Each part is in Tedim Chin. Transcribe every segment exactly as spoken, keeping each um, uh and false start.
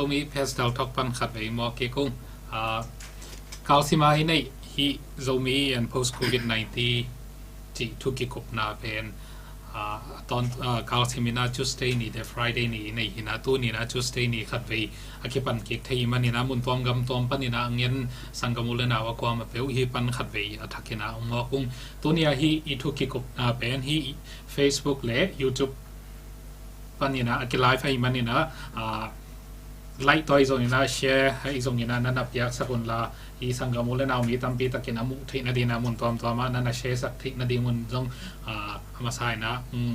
Zomi Festival Talk pan khatvei mawk kik ung. Ah, kalsim a i neih hih Zomi and post covid nineteen cih thu kikupna pen, ah, tawn, ah, kalsim in ah Tuesday ni, the Friday ni i neih hi in ah, tuni in ah Tuesday ni khatvei a kipan kik thei hi manin ah, mun tuam gam tuam panin ah a ngen sanggam u le nau a kuamah peuh hih pan khatvei a thak in ah hong mawk ung. Tuni a hih i thu kikupna pen hih Facebook le YouTube panin ah a ki-live ahih manin ah, ah, like tawh ahi zongin ah, share ahi zongin ah na na piaksak un la, i sanggam u le nau mi tampi takin a muh theih nading ah, mun tuamtuam ah na na share sak theih nading un zong, ah, a masa in ah, um,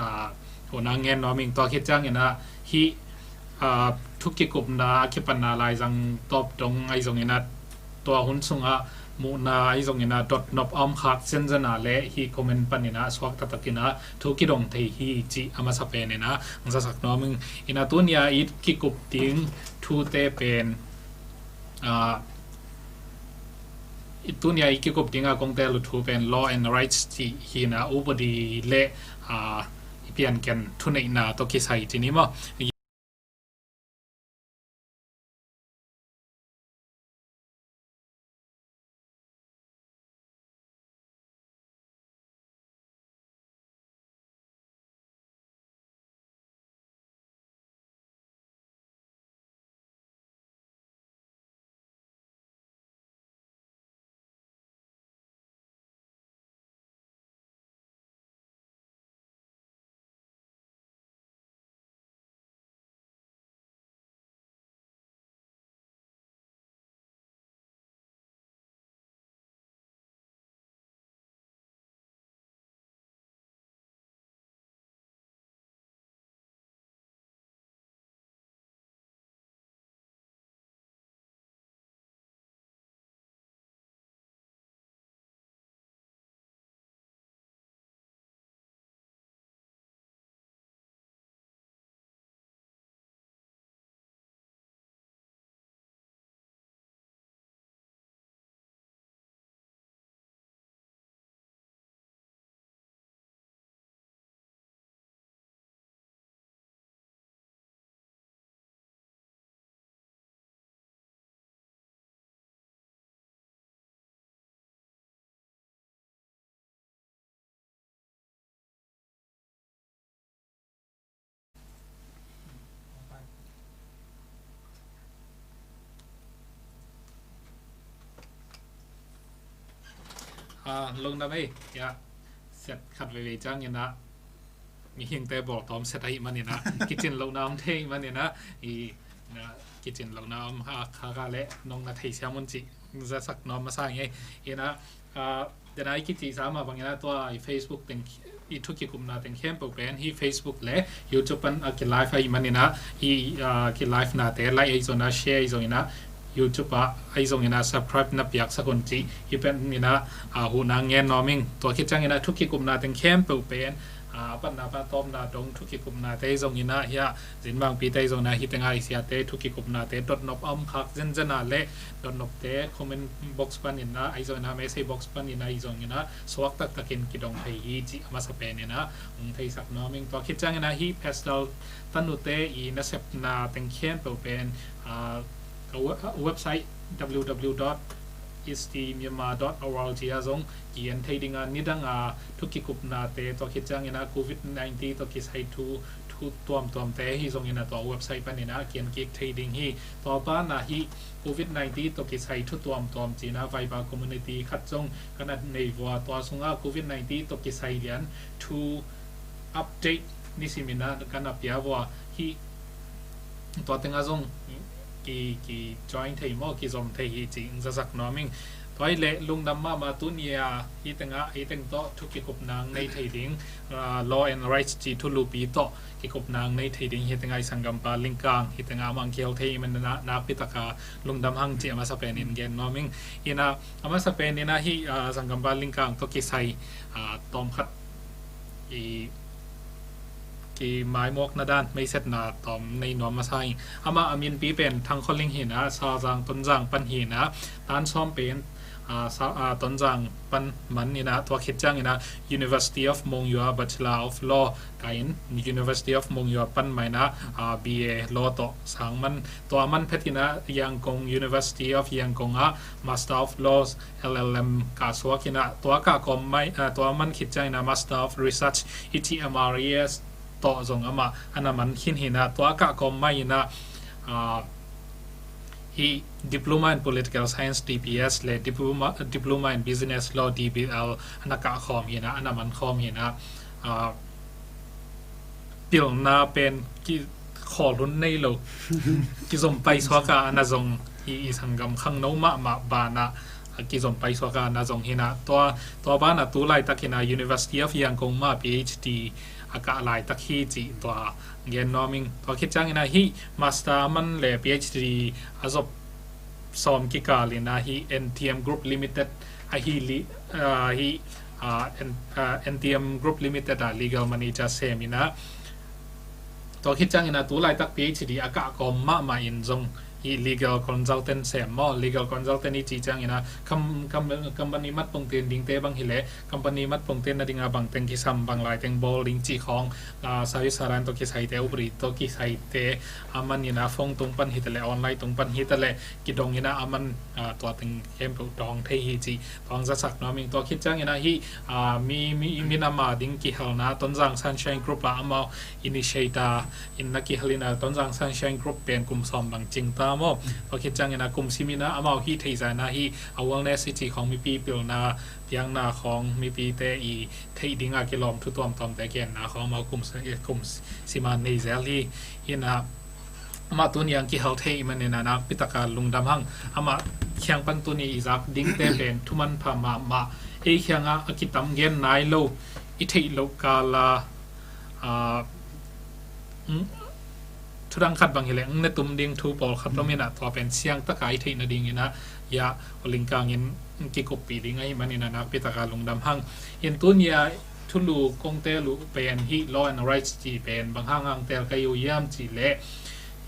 ah, hun ah ngen nuam ing. Tua khit ciangin ah hih, ah, thu kikupna a kipanna laizang tawp dong ahi zongin ah, tua hun sungah muhna ahi zongin ah dotnop a om khak zenzen a leh hih comment panin ah suak taktakin ah thu kidong thei hi cih a masa penin ah hong zasak nuam ing. In ah tuni a i kikup ding thute pen, ah, i tuni a i kikup ding a kong tel uh thu pen law and rights cih hi in ah, upadi le, ah, i pianken thuneihna tawh kisai ci ni maw. Ah, lungdam ei, ya, set khat veivei ciangin ah, mihingte bawltawm set ahih manin ah, kicin lohna om thei manin ah, i, na, kicin lohna om ha, kha ka le, nong na thei siam un cih, zasak nuam masa ing ei, in ah, ah, den a i kicihsa mah bangin ah tua i Facebook teng, i thu kikupna teng khempeuh pen hih Facebook le YouTube pan a ki-live ahih manin ah, hih, ah, ki-live nate like ahi zongin ah, share ahi zongin ah, YouTube ah ahi zongin ah subscribe na piaksak un cih hih panin ah, ah, hun ah ngen nuam ing. Tua khit ciangin ah thu kikupna teng khempeuh pen, ah, a patna pan a tawpna dong thu kikupnate ahi zongin ah, hih ah Zinbangpite ahi zongin ah, hih tengah i siate thu kikupnate dotnop a om khak zenzen a leh dotnopte comment box panin ah, ahi zongin ah message box panin ah, ahi zongin ah suak taktakin kidong thei hi cih a masa penin ah hong theisak nuam ing. Tua khit ciangin ah hih Pastor Tanute i nasepna teng khempeuh pen, ah, ka we-, website w w w dot S T Myanmar dot org ah zong ki-en thei ding a, nidang a thu kikupnate, tua khit ciangin ah covid nineteen tawh kisai thu, thu tuamtuamte ahi zongin ah tua website panin ah ki-en kik thei ding hi. Tua banah hih covid nineteen tawh kisai thu tuamtuam ci-in ah Viber community khat zong ka na nei vua, tua sungah covid nineteen tawh kisai lian thu update nisimin ah ka na pia vua, hih tua tengah zong ki, ki join thei maw, kizom thei hi cih zasak nuam ing. Tua hi leh lungdam mahmah. Tuni a hih tengah, hih teng tawh thu kikupna nei thei ding, ah, law and rights cih thulupi tawh kikupna nei thei ding, hih tengah i sanggampa Lingkang, hih tengah amah kihel thei manin ah nakpi taka lungdam hang cih a masa penin gen nuam ing. In ah a masa penin ah hih, ah, sanggampa Lingkang tawh kisai, ah, tawmkhat i, ki maimawkna dan, meisetna tawm nei nuam masa ing. Amah a minpi pen Thang Khaw Ling hi in ah, Sazang Tonzang pan hi in ah, tan sawm pen ah, sa, ah, Tonzang pan man in ah, tua khit ciangin ah University of Monywa Bachelor of Law ka in, University of Monywa pan mah in ah, ah, B A Law tawh sang man, tua man phet in ah Yangon, University of Yangon ah Master of Laws, L L M ka suak in ah, tua kah kawm mah, ah, tua man khit ciangin ah Master of Research i cih M R E S tawh zong amah a na man khin hi in ah, tua kah kawm mah in ah, ah, hih Diploma in Political Science, D P S, le Diploma, Diploma in Business Law, D B L, a na kah khawm hi in ah, a na man khawm hi in ah, ah, pilna pen ki khawl hun nei lo, kizom paisuak a na zong, i, i sanggam khangno mahmah banah, a, kizom paisuak a na zong hi in ah, tua, tua banah tu laitak hi in ah University of Yangon mah P H D a kah laitak hi cih tua gen nuam ing. Tua khit ciangin ah hih master a man le P H D a zop sawm kikal in ah hih N T M Group Limited ahi li, ah, hih, ah, N-, ah, N T M Group Limited ah legal manager sem in ah, tua khit ciangin ah tu laitak P H D a kah kawm mahmah in zong hih legal consultant sem maw, legal consultant i cih ciangin ah kam-, kam-, company mat pongte dingte bang hi leh, company mat pongte na ding a bang teng kisam, bang lai teng bawl ding cih khawng, ah, service saran tawh kisaite, upadi tawh kisaite a man in ah phone tung pan hi ta leh, online tung pan hi ta leh, kidong in ah a man, ah, tua teng khempeuh dawng thei hi cih tua hong zasak nuam ing. Tua khit ciangin ah hih, ah, mi, mi, minam a ding kihelna Tonzang Sunshine Group ah amau initiator in na kihel in ah, Tonzang Sunshine Group pen kum sawm bang cing ta maw. Tua khit ciangin ah kum sim in ah amau hih theih zah in ah hih awareness i cih khawng, mipi pilna piakna khawng, mipite i theih ding a kilawm thu tuamtuamte genna khawng amau kum si-, kum sim a nei zel hi. In ah amah tuni a kihel thei ahih manin ah nakpi tak a lungdam hang. Amah kiang pan tuni i zak dingte pen thu manpha mahmah. Ei kiangah a kitam gen nai lo, i theih loh kal a, ah, mm, thudang khat bang hi leh, mm, ne tum ding thu pawlkhat om in ah, tua pen siang tak a i theih nading in ah, ya, Holing Kang in, mm, kikuppih ding ahih manin ah nakpi tak a lungdam hang. In tuni a thulu kong teel uh pen hih Law and Rights cih pen bang hang hang teel ka hi uh hiam cih leh,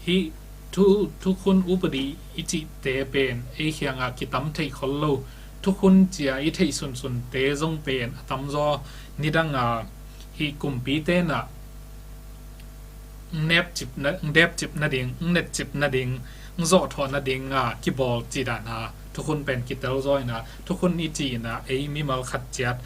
hih thu, thukhun upadi i cihte pen ei kiangah kitam theih khol lo. Thukhun ci a i theih sunsunte zong pen a tamzaw nidang a hih kumpite in ah nepcip na, depcip nading, netcip nading, zawhthawh nading a kibawl cih dan a thukhun pen kitel zaw in ah, thukhun i cih in ah ei mimal khat ciat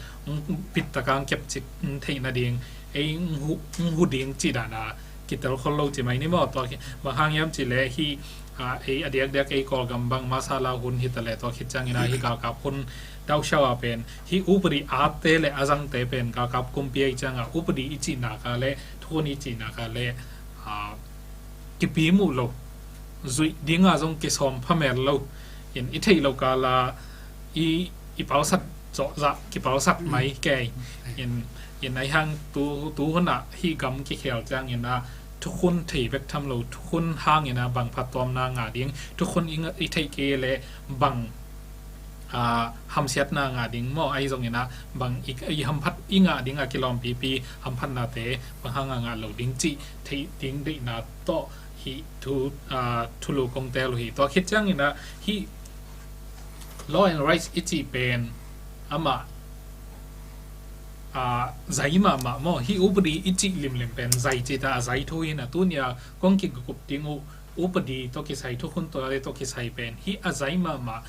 bit tak a kepcip theih nading, ei hu, hu ding cih dan a kitel khol lo ci mai ni maw. Tua bang hang hiam cih leh hih, ah, ei a diakdiak ei Kawlgam bang masala hun hi ta leh, tua khit ciangin ah hih galkap hun dausiau a pen hih upadi atte le a zangte pen galkap kumpi ahih ciangah upadi i cih nak a le thukhun i cih nak a le, ah, kipimuh lo, zuih ding a zong kisawm phamel lo. In i theih loh kal a i, i palsat zawhzah, kipalsat mai kei. In, in ahi hang tu, tu hun ah hih gam kikhel ciangin ah thukhun thei bek tham lo, thukhun hangin ah bang phattuamna ngah ding, thukhun i ngah, i theih kei leh bang, ah, hamsiatna ngah ding maw, ahi zongin ah bang i, i hamphat i ngah ding a kilawmpipi hamphatnate bang hang a ngah lo ding cih theih ding deihna tawh hih thu, ah, thulu kong teel uh hi. Tua khit ciangin ah hih Law and Rights i cih pen amah, ah, zai mahmah maw, hih upadi i cih limlim pen zai cih ta a zai thu hi in ah, tuni a kong kikup ding uh upadi tawh kisai, thukhun tawh kisai pen hih a zai mahmah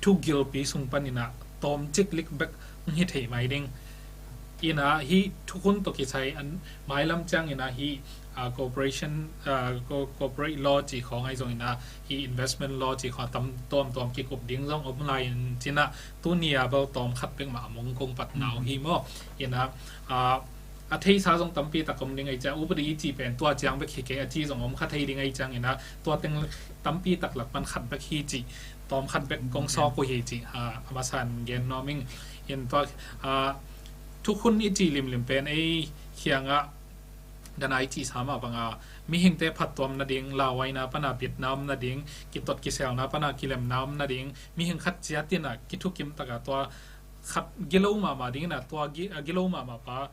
thu gilpi sung panin ah tawmcik lik bek hi thei mai ding. In ah hih thukhun tawh kisai a mailam ciangin ah hih, ah, corporation, ah, co-, corporate law cih khawng ahi zongin ah hih investment law cih khawng a tam tuamtuam kikup ding zong om lai in cin ah, tuni a bel tawm khat bek mah a mong kong patna uh hi maw. In ah, ah, a theisa zong tampi tak om ding ahi ciang, upadi i cih pen tua ciang bek hi kei a ci zong om kha thei ding ahi ciangin ah, tua teng tampi tak lak pan khat bek hi cih, tawm khat bek kong sawk uh hi cih, ah, a masa in gen nuam ing. In tua, ah, thukhun i cih limlim pen ei kiangah dan a i cihsa mah bang a mihingte phattuam nading, lauhuaina pan a bitna om nading, kitot kiselna pan a kilemna om nading, mihing khat ciat in ah kithukim tak a tua khat gilo mahmah ding in ah tua gi-, a gilo mahmah pa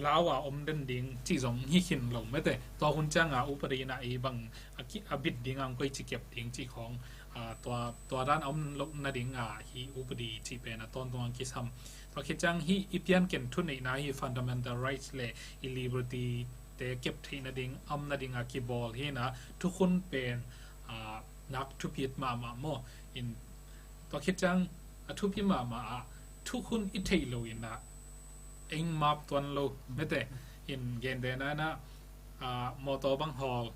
lau a om den ding cih zong hi khin lo mete. Tua hun ciang a upadi in ah ei bang a ki-, a bit ding a hong koici kep ding cih khawng tua, tua dan a om loh nading a hih upadi cih pen a tawntung a kisam. Tua khit ciang hih i pianken thuneihna, hih fundamental rights le i liberty te kep theih nading, a om nading a kibawl hi na, thukhun pen nak thupi mahmah maw. In tua khit ciang a thupi mahmah ah thukhun i theih lo in ah eng map tuan lo mete. In gentehna in ah mawtaw bang hawl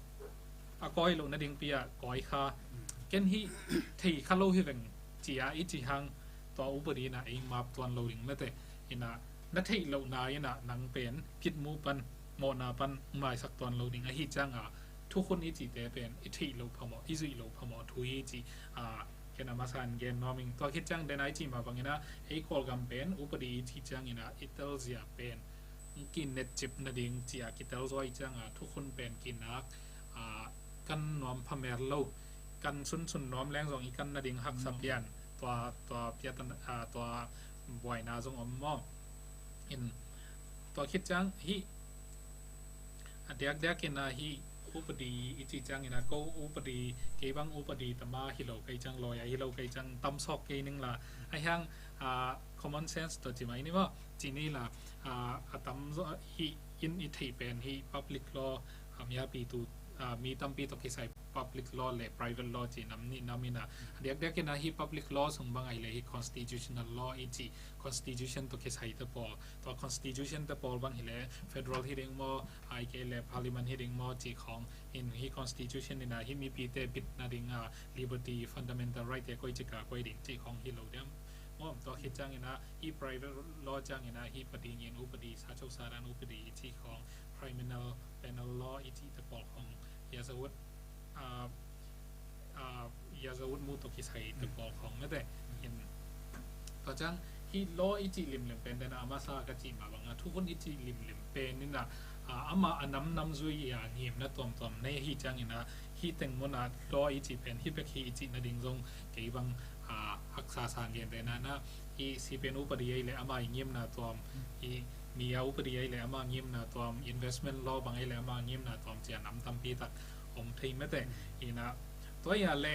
a kawi loh nading pi ah kawi kha. Ken hih thei kha lo hi veng ci a i cih hang tua upadi in ah eng map tuan lo ding mete. In ah na theih lohna in ah nang pen kitmu pan mawhna pan maisak tuan lo ding ahi ciang a thukhun i cihte pen i theih loh phamawh, i zuih loh phamawh thu hi cih ken a masa in gen nuam ing. Tua khit ciang den a i cih mah bangin ah ei Kawlgam pen upadi i cih ciangin ah i telzia pen kinetcip nading ci a kitel zaw i cih ciang a thukhun pen kinak kan nuam phamel lo, kan sunsun nuam leng zong i kan nading haksa pian tua, tua piatan tua buaina zong om maw. In tua khit ciang hih a diakdiak in ah hih upadi i cih ciangin ah ko upadi, kei bang upadi tama hi lo kei ciang, lawyer hi lo kei ciang tam sawk kei ning la, a hiang common sense tawh ci mai ni maw, ci ni la a tam zaw hih in i theih pen hih public law, miapi tu mi tampi tawh kisai public law le private law ci nam nih nam in ah a diakdiak in ah hih public law sung bang ahi le hih constitutional law i cih constitution tawh kisai te pawl, tua constitution te pawl bang hi le federal hi ding maw, ahih kei le parliament hi ding maw cih khawng in hih constitution in ah hih mipite bit nading a liberty fundamental right te koi cik a koi ding cih khawng hi lo diam maw. Tua khit ciangin ah hih private law ciangin ah hih pading in upadi, sacho sadan upadi i cih khawng, criminal penal law i cih te pawl khawng, yazawut yazawut mu tawh kisai te pawl khawng mete. In tua ciang hih law i cih limlim pen den a masa ka cih mah bang a thukhun i cih limlim pen in ah amah a namnam zui a ngimna tuamtuam nei hi ciangin ah hih teng mun ah law i cih pen hih bek hi i cih nading zong kei bang haksa sa gen te na na. Hih sipen upadi ei le ama i ngimna tuam, hih mi a upadi ei le ama ngimna tuam, investment law bang ei le ama ngimna tuam ci a nam tampi tak om thei mete. In ah tua hi a le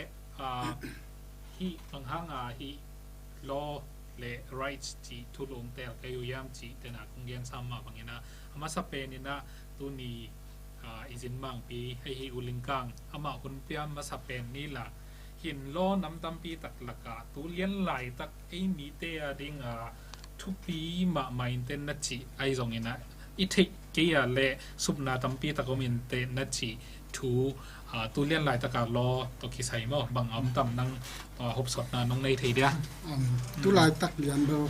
hih bang hang a hih law le rights cih thu lungtel kei uh hiam cih tena kong gen sam mah bangin ah a masa pen in ah tuni i zin mangpi hei hi U Lingkang amah hun pia masa pen ni la, hih law nam tampi tak lakah tu lian laitak ei mite a ding a thupi mahmah in te na cih ahi zongin ah i theih kei a le supna tampi tak om in te na cih thu tu lian laitak a law tawh kisai maw bang a om tam nang hopsawtna nong nei thei dia? Tu laitak lian bel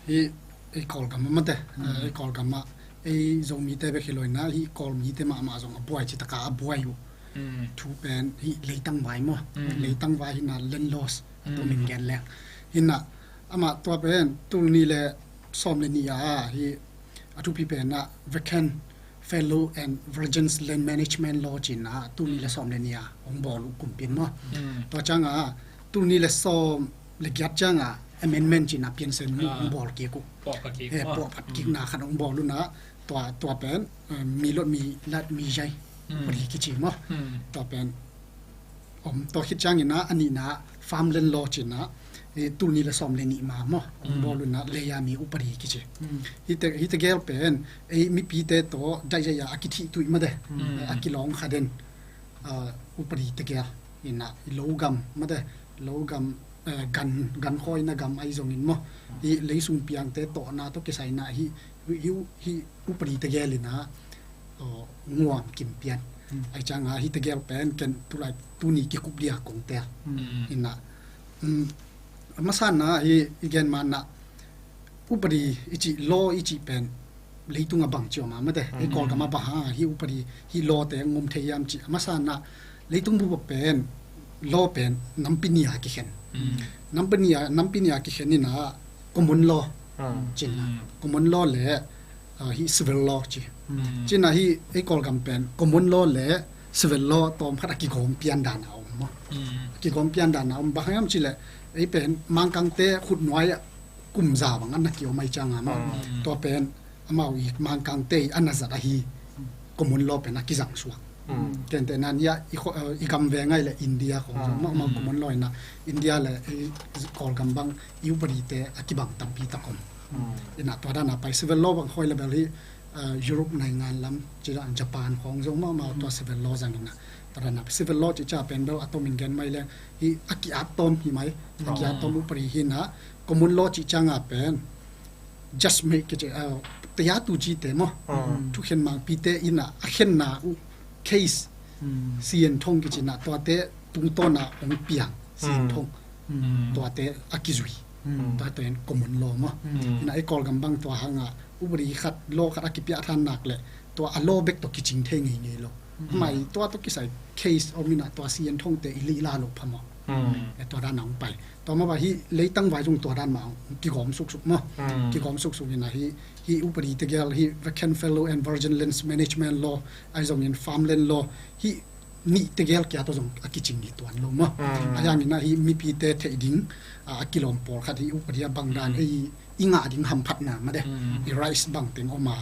hih ei Kawlgam ah mate, ei Kawlgam ah ei Zomite bek hi lo in ah hih Kawlmite mahmah zong a buai ci taka a buai uh thu pen hih leitang vai maw. Leitang vai hi na, land laws a tua min gen leng hi na. Amah tua pen tul nih le sawm le nih a hih a thupi pen ah vacant fallow and virgin land management law ci in ah tul nih le sawm le nih a hong bawl uh kumpi in maw. Tua ciang a tul nih le sawm le giat ciang a amendment ci in ah piansen mu hong bawl kik uh. Puahphat kikna khat hong bawl uh na, tua pen mi lot mi lat mi zai upadi kici maw. Tua pen om. Tua khit ciangin ah a nihna farmland law ci in ah tul nih le sawm le nih ma maw hong bawl uh na, leiya mi upadi kici. Hih tegel pen ei mipite tawh daihdaih a a kithih tuih mate, a kilawng kha den upadi tegel in ah i logam mate, logam, gan, gan khawina gam ahi zongin maw, hih leisung piangte tawhna tawh kisai in ah hih, hih upadi tegel in ah nguam kim pian. Ahi ciang a hih tegel pen ken tulai tuni kikup dia kong tel in ah a masa in ah hih i gen ma in ah upadi i cih, law i cih pen leitung a bang ci om a mate, ei Kawlgam a bang hang a hih upadi, hih law te ngom thei hiam cih a masa in ah leitung bup a pen law pen nampi nih a kikhen. Nampi nih a, nampi nih a kikhen in ah common law ci in ah, common law le hih civil law ci. Ci in ah hih ei Kawlgam pen common law le civil law tawm khat a kigawm pian dan a om maw. A kigawm pian dan a om, bang hang hiam cih leh ei pen Mangkangte khutnuai ah kum za bang a na kiom ahi ciang a maw. Tua pen amau i Mangkangte i a na zat ahi common law pen a kizang suak. Kente nan ia i, i gam ve ngai le India khong zong mahmah common law ina India le i Kawlgam bang i upadi te a kibang tampi tak om. Ina tua dana pai civil law bang khoi le bel hi Europe naingan lam ci dan Japan khong zong mahmah tua civil law zang ina tua dana civil law ci ca pen bel a tomin gen mai le hi a ki-at tawm hi mai a ki-at tawm upadi hi ina common law ci canga pen just make it uh, tayatu ci te maw thukhen mangpi te ina a khenna uh case sian thong kici na tua te tungtawna ong piang sian thong tua te a kizui tua te common law maw ina i Kawlgam bang tua hanga upadi khat law khat a kipiah than nak le tua a law bek to kicing thei ngei ngei lo mai tua to kisai case om ina tua sian thong te i lila lo pha maw tua dan a ong pai tua mah bang hi leitang vai zong tua dan mah kigawm suksuk maw kigawm suksuk ina hi hi upadi tegel hi vacant fellow and virgin lands management law ai zongin farmland law hi nih tegel kia to zong a kicing hi tuan lo maw a yang ina hi mipi te theih ding a kilawm pawl khat hi upadi a bang dan ei i ngah ding hamphatna mate i rights bang teng om a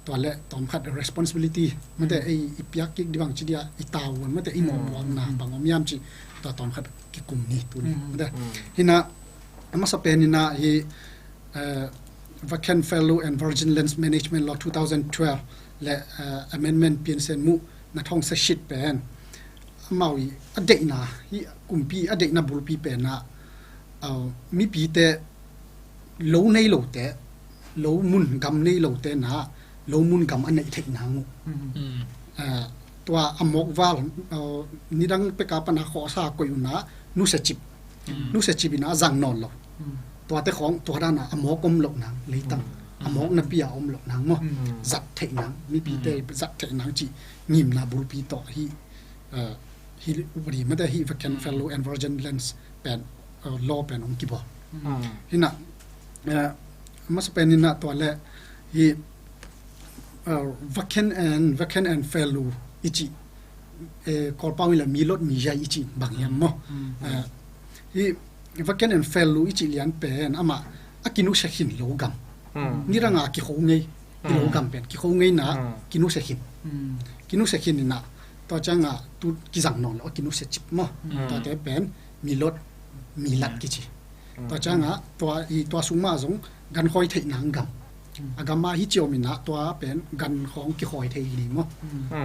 tua le tawmkhat responsibility mate ei i piak kik di bang ci dia i tavuan mate i mawhmuamna bang om iam ci tua tawmkhat kikum ni tuni mate hina a masa pen ina hi vacant fellow and virgin lands management law two thousand twelve le amendment piansen muh na thong sa shit pen amau i a deihna hi kumpi a deihna bulpi pen a mipi te lo nei lo te lo mun gam nei lo te na lo mun gam a neih theih nang uh tua a mawk val nidang peka pana khawhsa koih una nusia cip nusia cip ina a zang nawn lo tuate khawng tua dana a mawk om loh nang leitang a mawk napi a om loh nang maw zat theih nang mipi te zat theih nang cih ngimna bulpi tawh hi hi upadi mate hi vacant fellow and virgin lands pen law pen ong kibawl hina masa pen ina tua le hi vacant and vacant and fellow i cih Kawlpau ila milot miyai i cih bang hiam maw hi vacant and fellow i cih lian pen amah a kinusia khin lo gam nidanga kikho ngei i lo gam pen kikho ngei na kinusia khin kinusia khin ina tua canga tu kizang nawn lo a kinusia cip maw tuate pen milot milat kici tua canga tua i tua sung mah zong gankhoi theih nang gam a gam mah hi ciom ina tua pen gankhawng kikhoi thei hi maw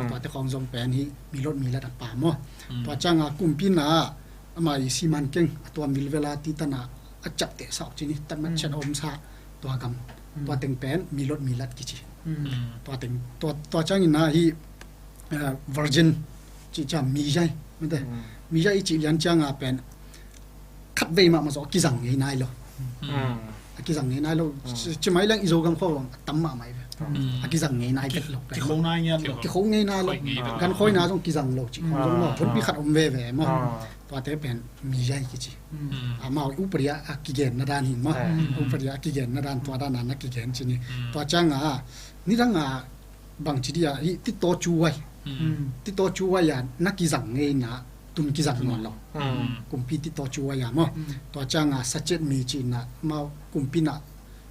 tuate khawng zong pen hi milot milat a pa maw tua canga kumpi na ama i siman keng a tua milvela titana a ciapteh sa ok cini tatmat ciat a omsa tua gam tua teng pen milot milat kici tua teng tua cangina hi virgin ci ca miyai mate miyai i cih lian cianga pen khat vei mahmah zawh a kizang ngei nai lo a kizang ngei nai lo cimai leng i Zogam khawng a tam mahmah i ve a kizang ngei nai vet lo kikho ngei nai lo gankhawina zong kizang lo cih khawng zong maw honpi khat om veve maw tuate pen miyai kici amau upadi a kigen na dan hi maw upadi a kigen na dan tua dana na kigen cini tua canga nidanga bang ci dia hi titaw cu ai titaw cu ai a na kizang ngei na tun kizang nawn lo kumpi titaw cu ai a maw tua canga sacet mi ci na mau kumpi na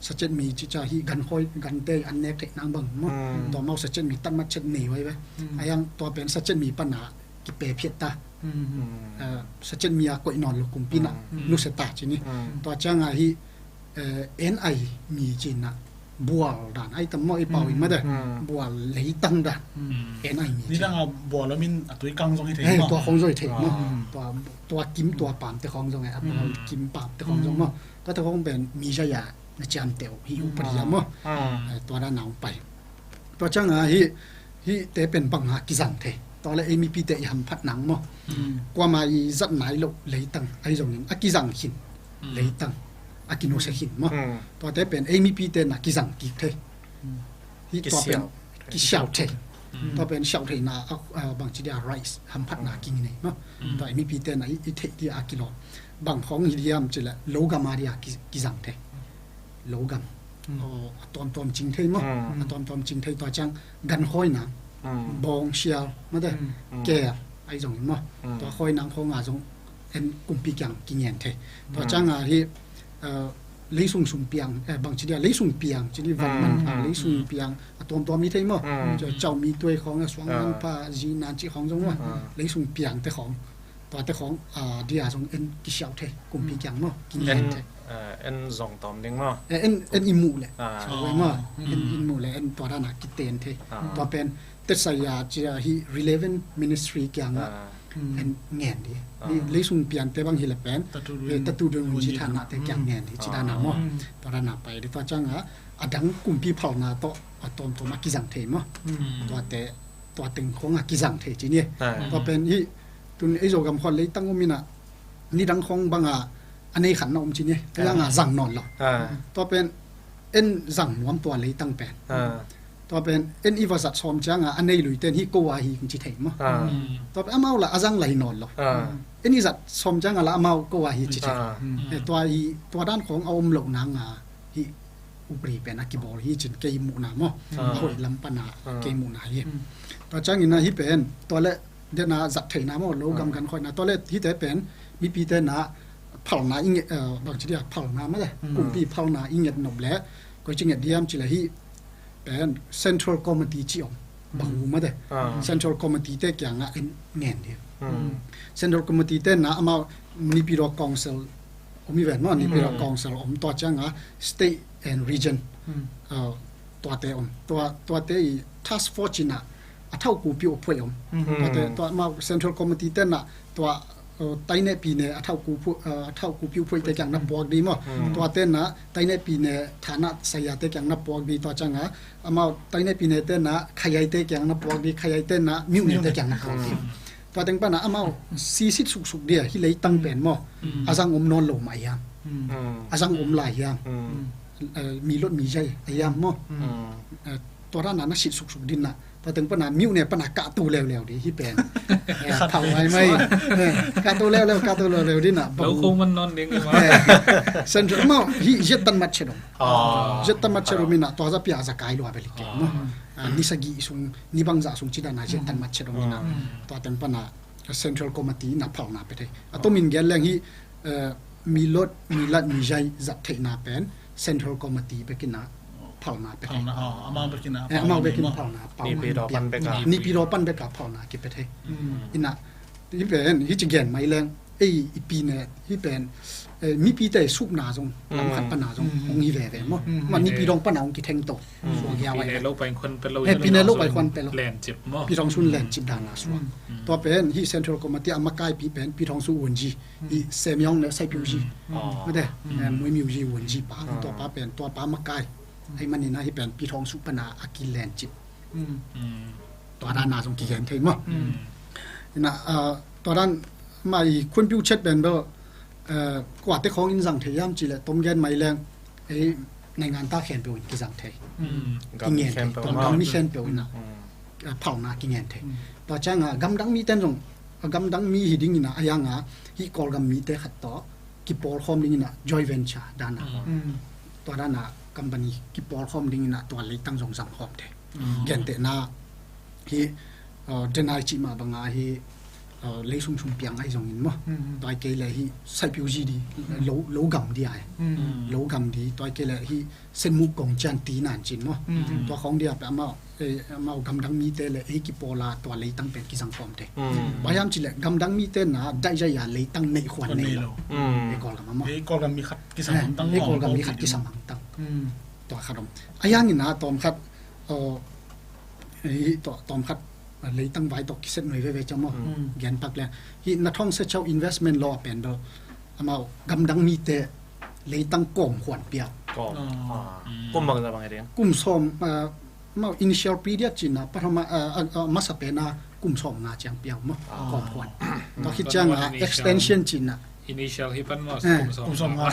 sacet mi ci ca hi gankhoi gante an nek theih nang bang maw tua mau sacet mi tatmat cet nei wai ve a yang tua pen sacet mi pana kipe phiat ta sacet mi a koih nawn lo kumpi na nusia ta cini tua canga hi en ai mi cina bual dan ai tam maw i pau i mate bual leitang dan en ai mi nidang a bual amin a tui kang zong hi thei maw tua khong zong hi thei maw tua tua kim tua pam te khong zong ai a bual kim pam te khong zong maw tua te khong pen mi zaya na ciam teu hi upadi a maw tua dan nang pai tua canga hi hi te pen bang ha kizang thei tua le ei mipi te i hamphat nang maw kuama i zat nai lo leitang ai zongin a kizang khin leitang a kinusia khin maw tua te pen ei mipi te na kizang kik thei hi tua pen kisiau thei tua pen siau thei na bang ci dia rights hamphat na king nei maw tua ei mipi te na i thei dia a kilo bang khong hi diam ci le lo gam a dia kizang thei lo gam a tuamtuam cing thei maw a tuamtuam cing thei tua ciang gan khoi nang bawng sial mate ker ai zong maw tua khoi nang khong a zong en kumpi kiang kingen thei tua ciang a hi Leisung sung piang, eh, bang ci dia, leisung piang ci ni, van manpha, leisung piang a tuamtuam i thei maw. Cau mi tuai khawng, a suang manpha, zi nan ci khawng zong maw. Leisung piang te khawng, tua te khawng, ah, dia zong en kisiau thei, kumpi kiang maw, kingen thei. En zong tawm ding maw. Eh, en, en i muh leh. Maw, en, en muh leh, en tua dana kiten thei. Tua pen, tet saya cia hi relevant ministry kiangah en ngen di. Leisung piante bang hi le pen, tatu dun unji thanate kiang ngen di, ci dana maw. Tua dana pai di, tua ciangah, a dang kumpi phalna tawh, a tuamtuam a kizang thei maw. Tuate, tua teng khawngah kizang thei ci ni. Tua pen hi, tun ei Zogam khawng leitang om inah, nidang khawng banga, a nei khatna om ci ni. Ayanga zang nawn lo. Tua pen, en zang nuam tua leitang pen. Tua pen, en i va zat sawm cianga a nei luiten hi ko a hi ci thei maw. Tua pen amau la a zang lai nawn lo. En i zat sawm cianga la amau ko a hi ci thei. Eh, tua i, tua dan khawng a om loh nanga hi upri pen a kibawl hi cin kei muhna maw. A hoih lam pana kei muhna hi. Tua ciangina hi pen, tua le dena zat theihna maw, lo gam gan khoihna. Tua le hite pen, mipite na phalna i nge-, eh, bang ci dia, phalna mah le. Kumpi phalna i nget nop le, koi ci nget diam ci le hi pen, Central Committee ci om. Bang u mah de. Central Committee te kiangah en ngen dia. Central Committee te na amau Naypyidaw Council om i ven maw, Naypyidaw Council om, tua ciangah State and Region. Ah, tuate om. Tua, tuate i task force cina a thauhkupi uh phuai om. Tuate, tua amau Central Committee tena tua, uh, tainehpine a thauhkupu-, uh, a thauhkupi uh phuaite kiang na puak di maw. Tuate na tainehpine thana sayate kiang na puak di, tua cianga amau tainehpine tena khayaite kiang na puak di, khayaite na miuhnete kiang na puak di. Tua teng pana amau sisit suksuk dia hi leitang pen maw. A zang om nawn lo mah hiam. A zang om lai hiam. Eh, mi lot mi zai a hiam maw. Eh, tua dana na sit suksuk dinna. Tua teng pana miuhne pana kahto leuleu di hi pen. Eh, thau mai mai. Eh, kahto leuleu, kahto leuleu dinna. Lo ko man non ding ma. Eh, Central maw hi ziat tan mat chet om. Ziat tan mat chet om ina tua za pia za kai lua beli ke maw. Ah, ni sagih sung, ni bangzah sung ci dana ziat tan mat chet om ina. Tua teng pana Central Committee na phalna pe thei. A tomin gen leng hi, eh, mi lot, mi lat, mi zai zat theihna pen Central Committee bekina phalna pe thei. Phalna, oh, amau bekina, eh, amau bekin phalna, pau Naypyidaw pan beka. Naypyidaw pan beka phalna kipe thei. Ina, hi pen, hi ci gen mai leng, ei, i pine, hi pen, eh, mipite supna zong, lam khat pana zong, hong hi veve maw. Ma Naypyidaw pana hong kitheng to. Suang hiau ai. Pine lo pai khuan pe lo. Eh, pine lo pai khuan pe lo. Len cip maw. Pi Thawng Sun len cip dana suang. Tua pen, hi Central Committee a makaipi pen, Pi Thawng Sun uanji. Hi Semyong le Sai Pyu Ji. Mate, eh, Mui Myu Ji uanji pa. Tua pa pen, tua pa makai. Ai manina hi pen, Pi Thawng Sun pana a kilen cip. Tua dana zong kigen thei maw. Ina, ah, tua dan mai khuan piu chet pen bel, eh, kuate khawng in zang thei hiam ci le tom gen mai leng, eh, naingan ta khempeuh in kizang thei. Gam kingen thei. Tua gam mi khempeuh ina, eh, phalna kingen thei. Tua cianga gamdang mi ten zong, gamdang mi hi ding ina, a yanga hi Kawlgam mite khat tawh kipawl khawm ding ina joint venture dana. Tua dana company kipawl khawm ding ina tua leitang zong zang khawm thei. Gentehna hi, uh, denai cih mah banga hi, uh, leisum sum piang ai zongin maw. Tuai kei le hi Sai Pyu Ji di, lo, lo gam di ai. Lo gam di, tuai kei le hi Senmuk Kong Cian ti nan cin maw. Tua khawng dia pe amau, eh, amau gamdang mite le ei kipawl a tua leitang pen kizang khawm thei. Bang hiam ci le gamdang mite na daih zai a leitang neih khuan nei lo. Ei Kawlgam a maw. Ei Kawlgam mi khat kisam ang tang. Ei Kawlgam mi khat kisam ang tang. Tua khat om. A yangina tawm khat, uh, hi tawm khat, uh, leitang vai tawh kiset nuai veve ciang maw. Gen pak le. Hi Na Thawng Se Chau investment law a pen bel. Amau gamdang mite leitang kawm khuan piak. Kawm. Kum bang za bang hi ding. Kum sawm, uh, amau initial period cina, pathama, uh, uh, uh, masa pena kum sawm nga ciang piak maw. Kawm khuan. Tua khit cianga extension cina. Initial hi pan maw, kum sawm nga.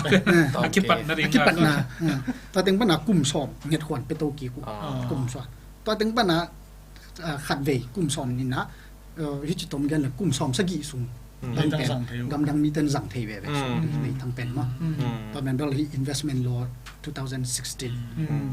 A kipat na ding. A kipat na. Tua teng pana kum sawm nget khuan pe to kik uh. Kum sawm. Tua teng pana, ah, khat vei kum sawm nina, eh, hi ci tom gen le kum sawm sagih sung. Gamdang mi ten zang thei veve sung. Leitang pen maw. Tua men bel hi investment law two thousand sixteen.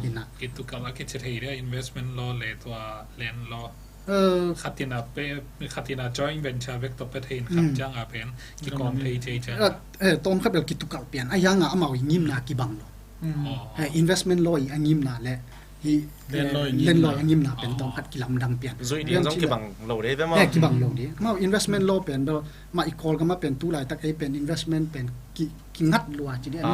Ina. Kitukal a kici thei dia investment law le tua land law. Eh, khatina pe, khatina joint venture vek to pe thei in khat cianga pen kikawm thei thei cianga. Eh, tawm khat bel kitukal pian. A yanga amau i ngimna kibang lo. Mm. Aw. Eh, investment law i a ngimna le hi, eh, land law i ngimna pen tawm khat kilamdang pian. Zuih ding zong kibang lo dei ve maw? Eh, kibang lo dei. Amau investment law pen bel mah i Kawlgam ah pen tu laitak ei pen investment pen ki, kingat lua ci dih a,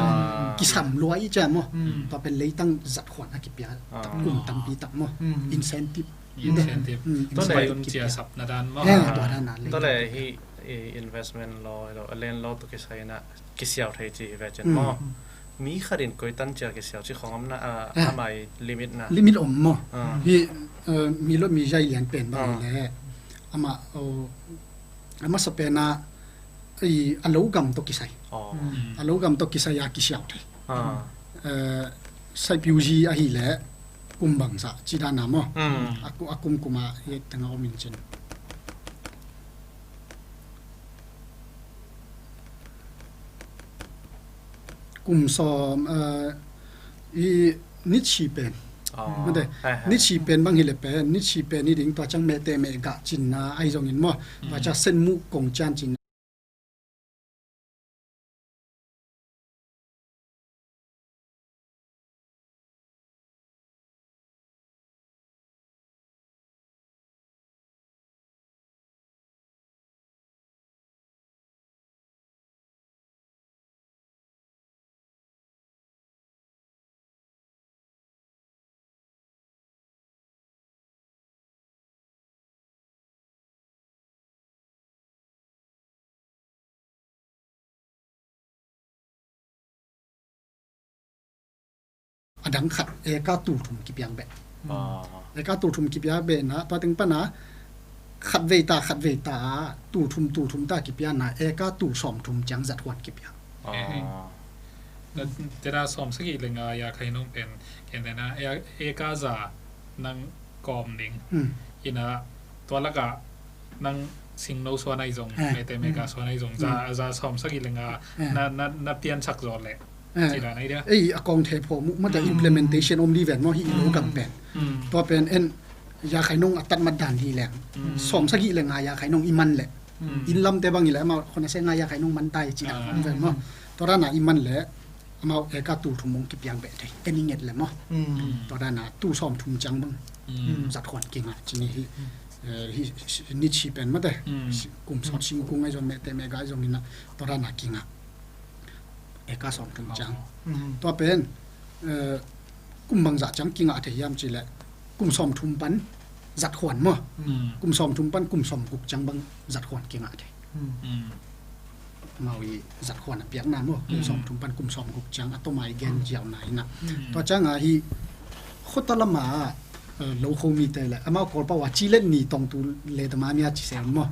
kisam lua i cia maw? Mm. Tua pen leitang zat khuan a kipia tak kum tampi tak maw? Mm. Incentive. Incentive. Mm, tua le incentive un cia sap na dan maw? Eh, tua dan a le. Tua le hi, i investment law, land law tawh kisai na kisiau thei ci hi ve cin maw? Mi khat in koi tan cia kisiau ci khong om na, a, a mai limit na. Limit om maw? Ah. Hi, eh, mi lo mi zai lian pen bang le. Amah, oh, a masa pen a, i, a lo gam tawh kisai. Oh. A lo gam tawh kisai a kisiau thei. Ah. Eh, saipiu zi ahi le kum bangzah ci dan a maw? Mm. A ku-, a kum kum a i teng a om in cin. Kum sawm, eh, i nitsi pen. Oh. Mate, hai, hai. Nitsi pen bang hi le pen, nitsi pen i ding tua ciang mehte mehgah cinna ahi zongin maw? Tua ciang senmuh kong cian cinna. A dang khat eka tul thum kipiak beh. Ah. Eka tul thum kipiak beh na, tua teng pana khat vei ta, khat vei ta, tul thum, tul thum ta kipiak na, eka tul sawm thum ciang zat huan kipiak. Ah. Tena sawm sagih le nga ya khai nong pen, ken tena, e-, eka za nang kawm ding. Hmm. Ina tua laka nang singno suan ahi zong, eh, mete meka suan ahi zong, za, za sawm sagih le nga, eh, na, na, na piansak zaw le. Eh. Ci dan ahi dia. Ei, a kawng the pho mu, mata implementation om li ven maw hi i lo gam pen. Hmm. Tua pen en, ya khai nong a tat mat dan hi leng. Hmm. Sawm sagih le nga ya khai nong i man le. Hmm. Inn lamte bang hi le, amau khona se nga ya khai nong man tai ci dan om ven maw. Tua dan a i man le, amau eka tul thum mong kipiang beh thei. Eni nget le maw. Mm. Tua dan a tul sawm thum ciang bang. Mm. Zat khuan kingah ci ni hi. Mm. Eh, hi, hi, ni ci pen mate. Mm. Kum sawt singkung ahi zong mete mega ahi zong ina. Tua dan a kingah. Eka sawm thum ciang. Mm. Tua pen, eh, kum bang zah ciang kingah thei hiam ci le. Kum sawm thum pan zat khuan maw. Mm. Kum sawm thum pan kum sawm guk ciang bang zat khuan kingah thei. Mm. Amau i zat khuan a piakna maw, kum sawm thum pan kum sawm guk ciang a tawmai gen ziau na hi na. Tua ciang a hi khuata lama, eh, lo kho mite le amau Kawlpau a ci let ni tong tu le tama mia ci sem maw.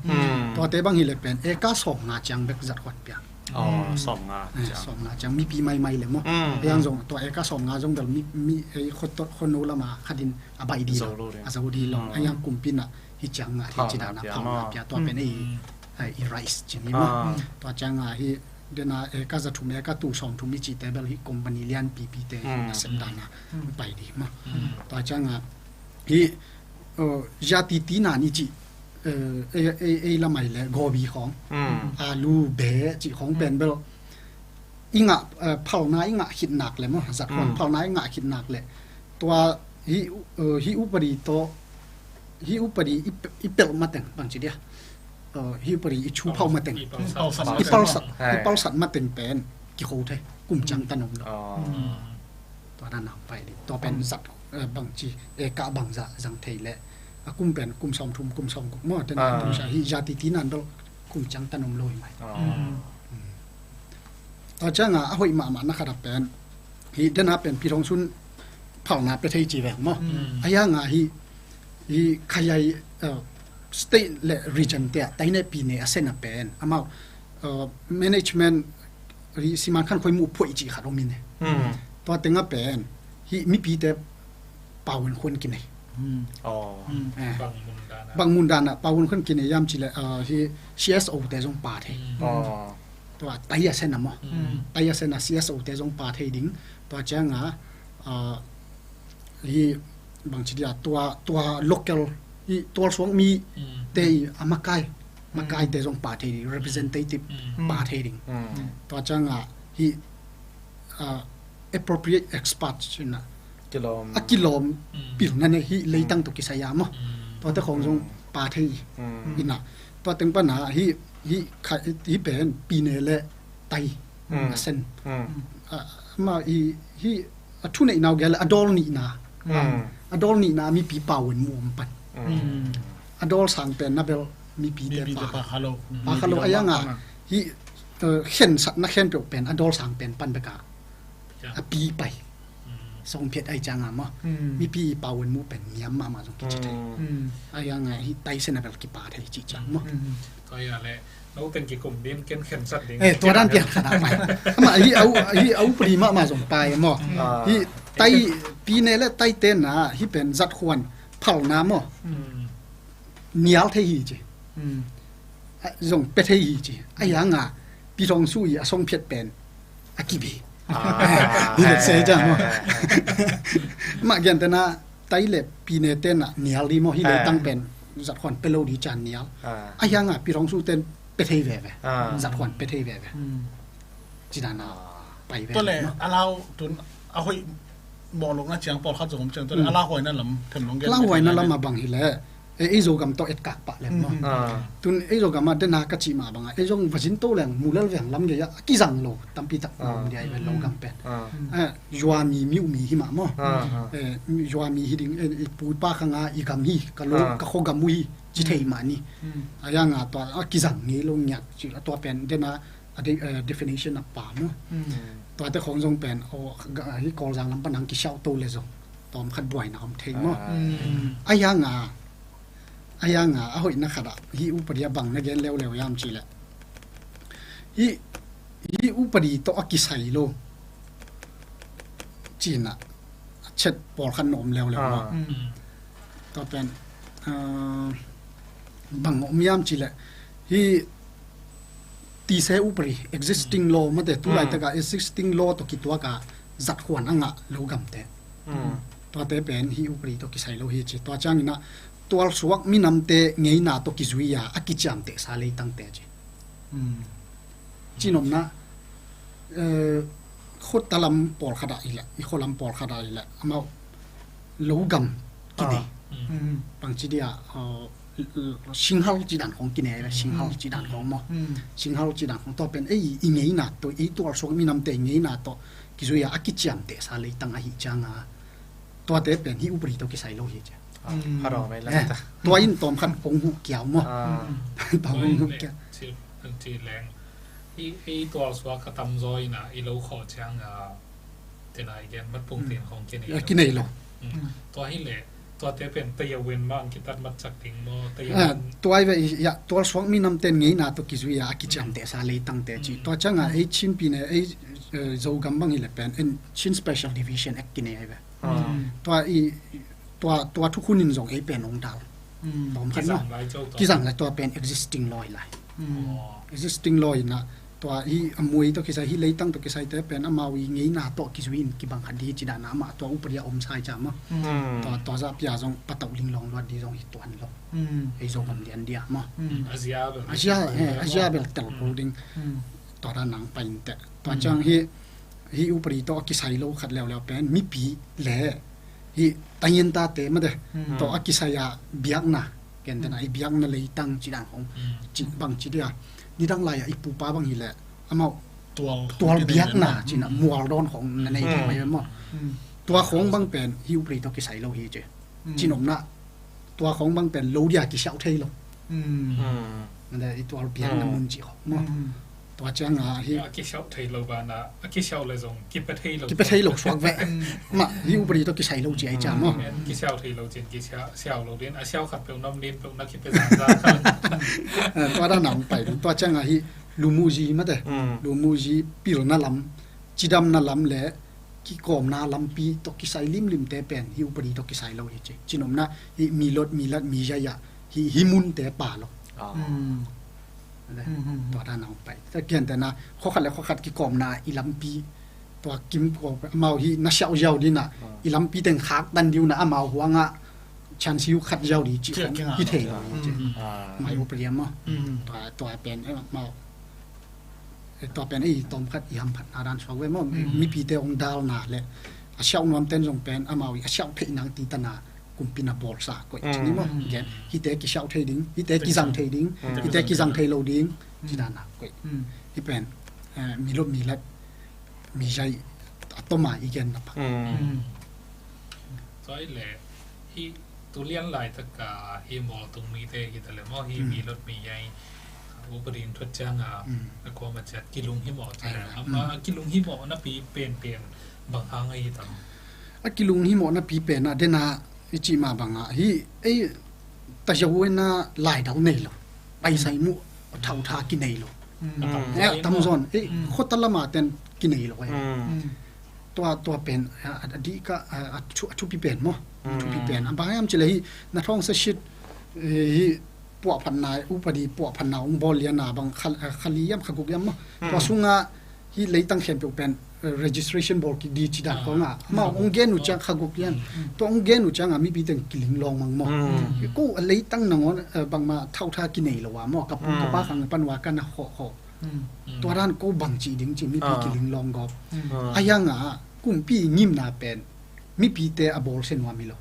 Tuate bang hi le pen eka sawm nga ciang bek zat khuan piak. Oh, sawm nga ciang. Sawm nga ciang mipi maimai le maw. Ayang zong tua eka sawm nga zong bel mi, mi, eh, khuano lama khatin a baih di lo, a zo di lo. Ayang kumpi na hi ciang a hi ci dan a phalna pia tua pen ei, ei i rice ci ni maw. Tua ciang a hi dena eka za thum eka tul sawm thum i ci te bel hi company lian pipi te na sem dan a pai di maw. Tua ciang a hi, eh, zia titi na ni ci, eh, ei, ei, ei lamai le gobi khong, alu be ci khong pen bel i ngah, eh, phalna i ngah khit nak le maw, zat khuan phalna i ngah khit nak le tua hi, eh, hi upadi tawh, hi upadi i pe-, i pelh mateng bang ci dia. Eh, hi upadi i chu phauh mateng. I palsat. I palsat, i palsat mateng pen kikho thei, kum ciang ta nom lo. Tua dan a pai di. Tua pen zat, eh, bang ci, eka bang zah zang thei le. A kum pen kum sawm thum, kum sawm guk maw, tena kum sa hi zia titi nan bel kum ciang ta nom lo hi mai. Tua ciang a a hoih mahmah na khat a pen hi dena pen pi thong sun phalna pe thei ci veng maw. Ayang a hi, hi khayai, eh, state le region te a taine pi ne a sen a pen amau, eh, management hi siman khan khoi mu phoih ci khat om in e. Tua teng a pen hi mipi te pawin khun kinei. Eh. Bang mun dan a. Bang mun dan a pawin khun kinei yam ci le, eh, hi C S O te zong pa thei. Tua tai a sen a maw. Tai a sen a C S O te zong pa thei ding. Tua ciang a, ah, hi bang ci dia tua, tua local hi tual suang mi te i a makai. Makai te zong pa thei ding, representative pa thei ding. Tua ciang a hi, ah, appropriate expert cih na, a kilawm pilna nei hi, leitang tawh kisai a maw. Tuate khawng zong pha thei hi na. Tua teng pana hi, hi pen pine le tai a sen. Amau hi a thuneihna uh gel a dawl nihna, a dawl nihna mipi pau in mu om pan. A dawl sang pen na bel mipite pha kha lo. Pha kha lo a yang a hi khensatna khempeuh pen a dawl sang pen pan beka a pi pai. Song phiat ai cianga maw, mipi pau in mu pen niam mahmah zong kici thei. A yang a hi tai sen a bel kipa thei cih ciang maw. Tua ya le no ten kikum ding ken khensat ding. Eh, tua dan pian khat a pai. Ama hi au, hi au pali mahmah zong pai maw. Hi tai pine le tai tenna hi pen zat khuan phalna maw. Nial thei hi ci. Zong pe thei hi ci. A yang a pi thong su i a song phiat pen a kibi. Hi le se ciang maw. Mah gen tena tai le pine tenna nial di maw, hi leitang pen zat khuan pe lo di cian nial. A yang a pi thong su ten pe thei veve. Zat khuan pe thei veve. Ci dan a pai veve. Tua le a lau tun a hoih mawh lokna ciang pawlkhat zong om ciang tua le a lauhuaina lam them nong gen. Lauhuaina lam a bang hi le ei Zogam tawh etkak pah lem maw. Tun ei Zogam a dena ka cih mah bangah ei zong va zin to leng mulal veng lam gei ah a kizang lo tampi tak na om dia i ven lo gam pen. Zuami miuhmi hi mah maw. Zuami hi ding, i pu i pa khanga i gam hi, ka lo ka khuagam uh hi ci thei mah ni. A yanga tua a kizang ngei lo ngiat cih la tua pen dena a definition a pa maw. Tuate khawng zong pen hi Kawlzang lam panang kisiauh to le zong tawm khat buaina om thei maw. A yanga a yanga a hoihna khatah hi upadi a bang na gen leuleu yam cih leh hi, hi upadi tawh a kisai lo cinah a chet pawlkhat na om leuleu maw. Tua pen bang om yam cih leh hi tise upadi existing law mate tulaitakah existing law tawh kituaka zat khuan a ngah lo gamte. Tuate pen hi upadi tawh kisai lo hi ci. Tua cianginah tualsuak minamte ngeina tawh kizui-a a kiciamtehsa leitangte ci. Cinopna khuatta lam pawlkhatah ileh i khualam pawlkhatah ileh amau lo gam kinei. Bangci dia singhal cidan khawng kinei ve, singhal cidan khawng maw. Singhal cidan khawng tua pen ei i ngeina tawh ei tualsuak minamte ngeina tawh kizui-a a kiciamtehsa leitang ahi cianga tuate pen hi upadi tawh kisai lo hi cia. Tua in tawm khat hong huh kiau maw. Tawm hong huh kiau. Ci leng hi ei tualsuak a tamzaw inah i lo khawh cianga tena i gen matpung tin khawng kinei lo. Tua hileh tuate pen tayawin mah ang kitat matsak ding maw, tayawin. Tua i ve i tualsuak minamten ngeina tawh kizui-a a kiciamtehsa leitangte ci. Tua cianga ei Chin pine ei Zogam bang hileh pen en Chin Special Division Act kinei ai ve. Tua i tua, tua thukhun in zong ei pen ong dal. Tawm khat maw. Kizang lai tua pen existing law hi lai. Existing law inah tua hi a muai tawh kisai hi leitang tawh kisaite pen amau i ngeina tawh kizui in kibang khat di hi ci dana amah tua upadi a om sai ca maw. Tua, tua zah pia zong patauh linglawng luat di zong hi tuan lo. Ei Zogam lian dia maw. Azia bel, azia bel tel ko ding. Tua dana ang pai inteh. Tua ciang hi hi upadi tawh a kisai lo khat leuleu pen mipi le hi tangin tate mate tawh a kisai-a biakna kentena i biakna leitang cidan khawng cih bang ci dia. Nidang lai-ah i pupa bang hileh amau tual biakna cinah mual dawn khawng na nei thei mai maw. Tua khawng bang pen hi upadi tawh kisai lo hi ci. Cinopna tua khawng bang pen lo dia kisiauh thei lo. I tual biakna mun cih khawng maw. Tua cianga hi a kisiauh thei lo bana a kisiauh le zong kipe thei lo, kipe thei lo suak ve. Mah hi upadi tawh kisai lo ci ai cia maw. Kisiauh thei lo cin kisiauh lo din a siau khat peuh nam din peuh na kipe zangzang khat. Tua dana ang pai ding tua cianga hi lumuzi mate, lumuzi pilna lam, cidamna lam le kikawmna lampi tawh kisai limlimte pen hi upadi tawh kisai lo hi ci. Cinopna hi milot milat mizaya hi, hi munte pa lo. Tua dana ong pai ta kentena khuakhat le khuakhat kikawmna i lampi tua kim ko amau hi na siauh ziau dinah i lampi teng khaktan diuna amau huangah chansiu khat ziau di cih hi thei lo hi ci. Mai upadi maw. Tua, tua pen amau Tua pen ei tawmkhat i hamphatna dan suak ve maw. Mipite hong dalna le a siauh nuamten zong pen amau i a siauh theih nang titana kumpi na bawlsa koih cini maw. Gen hite kisiauh thei ding, hite kizang thei ding, hite kizang thei lo ding, cidana koih. Hi pen milot milat mizai a toma i genna pak. Tua i le hi tulian laitaka hi mawltung mite hi ta le maw hi milot mizai upadi in thuat cianga a kuama ciat kilung hi mawh ci le ama a kilung hi mawh napi penpen bang hang ahi tam. A kilung hi mawh napi pena dena i cih mah banga hi ei ta zo ena laidal nei lo, paisai muh thautha kinei lo. Tamzawn ei khota lama ten kinei lo ei. Tua tua pen a dika a thupi pen maw. Thupi pen a bang hiam cile hi na thawng sa sit hi puahphatna upadi puahphatna ung bawl liana bang khali yam khaguk yam maw. Tua sunga hi leitang khempeuh pen registration bawl kidi cidan konga amau ung gen uh ciang khaguk lian. Tua ung gen uh cianga mipi teng kiling lawng mang maw. Ko a leitang nangawn bangma thautha kinei lo a maw ka pu ka pa khang panwa kana khawhkhawh. Tua dan ko bang cih ding cih mipi kiling lawng gawp. A hianga kumpi ngimna pen mipite a bawl se nuam hi lo.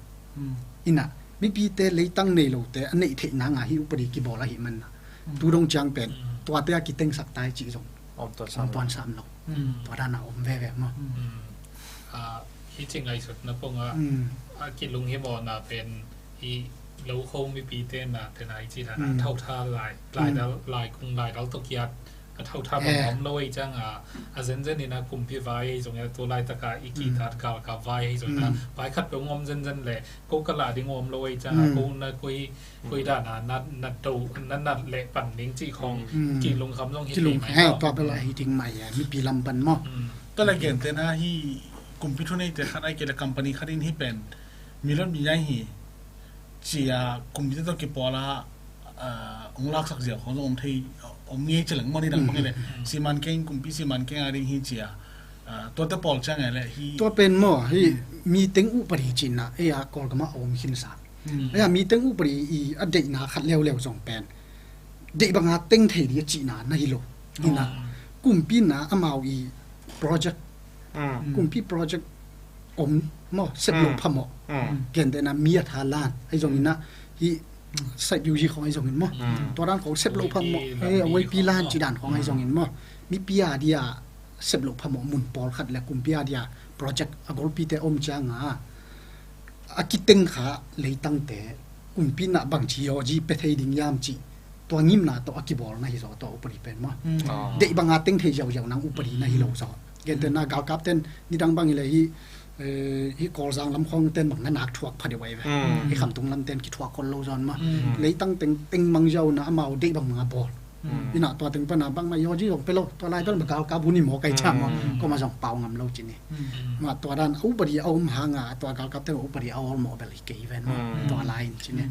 Ina mipite leitang nei lote a neih theih nanga hi upadi kibawl ahi manna tu dong ciang pen tuate a kitengsak tai cih zong om tuan sam lo. Tua dana om veve maw. Hi ci ngaihsutna ponga a kilung hi mawhna pen hi lokho mipite na tena hi ci dana thautha lai laikung laidal tokiat a thautha bang om lo ei cianga a zenzen ina kumpi vai ei zong ina tu laitaka i kitat galkap vai ei zong ina vai khat peuh om zenzen le ko ka lah ding om lo ei cianga ko na koi koi dana na na do na nat le pan ding cih khong kilung kham zong hi kilung thei mai he lo. Tua bela hi ding mai mipi lam pan maw. Ka la gente na hi kumpi thu neite khat ai ke le company khat in hi pen milon mi ai hi cia kumpi te to kipawl a ong laksak ziau khong zong om thei om ngei cileng maw ni dang bang le siman keng kumpi siman keng a ding hi cia tuate pawl ciang le hi. Tua pen maw hi mi teng upadi cihna ei a Kawlgam a om khinsa ei a mi teng upadi i a deihna khat leuleu zong pen deih banga teng thei di a cihna na hi lo. Ina kumpi na amau i project kumpi project om maw sep lo phamawh. Gentehna mi a tha lan ahi zongina hi site music khong ahi zongin maw tua dan khong sep lo phamawh a waipi lan ci dan khong ahi zongin maw mipi a dia sep lo phamawh mun pawl khat le kumpi a dia project a golpite om cianga a kiteng kha leitangte kumpi na bangci yawji pe thei ding yam cih tua ngimna tawh a kibawl na hi zaw tawh upadi pen maw. Deih banga teng thei ziauziau nang upadi na hi lo zaw. Gentehna galkap ten nidang bang hi le hi hi Kawlzang lam khong ten bang na nak thuak pha deuh ahi ve. Hi khamtung lam ten kithuak khol lo zawn maw. Leitang teng teng mang ziau na amau deih bang banga bawl. Ina tua teng pana bangma yawji zong pe lo tua lai dal ma galkap hun hi maw kai cha maw koma zong pau ngam lo cini. Ma tua dan a upadi a om hanga tua galkap teng upadi a ol mawh bel hi kei ven maw tua lai in cini.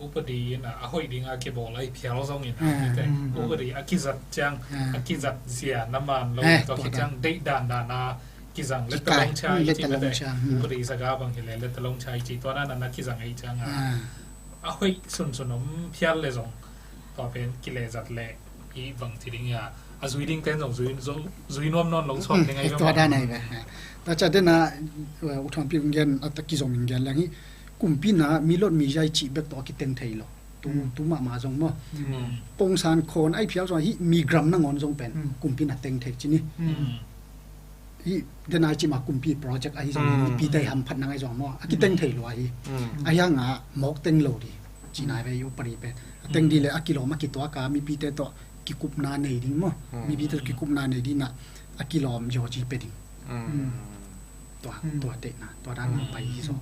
Upadi in a hoih ding a kibawl a i phial zong in a upadi a kizat ciang a kizat zia na man lo tua khit ciang deih dan dan a kizang letalong cha i ci mate. Upadi zaga bang hi le letalong cha i ci tua dan a na kizang a i ciang a a hoih sunsun om phial le zong tua pen kilehzat le i bang ci ding a a zui ding ten zong zui nuam nawn lo suak ding a i tua dan a i ve. Tua ca dena uthangpi gen a ta kizom in gen leng hi. Kumpi na mi lot mi zai cih bek tawh a kiteng thei lo. Tu tu mahmah zong maw. Pongsan khawn ai phial zong hi mi gram nangawn zong pen kumpi na teng thei cini. Hi denai cima kumpi project ahi zong hi mipite hamphat nang ahi zong maw a kiteng thei lua hi. A hianga mawk teng lo di cinai ve hi upadi pen a teng di le a kilawm a kituaka mipite tawh kikupna nei ding maw. Mipite tawh kikupna nei ding na a kilawm yawji pe ding. Tua tua tehna tua dan pai hi zong.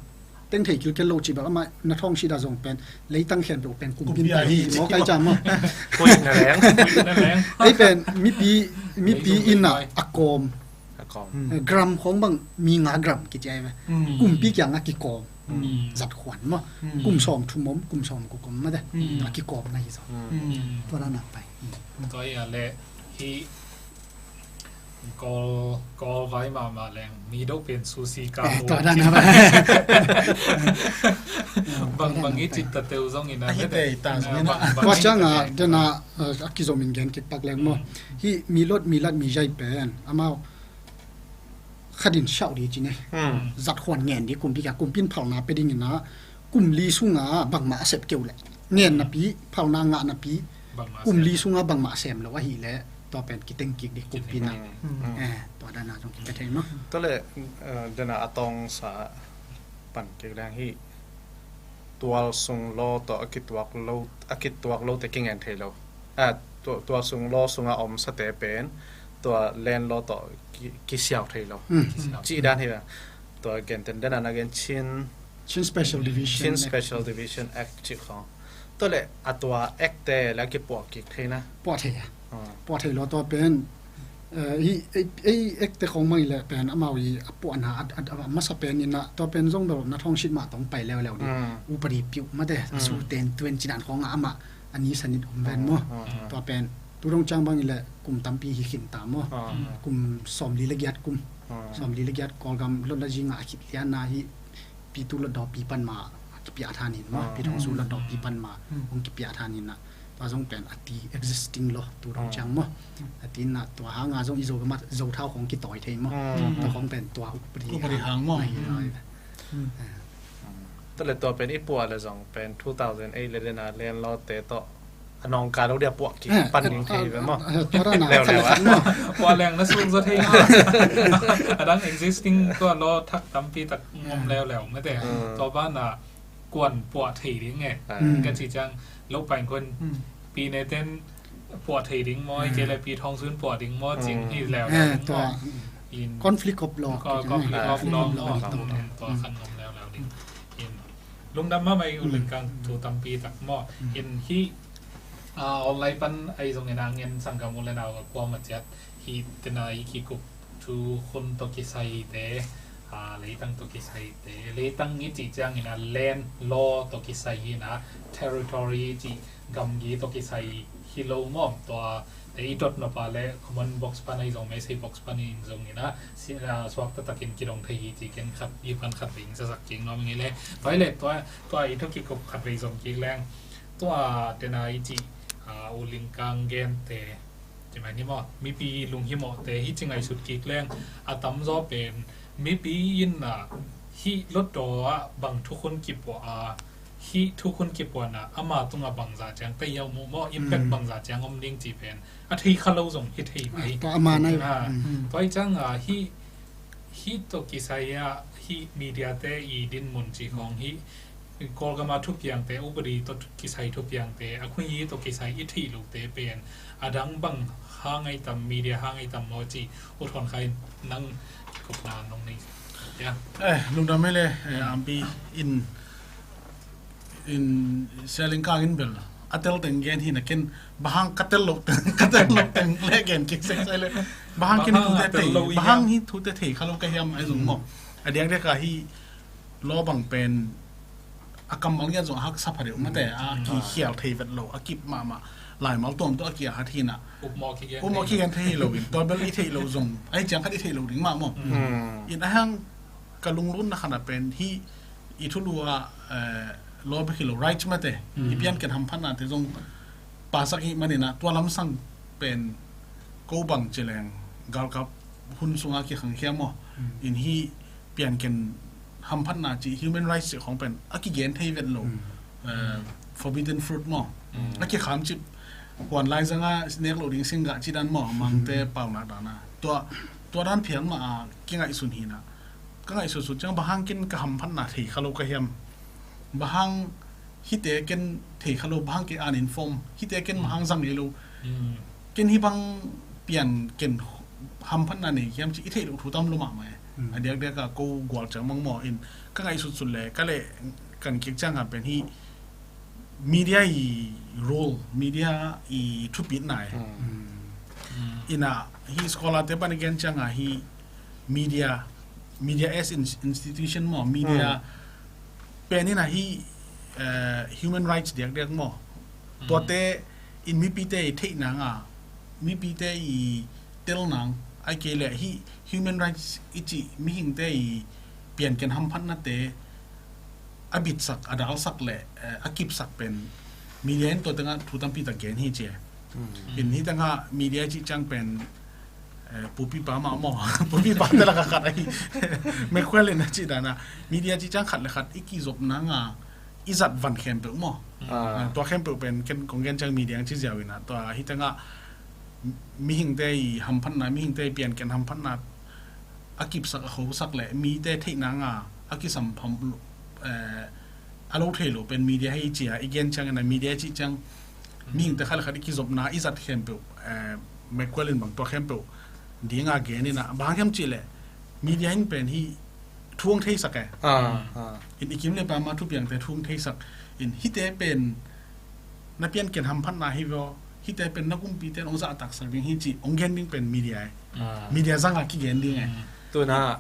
Teng thei kilkel lo ci bel amah na thawng sida zong pen leitang khen peuh pen kumpi hi maw kai ca maw. Ei pen mipi mipi ina a kawm gram khong bang mi nga gram kici ai ve. Kumpi kianga kikawm zat khuan maw. Kum sawm thum om kum sawm kuk om mate a kikawm na hi zong. Tua dan a pai. Tua hi a le hi Kawl, Kawl vai mahmah leng mi deuh pen sushi ka Eh, lo. Tua dan a ba. Bang, bang i cit ta teu zong in a Ahi mete. Tei ta zong in a. Bang, bang Tua i ciang cit ta a teu. Dena, eh, a kizom in gen kik pak leng maw. Hmm. Hih mi lot mi lat mi zai pen amau khat in siau di ci ne. Hmm. Zat khuan ngen di kumpi ka kumpin phalna pe ding in a kum li sunga bangmah a sep keu le. Ngen napi, phalna ngah napi, Bangmah kum sem. Li sunga bangmah sem lo ahih leh, tua pen kiteng kik di kumpi na. Hmm. Eh, tua dan a zong kipia thei maw. Tua leh, eh, dena a tawngsa pan kik leng hi tual sung law tawh a kituak lo, a kituak lo te kingen thei lo. Ah, tua, tual sung law sunga om sate pen, tua land law tawh ki, kisiau thei lo. Hmm. Kisiau. Cih dan hi la. Tua genten dena na gen Chin Chin Special Division Chin Act. Special Division Act cih khawng. Tua leh a tua Act te la kipuah kik thei na. Puah thei a. Ah. Puah thei lo tua pen, eh, i, ei, ei Act te khawng mang i leh pen amau i a puahna a, a, a masa pen in a tua pen zong bel na thawng sit mah tawng pai leuleu di. Mm. Upadi piuh mate, Mm. su ten tuen cinan khawng a amah a ni sanit om ven maw. Mm, mm, mm. Tua pen tu dong ciang bang i leh kum tampi hi khin ta maw. Mm. Kum sawmli le giat kum. Mm. Sawmli le giat Kawlgam lot la zi ngah a khit lian na hi Pi Tu Hlutdawpi pan ma a kipia than in maw, Ah. Pi Thawng Sung Hlutdawpi pan ma Mm. hong kipia than in a. Tua zong pen a ti existing law tu dong Ah. ciang maw. Mm. A ti in a tua hang a zong i Zo gam a Zo thau khawng kitawi thei maw. Mm. Tua khawng pen tua upadi Upadi hang. Hang maw. Ahi Mm. lai. Mm. Eh. Tua leh tua pen i puah leh zong pen two thousand eight leh dena land law te tawh a nawngkai lo dia puah kik Eh, pan eh, ding thei eh, ve maw. Eh, tua dan a Leuleu khat le khat ah. Maw. Puah leng na suk zaw thei maw. A dang existing tua law thak tampi tak ngom leuleu mete. Mm. Tua ban a kuan puah thei ding e. Ah. Mm. Ka ci ciang lo pain kun Mm. pi ne ten puah thei ding maw, Mm. ke le pi thawng sun puah ding maw, cing Mm. hi leuleu Eh, ding tua maw. In conflict of law. Ko-, conflict Ah. of law Conflict of law maw. Hi tua. Mm. Tua Mm. khan ngom leuleu ding. In lungdam mahmah i u Mm. Lin Kang thu tampi tak maw. Mm. In hi Ah, online pan ahi zongin a ngen sanggam u le nau a kuamah ciat hi tena i kikup thu hun tawh kisai te, ah, leitang tawh kisai te, leitang i cih ciangin a land law tawh kisai hi na, territory i cih gamgi tawh kisai hi lo maw. Tua te i dot nop a le comment box pan ahi zong message box pan in zongin a si-, ah, suak taktakin kidong thei hi ci ken khat i pan khat vei in sasak kik nuam ing ei le. Tua hi le tua, tua i thu kikup khat vei zong kik leng. Tua tena i cih, ah, u Lin Kang gente, ci mai ni maw, mipi lunghimawhte hi ci ngaihsut kik leng, a tamzaw pen mipi in, ah, hih lotdaw ah bang thukhun kipuah a, hih thukhun kipuahna ama tungah bangzah ciang tei a om uh maw, impact Mm. bangzah ciang om ding cih pen a thei kha lo zong hi thei mai. Tua ama nai. Ah, Mm. tua i ciang, ah, hih, hih tawh kisai ah, hih media te i dinmun cih khawng hih Kawlgam a thupiangte, upadi tawh kisai thupiangte, a khuihi tawh kisai i theih lote pen a dang bang hang ai tam, media hang ai tam maw ci, U Thawn Khai nang kikupna nong nei. Ya. Eh, lungdam ei le, eh, Ampi in, in Sia Lin Kang in bel a tel teng gen hi na ken, bang hang ka tel lo teng, ka tel lo teng le gen kik sek sai le. Bang hang ken Bang hang thute a tel thei, lo i bang hang hiam? Hi thute thei kha lo ka hiam ai zong maw. Mm. A diakdiak a hi law bang pen a kammal ngiat zong a haksa pha deuh mate, a Mm. kikhial thei vet lo, a kip mahmah, laimal tuam tawh a kihat hi na. Upmawh kigen Upmawh thei kigen thei lo in, tua bel i theih lo zong, ai ciang khat i theih lo ding mah maw. Mm. In a hang ka lunglutna khat a pen hih i thulu ah, eh, law bek hi lo, rights mate, Mm. i pianken hamphatnate zong pasak hi manin a, tua lamsang pen ko bang ci leng galkap hun sunga kikhangkhia maw. Mm. In hih pianken hamphatna ci, human rights ci khawng pen a kigen thei vet lo. Mm. Eh, forbidden fruit maw. Mm. A kikham cip, huan lai zanga nek lo ding singgah ci dan maw, mangte Mm. paunak dana. Tua, tua dan phial mah a kingaihsun hi na. Ka ngaihsutsut ciang bang hang ken ka hamphatna thei kha lo ka hiam. Bang hang hihte ken thei kha lo, bang hang ken uninformed, hihte ken bang hang zang ngei lo. Mm. Ken hih bang pianken hamphatna nei hiam ci i theih loh thu tam lo mahmah e. Mm. A diakdiak a ko gual ciang mang maw in ka ngaihsutsut le ka leh kan kik ciang a pen hih media i role, media i thupitna e. Mm. Mm. Ina hih scholar te pan i gen ciang a hih media, media as in-, institution maw, media Mm. pen in a hih, eh, human rights diakdiak maw. Mm. Tuate in mipite i theih nang a, mipite i tel nang, Ai kei leh hih human rights i cih mihingte i pianken hamphatnate a bitsak, a dalsak le, eh, a kipsak pen media in tua tengah thu tampi tak gen hi ci. In hih tengah media i cih ciang pen, eh, pupipa mah maw? Pupipa te lakah khat ahi. Mequel in a cih dana media i cih ciang khat le khat i kizop nanga i zat van khempeuh maw? Ah, tua khempeuh pen ken kong gen ciang media ang ci ziau ina tua hih tengah mihingte i hamphatna, mihingte i pianken hamphatna a kipsak, a khosak le mite theihna nga a kisam pham, eh, a lo thei lo pen media hei cia i gen ciang ina media i cih ciang mihingte khat le khat i kizopna i zat khempeuh, eh, Mequel in bang tua khempeuh dinga gen ina bang hiam cih le media in pen hi thu ang theisak e. Ah, ah. In i kim le pama thupiangte thu ang theisak in hihte pen na pianken hamphatna hi veo, hihte pen na kumpite in hong zahtaksak ding hi cih hong gen ding pen media e. Ah. Media zanga kigen ding e. Tuna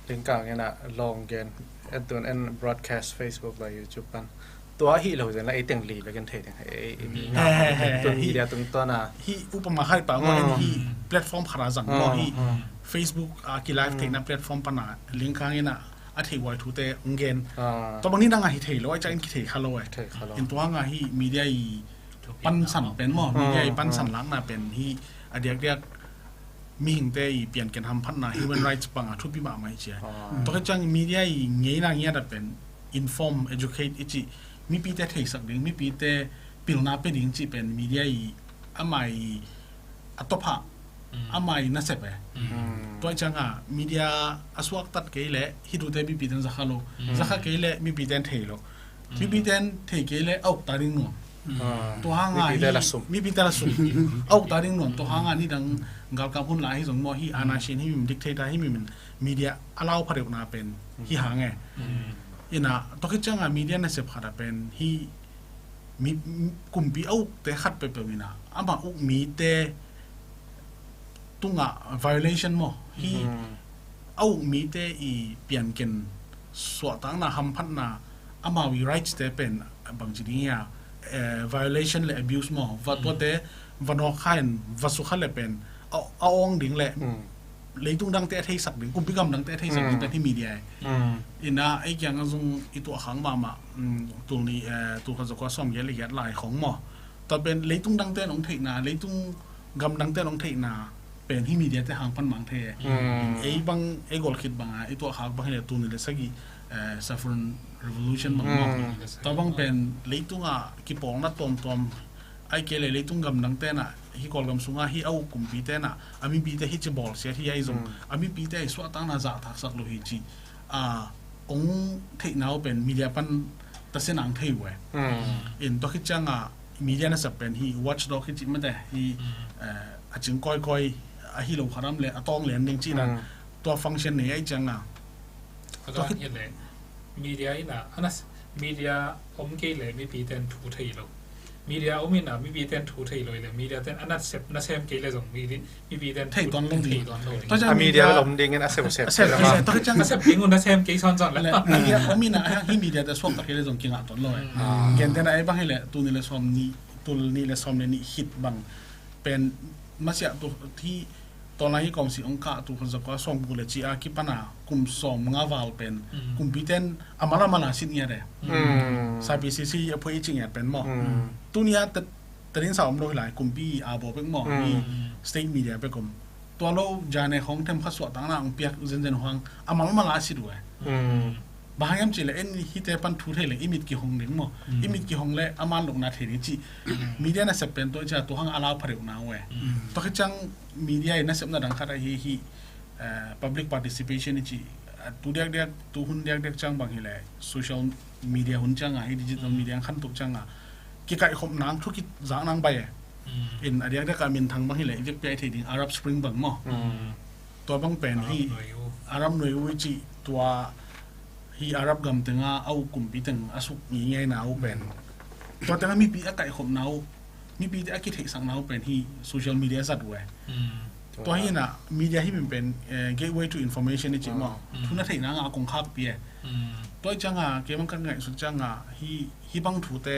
lingkang ina long gen en tun en broadcast Facebook le YouTube pan tua hi lo zen la ei teng li bekin thei ding he ei mi nga tun media tung tona hi upama khai pa mo en hi platform khara zang mo hi Facebook a ki live theihna platform pana lingkang ina a thei wai thute hong gen. Tua bang ni dang a hi thei lo ai cak in ki thei kha lo e. In tua nga hi media i pansan pen mo, media i pansan lakna pen hi a diakdiak mihingte i pianken hamphatna human rights panga thupi mahmah hi cia. Tua khit ciang media i ngeina ngiat a pen inform, educate i cih mipite theisak ding, mipite pilna pe ding cih pen media i amai a topha amai nasep e. Tua i cianga media a suaktat kei le hi thute mipite in zakha lo, zakha kei le mipite in thei lo. Mipite in thei kei le a ukta ding nuam. Tua hanga mipite hi la sum. Mipite la sum. A ukta ding nuam tua hanga nidang galkap hun la hi zong maw hi ana sin hi mim dictator hi mim media a lau pha deuhna pen hi hang e. Ina tua khit cianga media nasep khat a pen hi mi, mi, kumpi a ukte khat peuhpeuh ina ama uk mite tungah violation maw hi a uk mite i pianken suahtakna hamphatna amau i rights te pen bangci ding hia, eh, violation le abuse maw va tuate va nawk kha in va sukha le pen a, a awng ding le leitung dangte a theisak ding, kumpi gam dangte a theisak ding pen hi media e. Ina ei kiang a zong i tuah khang mahmah, tul ni, eh, tul khat zakua sawm giat le giat lai khong maw. Tua pen leitung dangte nong theihna, leitung gam dangte nong theihna pen hi media te hang pan mang thei e. Ei bang, ei gol khit banga i tuah khak bang hi le tul ni le sagih, eh, Saffron Revolution bang maw. Tua bang pen leitunga kipawlna tuamtuam ai kei le leitung gam dangte na hi Kawlgam sunga hi a uk kumpi te na a mipite hi ci bawlsiat hi ai zong a mipite a i suahtakna zahtaksak lo hi ci a ong theihna uh pen media pan tasia nang thei uh e. In tua khit cianga media nasep pen hi watchdog hi ci mate hi, eh, a cing kawikawi a hi lo kharam le a tawng lian ding cina tua function nei ai cianga. Tua khit le media ina anas media om kei le mipiten thu thei lo. Media om ina mipiten thu thei lo ile media ten anat sep na sem kei le zong mipiten thei tuan lo ding. Tua ciang a media om ding in a sep sep a sep ding un na sem kei son son le media om ina hi media te suak ta kei le zong kinga tuan lo. Gen tena ei bang hi le tul ni le sawm ni, tul ni le sawm le ni hit bang pen masiah tu hi Tua lai hi kawmsi ong kah tul khat zakua sawmguk le ci a kipana kum sawm nga val pen kumpiten a mala mala sit ngiat e. Sa P C C a phuai i ci ngiat pen maw. Tunia tadin sa om lo hi lai kumpi a baw bek maw hi state media bek om. Tua lo jane khong them khat suahtakna ong piak zenzen huang a mala mala sit uh e. Bang hang hiam cih le en hite pan thu thei le i mit kihong ding maw. I mit kihong le a man lokna thei ding cih media nasep pen tua i cia tua hang a lau pha deuhna uh e. Tua khit ciang media i nasepna dang khat ahi hi, eh, public participation i cih, eh, tu diakdiak tu hun diakdiak ciang bang hi le social media hun ciang a hi digital media khan tuk ciang a kikaihkhop nang thu kizak nang bai e. In a diakdiak a minthang bang hi le i vekpi a i thei ding Arab Spring bang maw. Tua bang pen hi Arab nuai uh i cih tua hi Arab gam tenga a uk kumpi teng a suk ngingaina uh pen tua tenga mipi a kaihkhopna uh mipi te a kitheihsakna uh pen hi social media zat uh e. Tua hi na media hi min pen, eh, gateway to information i cih maw. Thu na theihna nga a kong khakpi e. Tua i cianga kei bang kan ngaihsut cianga hi, hi bang thute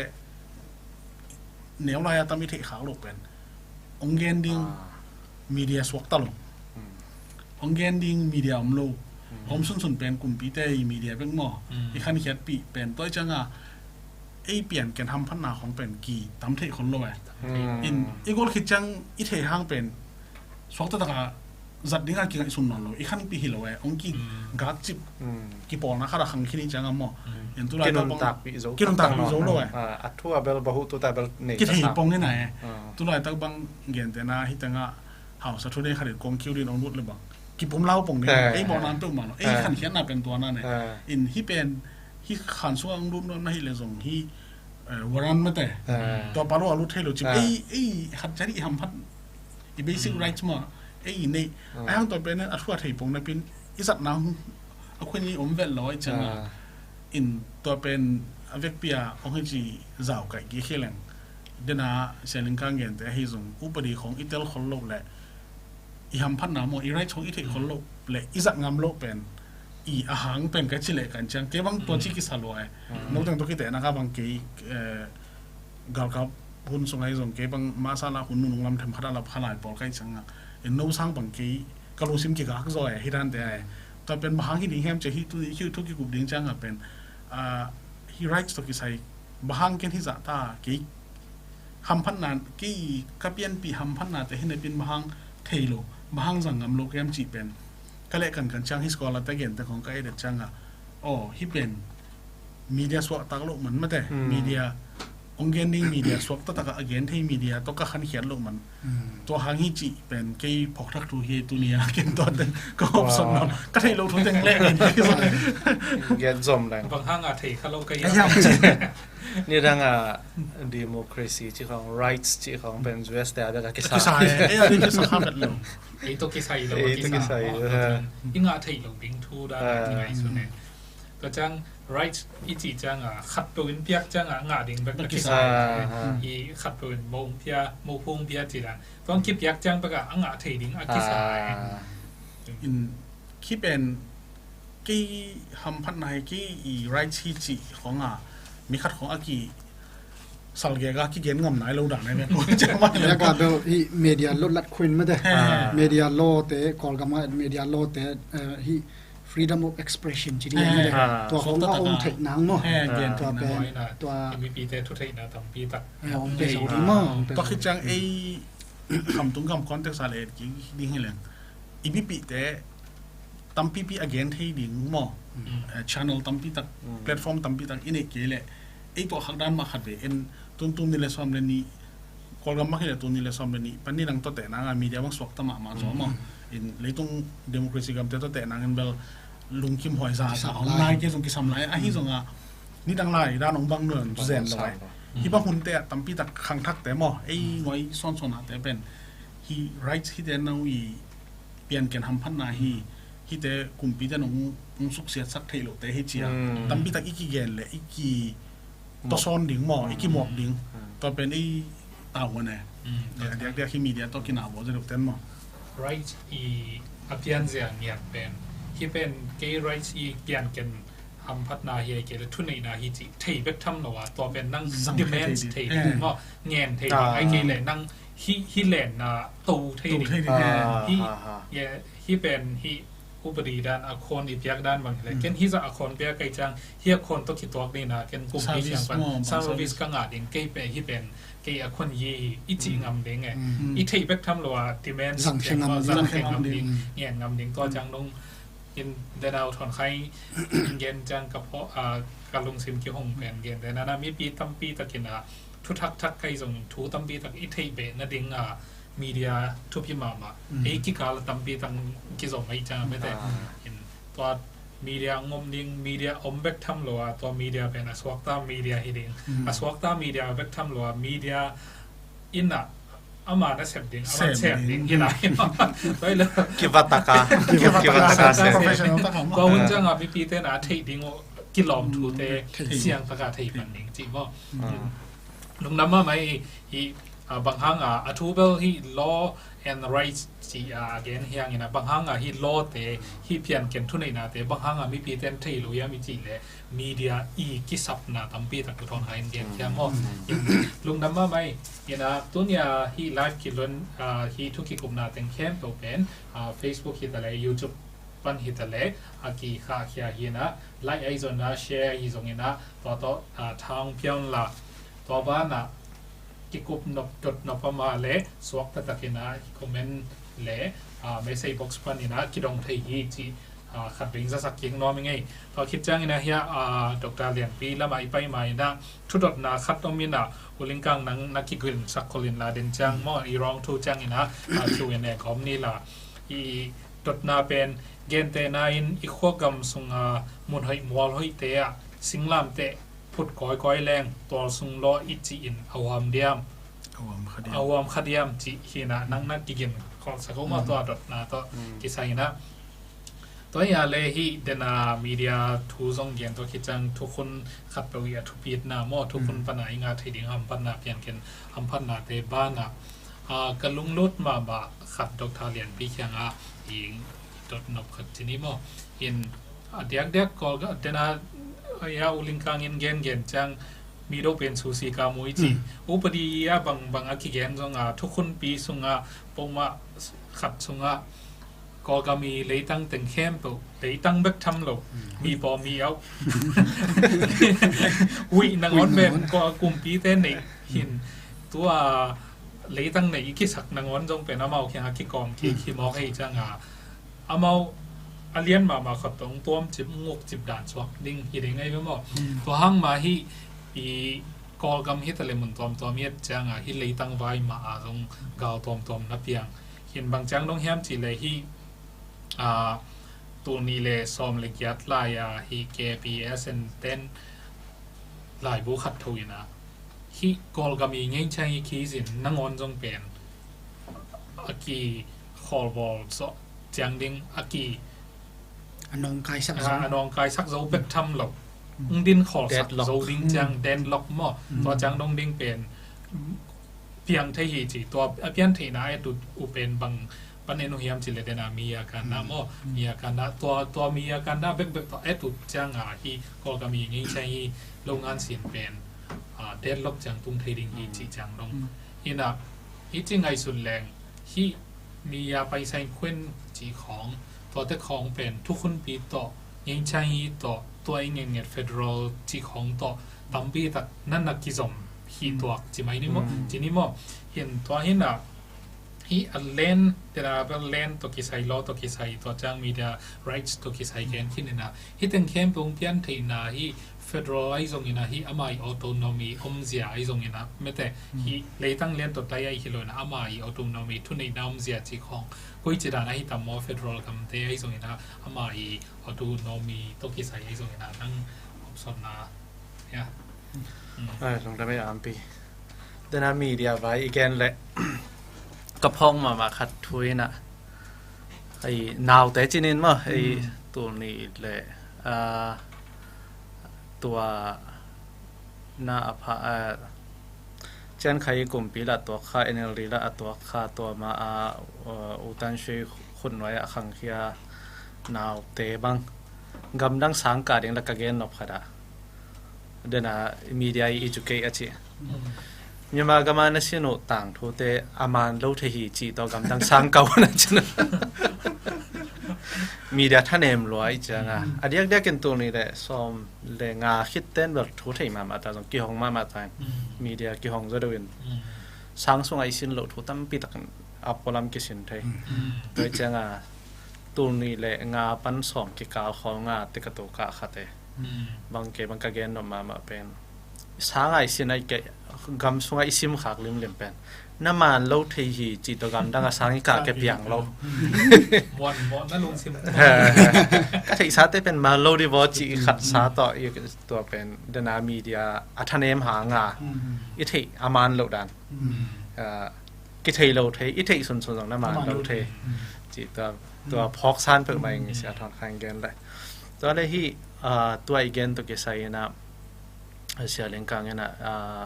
neu lai a tam i theih khak lo pen ong gen ding media suakta lo. hong gen ding media om lo. Om sunsun pen kumpite i media bek maw. I khankhiatpih pen tua i cianga ei pianken hamphatna khong pen ki tam theih khol lo e. In i gol khit ciang i thei hang pen suakta taka zat dinga kingaihsun nawn lo, i khanpih hi lo e, hong kigakcip kipawlna khat a khang khin i cianga maw. In tulai tak bang kinuntakpih zo lo e. A thu a bel bahu tuta bel nei kithei pong ina e. Tulai tak bang gentena hi tengah hausa thu nei khat in kong kiu din ong lut le bang kipum lau pong ding. Ei mawhna an peuh mah lo, ei khankhiatna pen tua na ne. In hi pen hi khan sungah ong lut nawn na hi le zong hi warrant mate, tua pa lo a lut thei lo cip. Ei ei khat cari i hamphat i basic rights mah ei i neih. Ai hang tua pen a thu a thei pong na pin i zatna a khuin i om vel lo ai cianga. In tua pen a vekpi a ong hi ci zau kaih kik hi leng dena sialing kang gente ahi zong upadi khong i tel khol lo le i hamphatna maw, i rights khong i theih khol lo le i zat ngam lo pen i a hang pen ka ci leh kan ciang kei bang tua ci kisa lua e. No teng tua kite na ka bang kei galkap hun sung ahi zong kei bang masa la hun nunung lam them khat a lap khalai pawl kai cianga in no sang bang kei ka lungsim kigak zaw e hi dan te e. Tua pen bang hang hi ding hiam ci hi tu hi thu kikup ding cianga pen hi rights to kisai bang hang ken hi zah ta kei hamphatna kei ka pianpih hamphatna te hi na pin bang hang thei lo, bang hang zang ngam lo kem cih pen ka leh kan kan ciang hi scholar te gen te khong ka edet cianga aw hi pen media suaktak lo man mate. Media ong gen ding media suakta taka a gen thei media to ka khankhiat lo man. Tua hang hi cih pen kei phawkthak thu hi tunia ken tua teng ka hopsot nawn ka theih lo thu teng leh gen zom leng. Bang hang a thei kha lo ka hiam. Nidang a democracy ci khong rights ci khong pen U S te a bek a kisa. Kisa e, ei a ding kisa kha vet lo. Ei to kisai lo, ei to kisai lo. I ngah thei lo ding thu da ngai su ne. Tua ciang rights i ci cianga khat peuh in piak cianga ngah ding bek a kisa e. I khat peuh in mo pia mo phung pia ci dan. Tua kipiak ciang bek a ngah thei ding a kisa e. In khi pen kei hamphatna hi kei i rights hi cih khong a mi khat khong a ki salgek a kigen ngam nai lo dan ai me ko ciang ma. Yak a bel hi media law lat khuin mate. Media law te Kawlgam a media law te hi freedom of expression ci ding mate. Tua khong a ong theih nang maw. Tua pen tua M P te thu theihna tampi tak ong pe zo ding maw. Tua khit ciang ei khamtung gam context a le et ki ding hi leng i mipihte tampipi a gen thei ding maw. Channel tampi tak, platform tampi tak i neih kei leh ei tuah khak dan mah khat ve en. Tun tul nih le sawm le nih Kawlgam mah hi le tul nih le sawm le nih pan ni dang tawte nanga media bang suakta mahmah zaw maw. In leitung democracy gamte tawte nangin bel lungkim huai za za hong lai kei zong kisam lai ahi zonga nidang lai dan hong bang nuam zen lo ai. Hi bang hunte ah tampi tak khangthakte maw ei nguai sawnsawn ahte pen hi rights hite no i pianken hamphatna hi. Hite kumpite nong suksiatsak theih lohte hi cia tampi tak i kigen le i ki tawsawn ding maw i kimuap ding. Tua pen i tauhuan e. Diakdiak hi media tawh kinah bawl zia deuhten maw. Rights i a pianzia ngiat pen hi pen kei rights i pianken hamphatna hi ai kei le thuneihna hi cih thei bek tham lo a tua pen nang demand thei ding maw ngen thei ding ai kei le nang hi hi lenna to thei ding. Hi pen hi upadi dan a khawn i piak dan bang hi le ken hi zah a khawn piak kai ciang hi a khawn tawh kituak ding na ken kum hi siang pan service ka ngah ding kei pen hi pen kei a khawn yi hi i cih ngam ding e. I theih bek tham lo a demand zang khe ngam ding ngen ngam ding tua ciang nung in denau thawn khai in gen ciang ka phaw ka lungsim kihong pen gen den ana mipi tampi takin a thu thakthak kai zong thu tampi tak i theih beh nading a media thupi mahmah ei kikal a tampi tak kizom ei ciang a mete in tua media ngom ding media om bek tham lo a tua media pen a suakta media hi ding a suakta media bek tham lo a media in a ama na sep ding ama sep ding hi lai. Kiva taka kiva taka sep. Tua hun ciang a mipi te na theih ding uh kilawm thu te siang taka thei pan ding ci maw. Lungdam mahmah i bang hang a a thu bel hi law and rights ci a gen hiangin a bang hanga hih lawte, hih pianken thuneihnate bang hanga mipite in thei lo hiam i cih leh media i kisapna tampi tak tu thawn kha in gen hiam maw? Lungdam mahmah. Ina tunia hih live kilon, ah, hih thu kikupna teng khempeuh pen, ah, Facebook hi ta leh, YouTube pan hi ta leh, a kikhahkhia hi ina, like ahi zongin a, share ahi zongin a, tua tawh, ah, tha hong pia un la, tua banah kikup nop, dot nop a mah leh suak taktakin a comment leh, ah, message box panin a kidong thei hi cih, ah, khat beng zasak kik nuam ing ei. Tua khit ciangin a hiah, ah, Doctor Lianpi lamah i pai ma in a thudotna khat om in a, U Lingkang nang na kigingsak khol in la den ciang maw, i wrong thu ciangin a, ah, Q and A ka om ni la. I dotna pen gentehna in i khuagam sunga mun hoih mual hoihte ah singlamteh phut kawikawi leng tual sung lawh i cih in a huam diam? A huam kha diam? A huam kha diam cih hi ina, nang na kiging kholsak uh maw, tua dotna tawh kisai ina. Tua hi a leh hih dena media thu zong gen tawh khit ciang thukhun khatpeuh i a thupitna maw, thukhun pana i ngah thei ding hamphatna, pianken hamphatnate banah, ah, ka lunglut mahmah khat Doctor Lianpi kiangah i dot nop khat ci ni maw? In a diakdiak Kawlgam dena, ah, U Lingkang in gengen ciang mi do pen susi ka mu i ci. Upadi a bangbang a kigen zong a thukhunpi sungah pongmah khat sungah Kawlgam i leitang teng khempeuh, leitang bek tham lo, mi paw mi auh, huih nangawn pen Kawl kumpite neih hi in, tua leitang neih i kisak nangawn zong pen amau kiangah kikawm kik hi mawk hi ciangin a, amau a lian mahmah khot tawh tuamcip ngukcip dan suak ding hi ding ahi ve maw? Tua hang mah hih i Kawlgam hi ta leh mun tuamtuam i et ciangin a, hih leitang vai mah a zong gal tuamtuam na piang. Hi in bang ciang dong hiam cih leh hih, ah, tul nih leh sawm leh giat lai a hih K P S N ten laibu khat tho in a, hih Kawlgam i ngeingchang i kizin nangawn zong pen a kikholbawl zawh ciang ding, a ki a nawngkaisak zo, a nawngkaisak zo bek tham lo, hong din kholsak zo ding ciang, deadlock maw, tua ciang dong ding pen piang thei hi ci. Tua a piantheihna a et uh pen bang pan en uh hiam cih leh dena mi a kanna maw, mi a kanna, tua, tua mi a kanna bekbek tua et uh ciangin a hih Kawlgam i ngeingchang i lo ngan sin pen, ah, deadlock ciang tung thei ding hi cih ciang dong. Hi in a, hih ci ngaihsut leng hih mi a paisa in khuen cih khawng, tuate khawng pen thukhunpi tawh, ngeingchang i tawh, tua i ngetnget federal cih khawng tawh tampi tak na na kizom hi tuak ci mai ni maw, ci ni maw? Hi in tua hi in a, hih a land, dena bel land tawh kisai, law tawh kisai, tua ciang media rights tawh kisai gen khin in a, hih teng khempeuh hong piantheihna hih federal ahi zongin a, hih ama i autonomy omzia ahi zongin a, mete, hih leitang lian tawh tai ahi hi lo in a, ama i autonomy thuneihna omzia cih khawng koici dan ahi tam maw, federal gamte ahi zongin a, ama i autonomy tawh kisai ahi zongin a, nang omsawtna, ya. Ai, lungdam ei Ampi. Dena media vai i gen leh ka phawk mahmah khat thu hi in a, ei naute ci ni maw, ei tul nih leh, ah, tua na a pha, ah, Cian Khai i kumpi lah a tuak kha, N L D lah a tuak kha, tua ma a, ah, U Tan Swe khut nuai ah a khangkhia naute bang gamdang sang kah ding lah ka gen nop khat ah, dena media i educate a ci. Myanmar gam a na sin uh tangthute a man lo thei hi cih tawh gamdang sang kah un a ci na. Media thanem lua i ciangin a, a diakdiak in tul nih leh sawm leh nga khit ten bel thu thei mahmah ta zong, kihong mahmah ta in. Media kihong zaw deuh in sang sungah i sin loh thu tampi tak a pualam kisin thei. Tua i ciangin a tul nih leh nga pan sawm kikal khawng a te ka to kah khat e. Bang kei bang ka gen nop mahmah pen, sang a i sin a i kei, gam sungah i sim khak limlim pen na man lo thei hi cih tawh gamdang a sang i kah kei piang lo. Muan mawh na lungsim. Ka theihsate pen man lo dih vaw cih khat sa tawh i tua pen dena media a thanem hang a i theih a man loh dan. Ah, kithei lo thei, i theih sunsun zong na man lo thei. Cih tua, tua phawk san peuhmah ing, Sia Thawn Khai gen leh. Tua leh hih, ah, tua i gen tawh kisai in a, Sia Leng Kang in a, ah,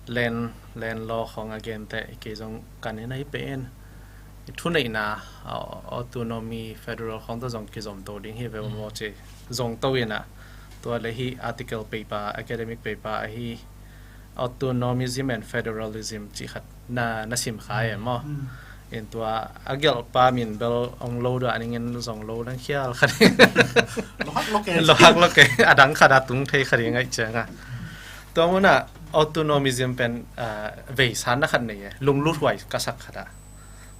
land, land law khawng a gen teh kei zong kan in a hi pen. Thuneihna, uh, autonomy, federal khawng tawh zong kizom to ding hi ve maw ci. Zong to in ah, tua le hi article paper, academic paper ahi, autonomism and federalism ci khat na, na sim kha e maw. In tua a gelhpa min bel ong lo dah ning in zong lo dang khial kha ding. Lo hak lo ke. Lo hak lo ke. A dang khat a tung thei kha ding ngaih ciang a. Tua mun ah autonomism pen, uh, veisan na khat nei e, lunglut huai ka sak khat ah.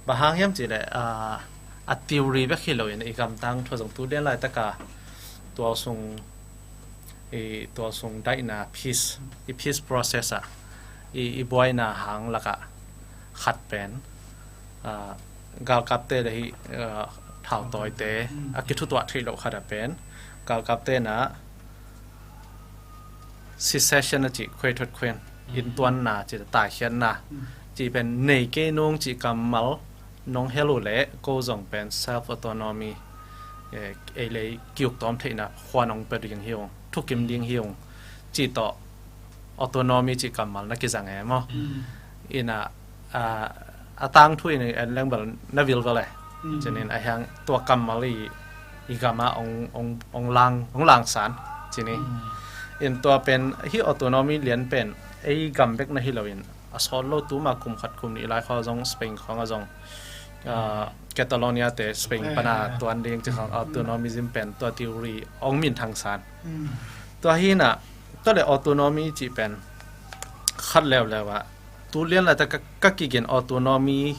Bang hang hiam cih leh, ah, a theory bek hi lo in i gam tangthu zong tu lian laitak a tualsung, i tualsung daihna peace, i peace process ah, i, i buaina hang lak ah khat pen, ah, galkapte le hi, ah, thautawite a kithutuah theih loh khat ah pen galkapte in ah secession a cih, khuaithot khuan, inntuanna cih, taikhiatna cih pen nei kei nung cih kammal nong hel uh leh ko zong pen self autonomy, eh, ei lei ki-uk tawm theihna khuan ong pia ding hi ung, thukim ding hi ung cih tawh autonomy cih kammal na kizang e maw. In ah, ah, a tangthu in en leng bel na vilvel e. Cih ning a hiang tua kammal i, i gam ah ong, ong, ong lang, ong langsan cih ning. In tua pen hi autonomy lian pen ei gam bek na hi lo in a sawt lo, tuma kum khat kum nih lai khawng zong Spain khawng ah zong, ah, Catalonia te Spain pan a tuan ding cih khawng autonomism pen tua theory ong minthangsan. Tua hi in ah, tua le autonomy cih pen khat leuleu ah tu lian laitak ka, ka kigin autonomy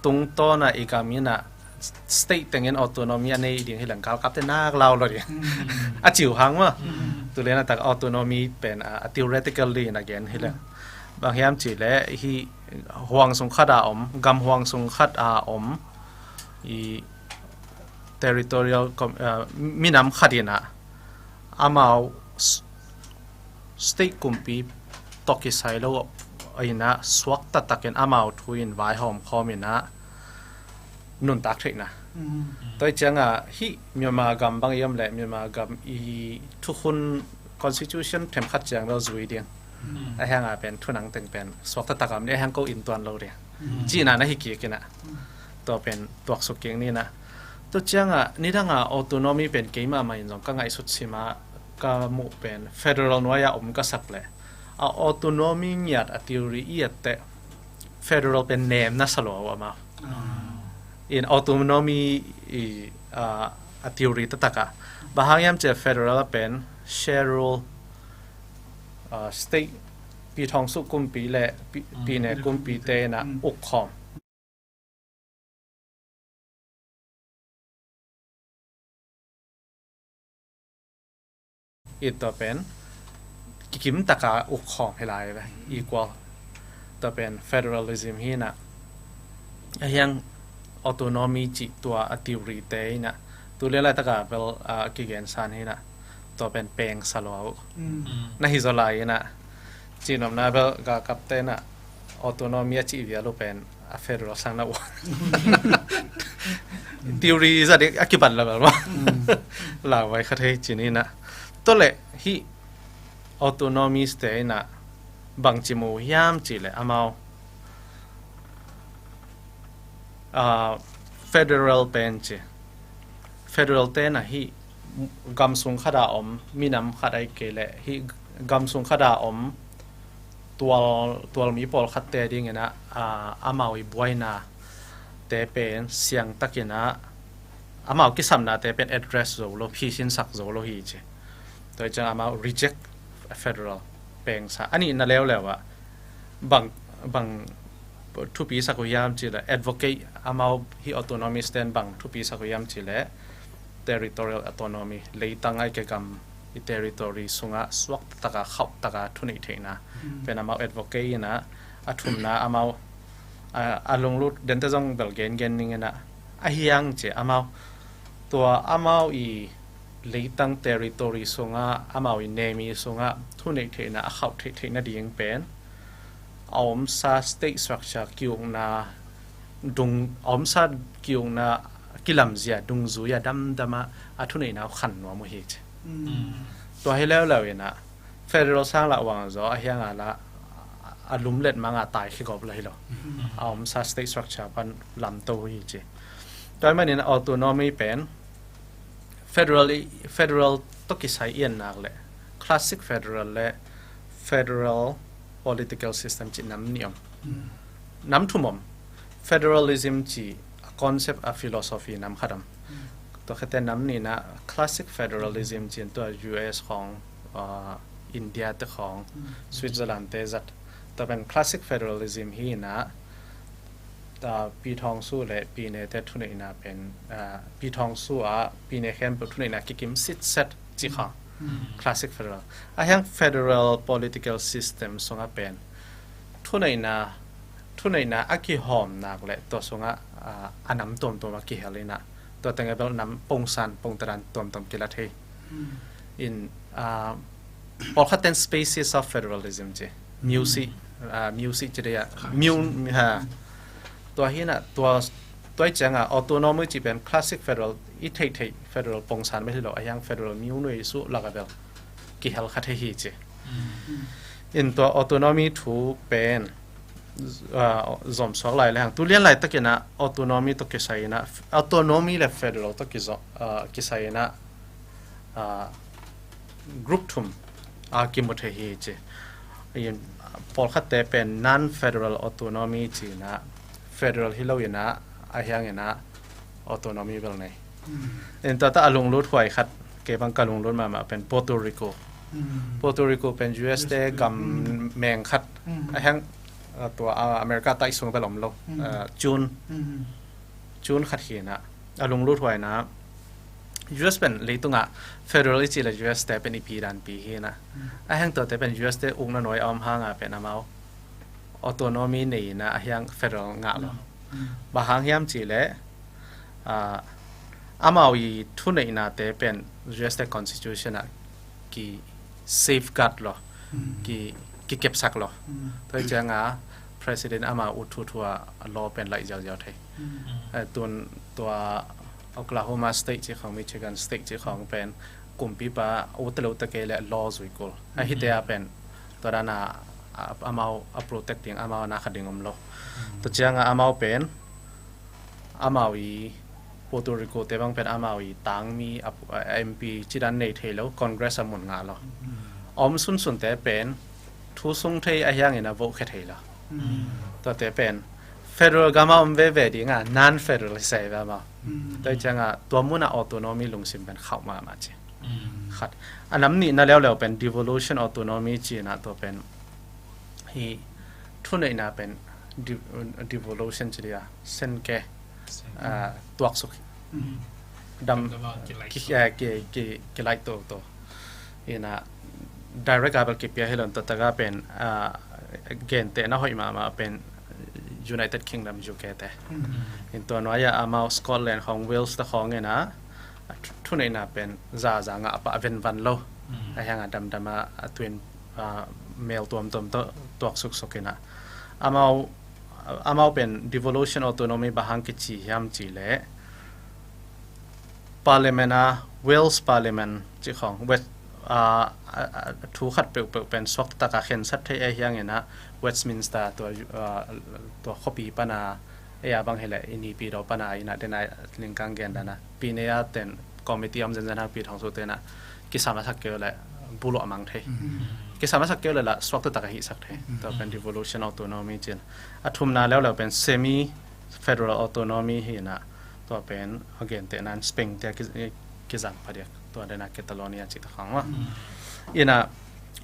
tungtawn ah i gam in ah state tengin autonomy a nei ding hi leng galkapte nak lau lo ding. A ci uh hang maw. Tu lian laitak autonomy pen, ah, a theoretical ding in a gen hi leng. Bang hiam cih leh hi huang sung khat a om, gam huang sung khat a om i territorial com-, ah, minam khat in ah amau s-, state kumpi tawh kisai lo in ah suak taktak in amau thu in vaihawm khawm in ah nuntak theihna. Tua hi ciang a hi Myanmar gam bang i om leh Myanmar gam i thukhun constitution themkhat ciang lo zui ding. A hiang a pen thunang teng pen suak taktak a om ding, a hiang ko inntuan lo ding. Cihna na hi kik in ah. Tua pen tuaksuk kik ni in ah. Tua ciang a nidang a autonomy pen keimah mah in zong ka ngaihsut sim a ka muh pen federal nuai a om ka sak leh a autonomy ngiat a theory i et teh federal pen nem na sa lua uh amau. In autonomy i, ah, a theory taktak a. Bang hang hiam cih leh federal pen schedule, ah, state, pi thong suk kumpi le pi, pi ne kumpi te in ah uk khawm. I tua pen kikim taka uk khawm hi lai ve, equal. Tua pen federalism hi in ah, a hiang autonomy cih tua a theory te in ah, tu lian laitak a bel, ah, kigen san hi in ah, tua pen peng sa lua uh. Na hi zaw lai in ah, cihnopna bel galkapte in ah autonomy a cih vial uh pen a federal sang na uh. Theory zat a kibat la bel maw. Lau vai kha thei cih ni in ah. Tua leh hi autonomies te in ah bangci mu hiam cih leh amau, ah, federal pen ci. Federal te in ah hi gam sung khat a om minam khat ahih kei leh hi gam sung khat a om tual, tualmi pawlkhat te ding in ah, ah, amau i buaina te pen siang tak in ah amau kisapna te pen address zo lo, phisin sak zo lo hi ci. Tua hi ciang amau reject federal, peng sa. A nihna leuleu ah bang, bang thupi sak uh hiam cih leh advocate, amau hi autonomist ten bang thupi sak uh hiam cih leh territorial autonomy, leitang ahih kei leh gam i territory sungah suak taka, khauh taka thuneih theihna pen amau advocate in ah, a thumna amau, a, a lunglut den te zong bel gengen ning in ah, a hiang ci amau tua amau i leitang territory sungah, amau i nemi sungah thuneih theihna a khauh theih theihna ding pen a omsa state structure ki-ukna dung, a omsa ki-ukna kilamzia dungzui a damdam ah a thuneihna uh khan nuam uh hi ci. Tua hi leuleu in ah federal sang lah uang zaw a hiang a lah a lumlet manga taikhia gawp la hi lo. A omsa state structure pan lamto hi ci. Tua ahih manin autonomy pen federal, federal tawh kisai i et nak leh classic federal le federal political system ci nam nih om. Nam thum om. Federalism ci a concept, a philosophy nam khat om. Tua khate nam nihna classic federalism ci-in tua U S khawng, uh, India te khawng, Switzerland te zat. Tua pen classic federalism hi inah, uh, Pi Thawng Su le Pi Ne te thuneihna pen, uh, Pi Thawng Su ah Pi Ne khempeuh thuneihna kikim sitset ci kha. Classic federal. A hiang federal political system sungah pen thuneihna, thuneihna a kihawm nak le tua sungah, ah, a nam tuamtuam a kihel inah tua tengah bel nam pongsan pongtadan tuamtuam kila thei. In, ah, pawlkhat ten species of federalism ci. Music, ah, music ci dia. Mu, ha. Tua hi inah tua, tua i ciangah autonomy ci pen classic federal i theihtheih federal pongsan bel hi lo, a hiang federal miu nui suh lak a bel kihel kha thei hi ci. In tua autonomy thu pen, ah, zomsuak lai le hang. Tu lian laitakin ah autonomy tawh kisai inah, autonomy le federal tawh kizo-, ah, kisai inah, ah, group thum a kimu thei hi ci. In pawlkhatte pen non-federal autonomy ci inah, federal hi lo inah, a hiang inah autonomy bel nei. In tua ta a lunglut huai khat, kei bang ka lunglut mahmah pen Puerto Rico. Puerto Rico pen U S te gam meng khat. A hiang, uh, tua, uh, America taih sung bel om lo. Uh, cun, cun khat hi inah. A lunglut huai inah U S pen leitungah federal i cih le U S te pen i pi dan pi hi inah. A hiang tuate pen U S te ukna nuai a om hangah pen amau autonomy nei inah a hiang federal ngah lo. Bang hang hiam cih leh, ah, amau i thuneihnate pen U S te constitution ah ki safeguard lo, ki, ki kepsak lo. Tua i ciangah president amau ut thuthu a law pen laih ziauziau thei. Eh, tun tua Oklahoma State ci khawng, Michigan State ci khawng pen kumpipa ut lo ta kei le law zui kul. A hite a pen tua dana, a, amau a protect ding, amau na kha ding om lo. Tua ciangah amau pen amau i Puerto Rico te bang pen amau i tangmi a, a M P ci dan nei thei lo, Congress a mun ngah lo. Om sunsunte pen thu sung thei a hiangin a vote khia thei lo. Tuate pen federal gam a om veve ding a, non-federal hi sai ve amau. Tua i ciangah tua munah autonomy lungsim pen khauh mahmah ci. Khat. A nam nihna leuleu pen devolution autonomy ci inah tua pen hi thuneihna pen de-, devolution ci dia, senke, ah, tuaksuk. Dam, ki, ah, ki, ki, kilaih toto. Inah direct a bel kipia hi lo in tua takah pen, ah, gentehna hoih mahmah pen United Kingdom, U K te. In tua nuai-ah amau Scotland khawng, Wales te khawng inah thu-, thuneihna pen zaza ngah pah venvan lo. A hiangah damdam a, a tuin, ah, mel tuamtuam tawh tuak suksuk inah. Amau, amau pen devolution autonomy bang hang kici hiam cih leh Parliament a, Wales Parliament ci khawng, West, ah, ah, ah, thu khat peuhpeuh pen suakta taka khensat thei a hiang inah Westminster tua, ah, tua khuapi pana, ei a bang hileh i nipi daw pana inah dena lingkang gen dana. Pi Ne a ten committee om zenzen hang Pi Thawng Su tenah kisam a sak keu le buluah mang thei. Kisam a sak keu le lah suakta taka hihsak thei. Tua pen devolution autonomy cin. A thumna leuleu pen semi federal autonomy hi inah tua pen a gentehna in Spain te a ki, kizang phadiak tua dena Catalonia cih ta khang maw. Inah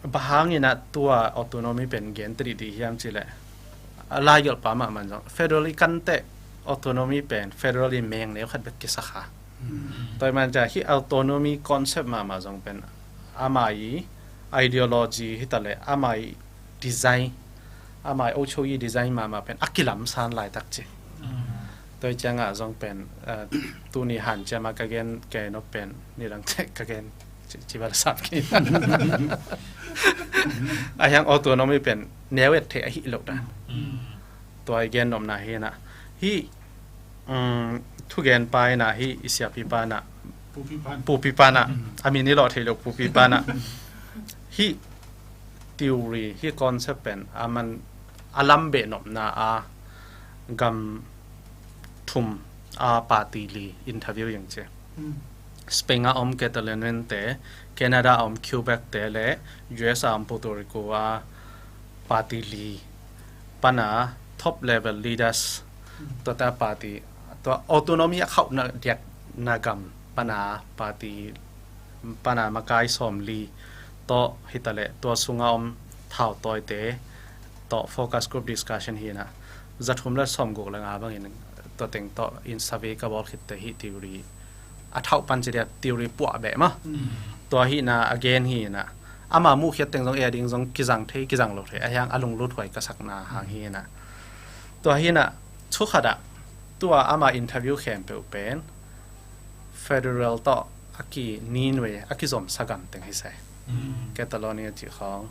bang hang inah tua autonomy pen gente dihdih hiam cih leh a laigelhpa mahmah in zong federal i kanteh autonomy pen federal i meng neu khat bek kisa kha. Tua ahih manin ciah hih autonomy concept mahmah zong pen ama i ideology hi ta leh ama i design, ama i ocho i design mahmah pen a kilamsan laitak ci. Tua i ciangah zong pen, eh, tuni hanciam a ka gen kei nop pen nidang teh ka gen ci, ci bel a sap kei. A hiang autonomy pen neu et theih ahi loh dan. Tua i gen nopna hi inah. Hih, um, thugenpa inah hih i siapipa inah, pupipa inah, a min i lawh theih loh pupipa inah. Hih theory, hih concept pen a man a lam behnopna a gam thum a party li interview ing ci. Spain a om Catalonian te, Canada a om Quebec te le U S a om Puerto Rico a party li pana top level leaders, tua ta party, tua autonomy a khauhna diakna gam pana party pana makai sawmli tawh hitaleh tua sunga om thautawite tawh focus group discussion hi na, za thum le sawmguk le nga bangin tua teng tawh in survey ka bawl khitte hi theory a thauh pan ci dia theory puah beh ma. Tua hihna again hi na, ama muhkhiat teng zong ei a ding zong kizang thei kizang lo thei a hiang a lunglut huai ka sakna hang hi na. Tua hi na, thukhat ah tua ama interview khempeuh pen federal tawh a ki nin ve a kizomsa gam teng hi sai. Catalonia cih khawng,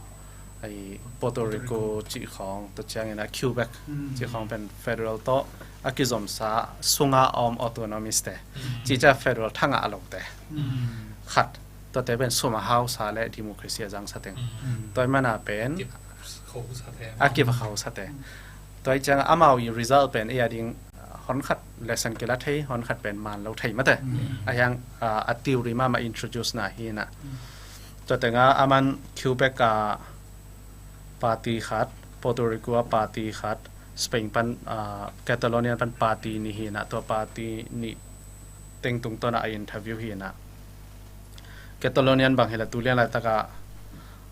ai Puerto Rico cih khawng, tua ciangin a Quebec cih khawng pen federal tawh a kizomsa sunga a om autonomist te, cih cia federal thangah a lote khat, tuate pen sum a hausa le democracy a zangsa teng. Tua i mana pen a kiva khausa te. Tua i ciangah amau i result pen ei a ding honkhat lesson kila thei, honkhat pen man lo thei mate. A hiang a theory mahmah introduce na hi na. Tua tenga aman Quebec a party khat, Puerto Rico a party khat, Spain pan, Catalonia pan party nih hi na, tua party nih teng tungtawn a interview hi na. Catalonian bang hi la tulian laitak a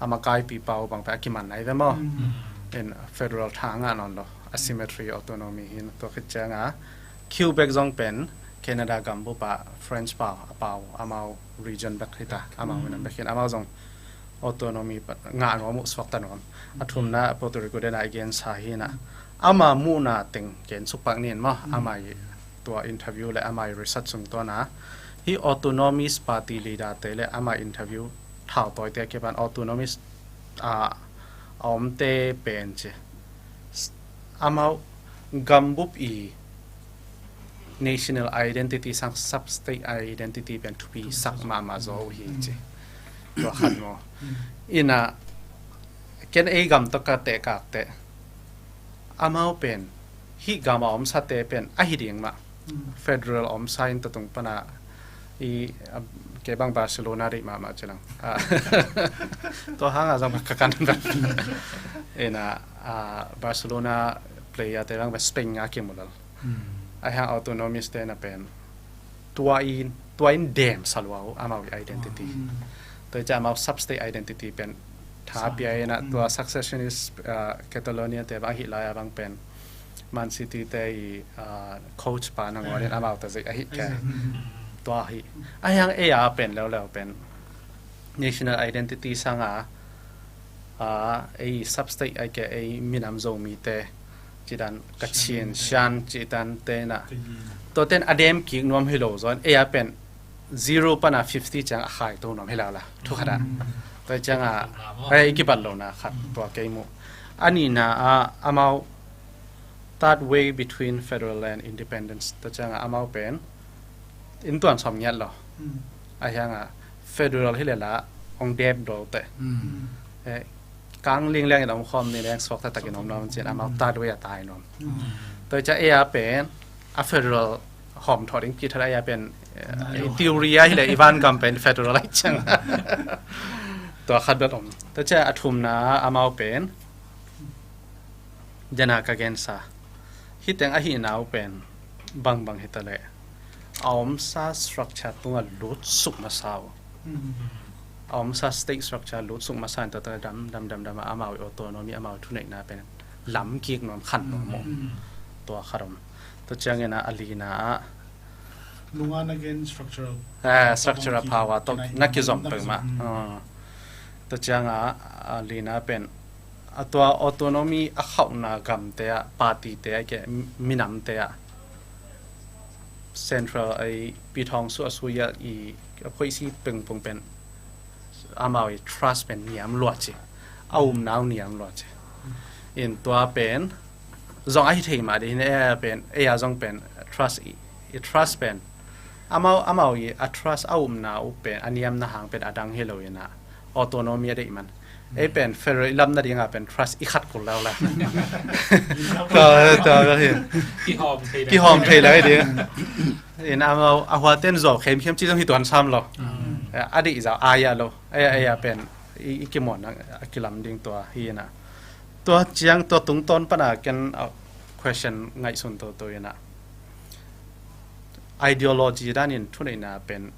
a makaipi pau bang pen a kiman nai ve maw? In federal thangah nawn lo, asymmetry autonomy hi na. Tua khit cianga Quebec zong pen Canada gambup ah French pau a pau amau region bek hi ta, amau minam bek hi na, amau zong autonomy ngah nuam uh, suakta nuam. A thumna Puerto Rico dena i gensa hi na. Ama muhna teng gen suk pak nin maw, ama i tua interview le ama i research sung tuana hi autonomist party leader te le ama interview thautawite a kipan autonomist a omte pen ci, amau gambup i national identity sang sub-state identity pen thupi sak mahmah zaw uh hi ci. Tua khat maw. Ina ken ei gam tawh ka tehkakte amau pen hih gam a omsate pen ahi ding mah. Federal omsa in tatung pana i kei bang Barcelona deih mahmah ci lang. Tua hanga zong ka kan ina Barcelona player te bang Spain a kimulal. A hiang autonomist te na pen tua in tua in dem salua uh amau i identity. Tua i ca amau sub-state identity pen tha pia ina tua successionist Catalonia te bang hi lai a bang pen Man City te i coach pa nanguan in amau ta zei ahi ke. Tua hi a hiang ei a pen leuleu pen national identity sanga ei sub-state ai ke ei minam Zomite cidan Kachin Shan cidan tena tuaten a dem kik nuam hi lo zawn ei a pen zero pana fifty ciang a khai to nuam hi lala thu khat a. Tua cianga ei kipat lo na khat tua kei mu. A nihna a amau third way between federal and independence tua cianga amau pen in tuan sawm ngiat lo. A hianga federal hi lela ong dep do te. Kang ling leng in ong khom ni leng suak ta takin om nom cin amau third way a tai nom. Tua cia ei a pen a federal hom thawh ding ki thada ei a pen theory a hi le i van gam pen federal ai ciang. Tua khat bet om. Tua cia a thumna amau pen dena ka gensa hi teng ahi nau pen bangbang hi ta le a omsa structure tunga lut suk masa uh. A omsa state structure lut suk masa in tua dam dam dam dam a amau i autonomy amau i thuneihna pen lam kik nuam khan nuam uh. Tua khat om. Tua ciangin a lina ah nunga na gen structural structural power to na kizom pek ma. Tua cianga a lina pen a tua autonomy a khauhna gamte ah partyte ah ke minamte ah central ai pithawng suah suya i a phoisi pengpung pen amau i trust pen niam luat ci a umnau niam luat ci. In tua pen zong ahi thei mah dih hin ei a pen ei a zong pen trust i trust pen amau amau i a trust a umna uh pen a niamna hang pen a dang hi lo ina autonomy a deih man Ei pen federal i lam nadinga pen trust i khat kul lo la. Tua, tua bel hi. Kihawm thei lo. Kihawm thei lo hi ding. In amau a huaten zuau khemkhem ci zong hi tuan sam lo. A dih zau a ya lo. Ei, ei a pen i, i kimuan a kilam ding tua hi na. Tua ciang tua tungtawn pana ken a question ngaihsun toto ina. Ideology danin thuneihna pen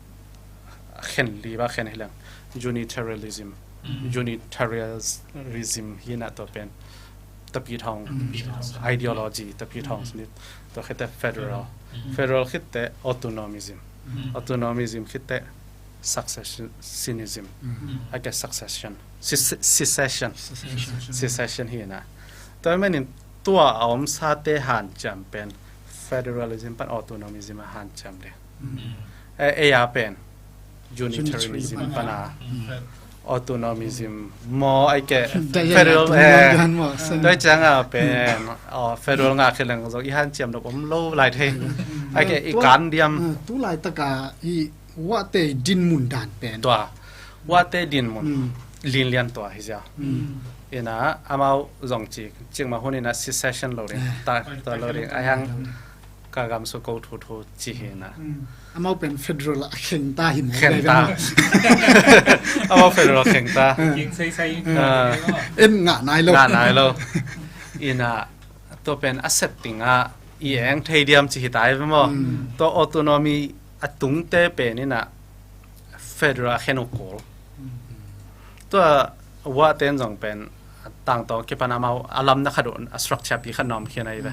khen li ba khen hileng unitarianism, unitarianism hi na tua pen Tapi Thawng ideology, Tapi Thawng sini tua khite federal, federal khite autonomism, autonomism khite successionism, a ke succession, secession, secession hi na. Tua menin tua a omsate hanciam pen federalism pan autonomism a hanciam ding. Ei a pen unitarianism pana autonomism maw, ai ke federal, eh, tua cianga pen federal ngah khileng zong i hanciam dok om lo lai thei. Ai ke i kan diam. Tu laitaka i wate dinmun dan pen tua wate dinmun linlian tua hi zia. Ina amau zong cik cik ma hun ina secession lo ding, ta ta lo ding a hang ka gam su ko thu thu ci hi na. Amau pen federal a kheng ta hi maw? Kheng ta. Amau federal kheng ta. En ngah nai lo. Ngah nai lo. Ina tua pen a setting a i eng thei diam ci hi tai ve maw? Tua autonomy a tungte pen ina federal a khen uh kul. Tua wate zong pen tangtaw kipan amau a lamna khat uh a structure pi khat nawm khian ahi ve.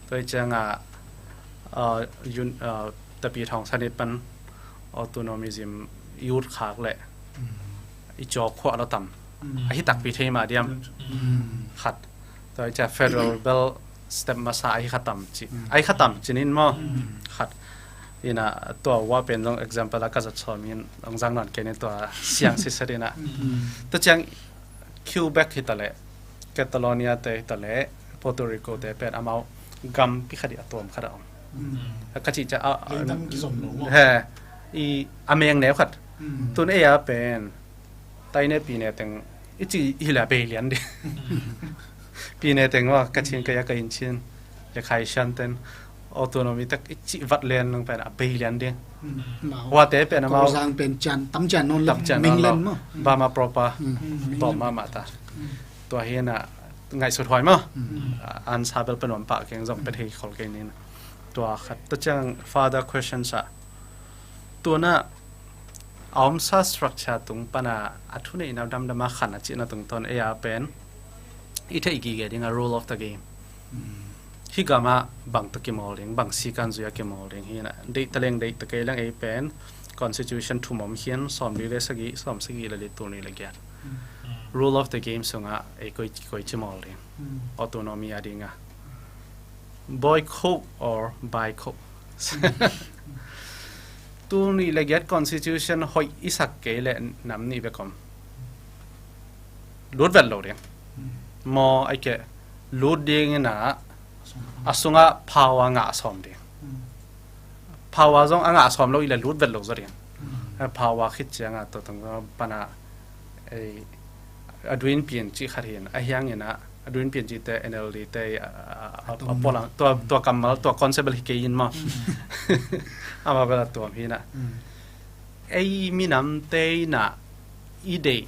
Tua i cianga Tapi Thawng sani pan autonomism youth khak le i cawk khuah lo tam. Ahi takpi thei mah diam. Khat. Tua i cia federal bel step masa ahi khatam ci. Ahi khatam cinin maw? Khat. Ina tua wa pen zong example a ka zat sawmin ong zang nawn kenin tua siang siset ina. Tua ciang Quebec hi taleh, Catalonia te hi taleh, Puerto Rico te pen amau gam pi khat i a tuam khat a om. Ka cih cia a he i a meng neu khat. Tun ei a pen taine pine teng i ci hi le a bei lian ding. Pine teng wa ka chin ka ya ka in chin ya khai shan ten autonomy tak i ci vat lian nang pen a bei lian ding. Wate pen amau zang pen cian tam cian non le tam cian meng non len lo. Bama proper bom ma ma ta. Tua hi na ngaihsut huai ma. An sa bel pen wam pa keng zong pe thei khol kei nin. Tua khat ta ciang further question sa. Tua na a omsa structure tung pana a thuneihna damdama khan a cihna tungtawn ei a pen i theih gige ding a rule of the game. Hi gama bang ta kimawl ding, bang sikan zui a kimawl ding hi na. Deih ta leng deih ta kei leng ei pen constitution thum om hian sawm li le sagih, sawm sagih le li tul nih le giat. Rule of the game sunga ei koi, koi ci mawl ding. Autonomy a dinga. Boycott or buy code. Tul nih le giat constitution hoih i sak kei le nam nih bekom lut vet lo ding. Maw ai ke lut ding ina a sunga power ngah sawm ding. Power zong a ngah sawm lo i le lut vet lo zaw ding. Power khit cianga tua tang pana ei a duin pian ci khat hin a hiang ina a duin pian ci te N L D te a, a, a, a pola tua, tua kammal tua concept hi kei in maw. Ama bela tuam hi na. Ei minam te ina i deih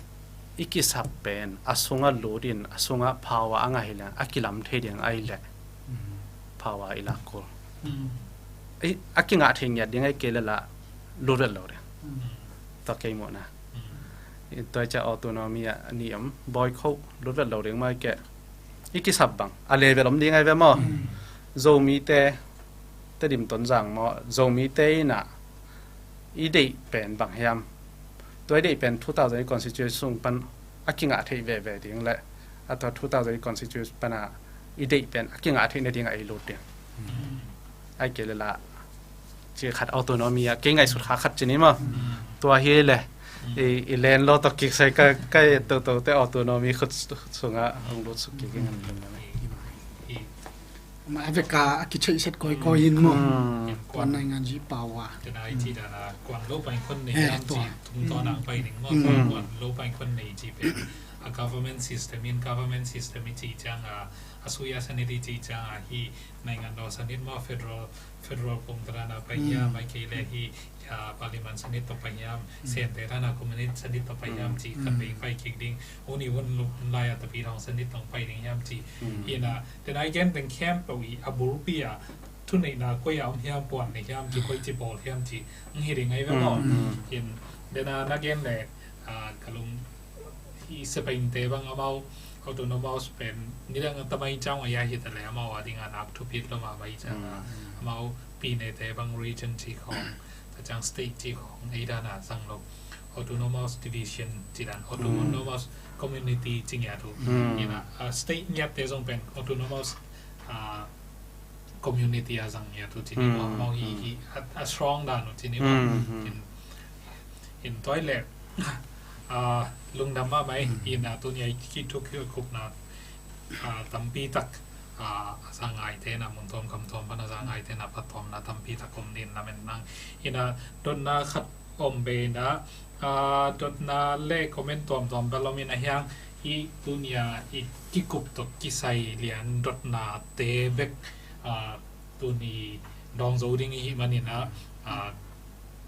i kisap pen a sunga lut in a sunga power a ngah hi le a kilam thei ding ai le power i lak kul. A kingah thei ngiat ding ai kei le la lut vet lo ding. Tua kei muhna. Tua i ca autonomy a ni om boycott lut vet lo ding mai ke. I kisap bang a level om ding ai ve maw? Zomi te Tedim Tonzang maw? Zomi te ina i deih pen bang hiam? Tua i deih pen two thousand constitution sung pan a kingah theih veve ding le a tua two thousand constitution pana i deih pen a kingah theih na ding a i lut ding. Ai kei le la ci khat autonomy a kei ngaihsut kha khat ci ni maw? Tua hi le i, i len lo to kik sai ka, ka e to to te autonomy khut sunga hong lut suk kik ngan ding na. Ma a veka a kichei set koi koi in maw? Kuan nai ngan ji power. Tena i ci dana kuan lo pa in khon nei. Eh, tua. Tua nang pai ding maw, mm, tua kuan lo pai kuan nei ci pen a government system in, government system i ci ciang a, a suya sanit i ci ciang a, hi naingan lo sanit maw, federal, federal pung ta dan a pai hiam, mm, mai kei le hi, a, parliament sanit tawh pai hiam, mm, sente dan a community sanit tawh pai hiam, mm, ci khat, mm, vei pai kik ding. Uni un luk lai a tapi thong sanit tawh pai ding hiam ci. Mm. Hi na, tena i gen teng khempeuh i a bulpi a thuneihna koi a om hiam, puan nei hiam ci, koi ci bawl hiam ci, ng hi ding ai ve maw. Mm, mm. In, dena na gen le, a, ka lung hi Spain te bang amau autonomous pen nidang tamai ciang a ya hi ta le amau a ding a nak thupit lo ma mai ciang a, mm, amau pine te bang region ci khong, ta ciang state ci khong, ei dan a zang lo. Autonomous division ci dan, mm, autonomous community ci ngia tu. Mm. Ina, a, state ngiat te zong pen autonomous, a, community a zang ngiat tu ci ni maw, mm, maw hi, mm, hi, a, a strong dan uh ci ni maw. Mm, mm. In, in tua i le, a, lungdam mahmah, mm, ina tuni a i kithuk kikupna, a, tampi tak, a, a za ngaite na, mun tuam kham tuam pan a za ngaite na, phattuamna tampi tak om ding lamen nang. Ina dotna khat om bei na, a, dotna le comment tuamtuam bel om in a hiang, i tuni a i kikup tawh kisai lian dotna te bek, a, tuni dawng zo ding i hih manin a, a,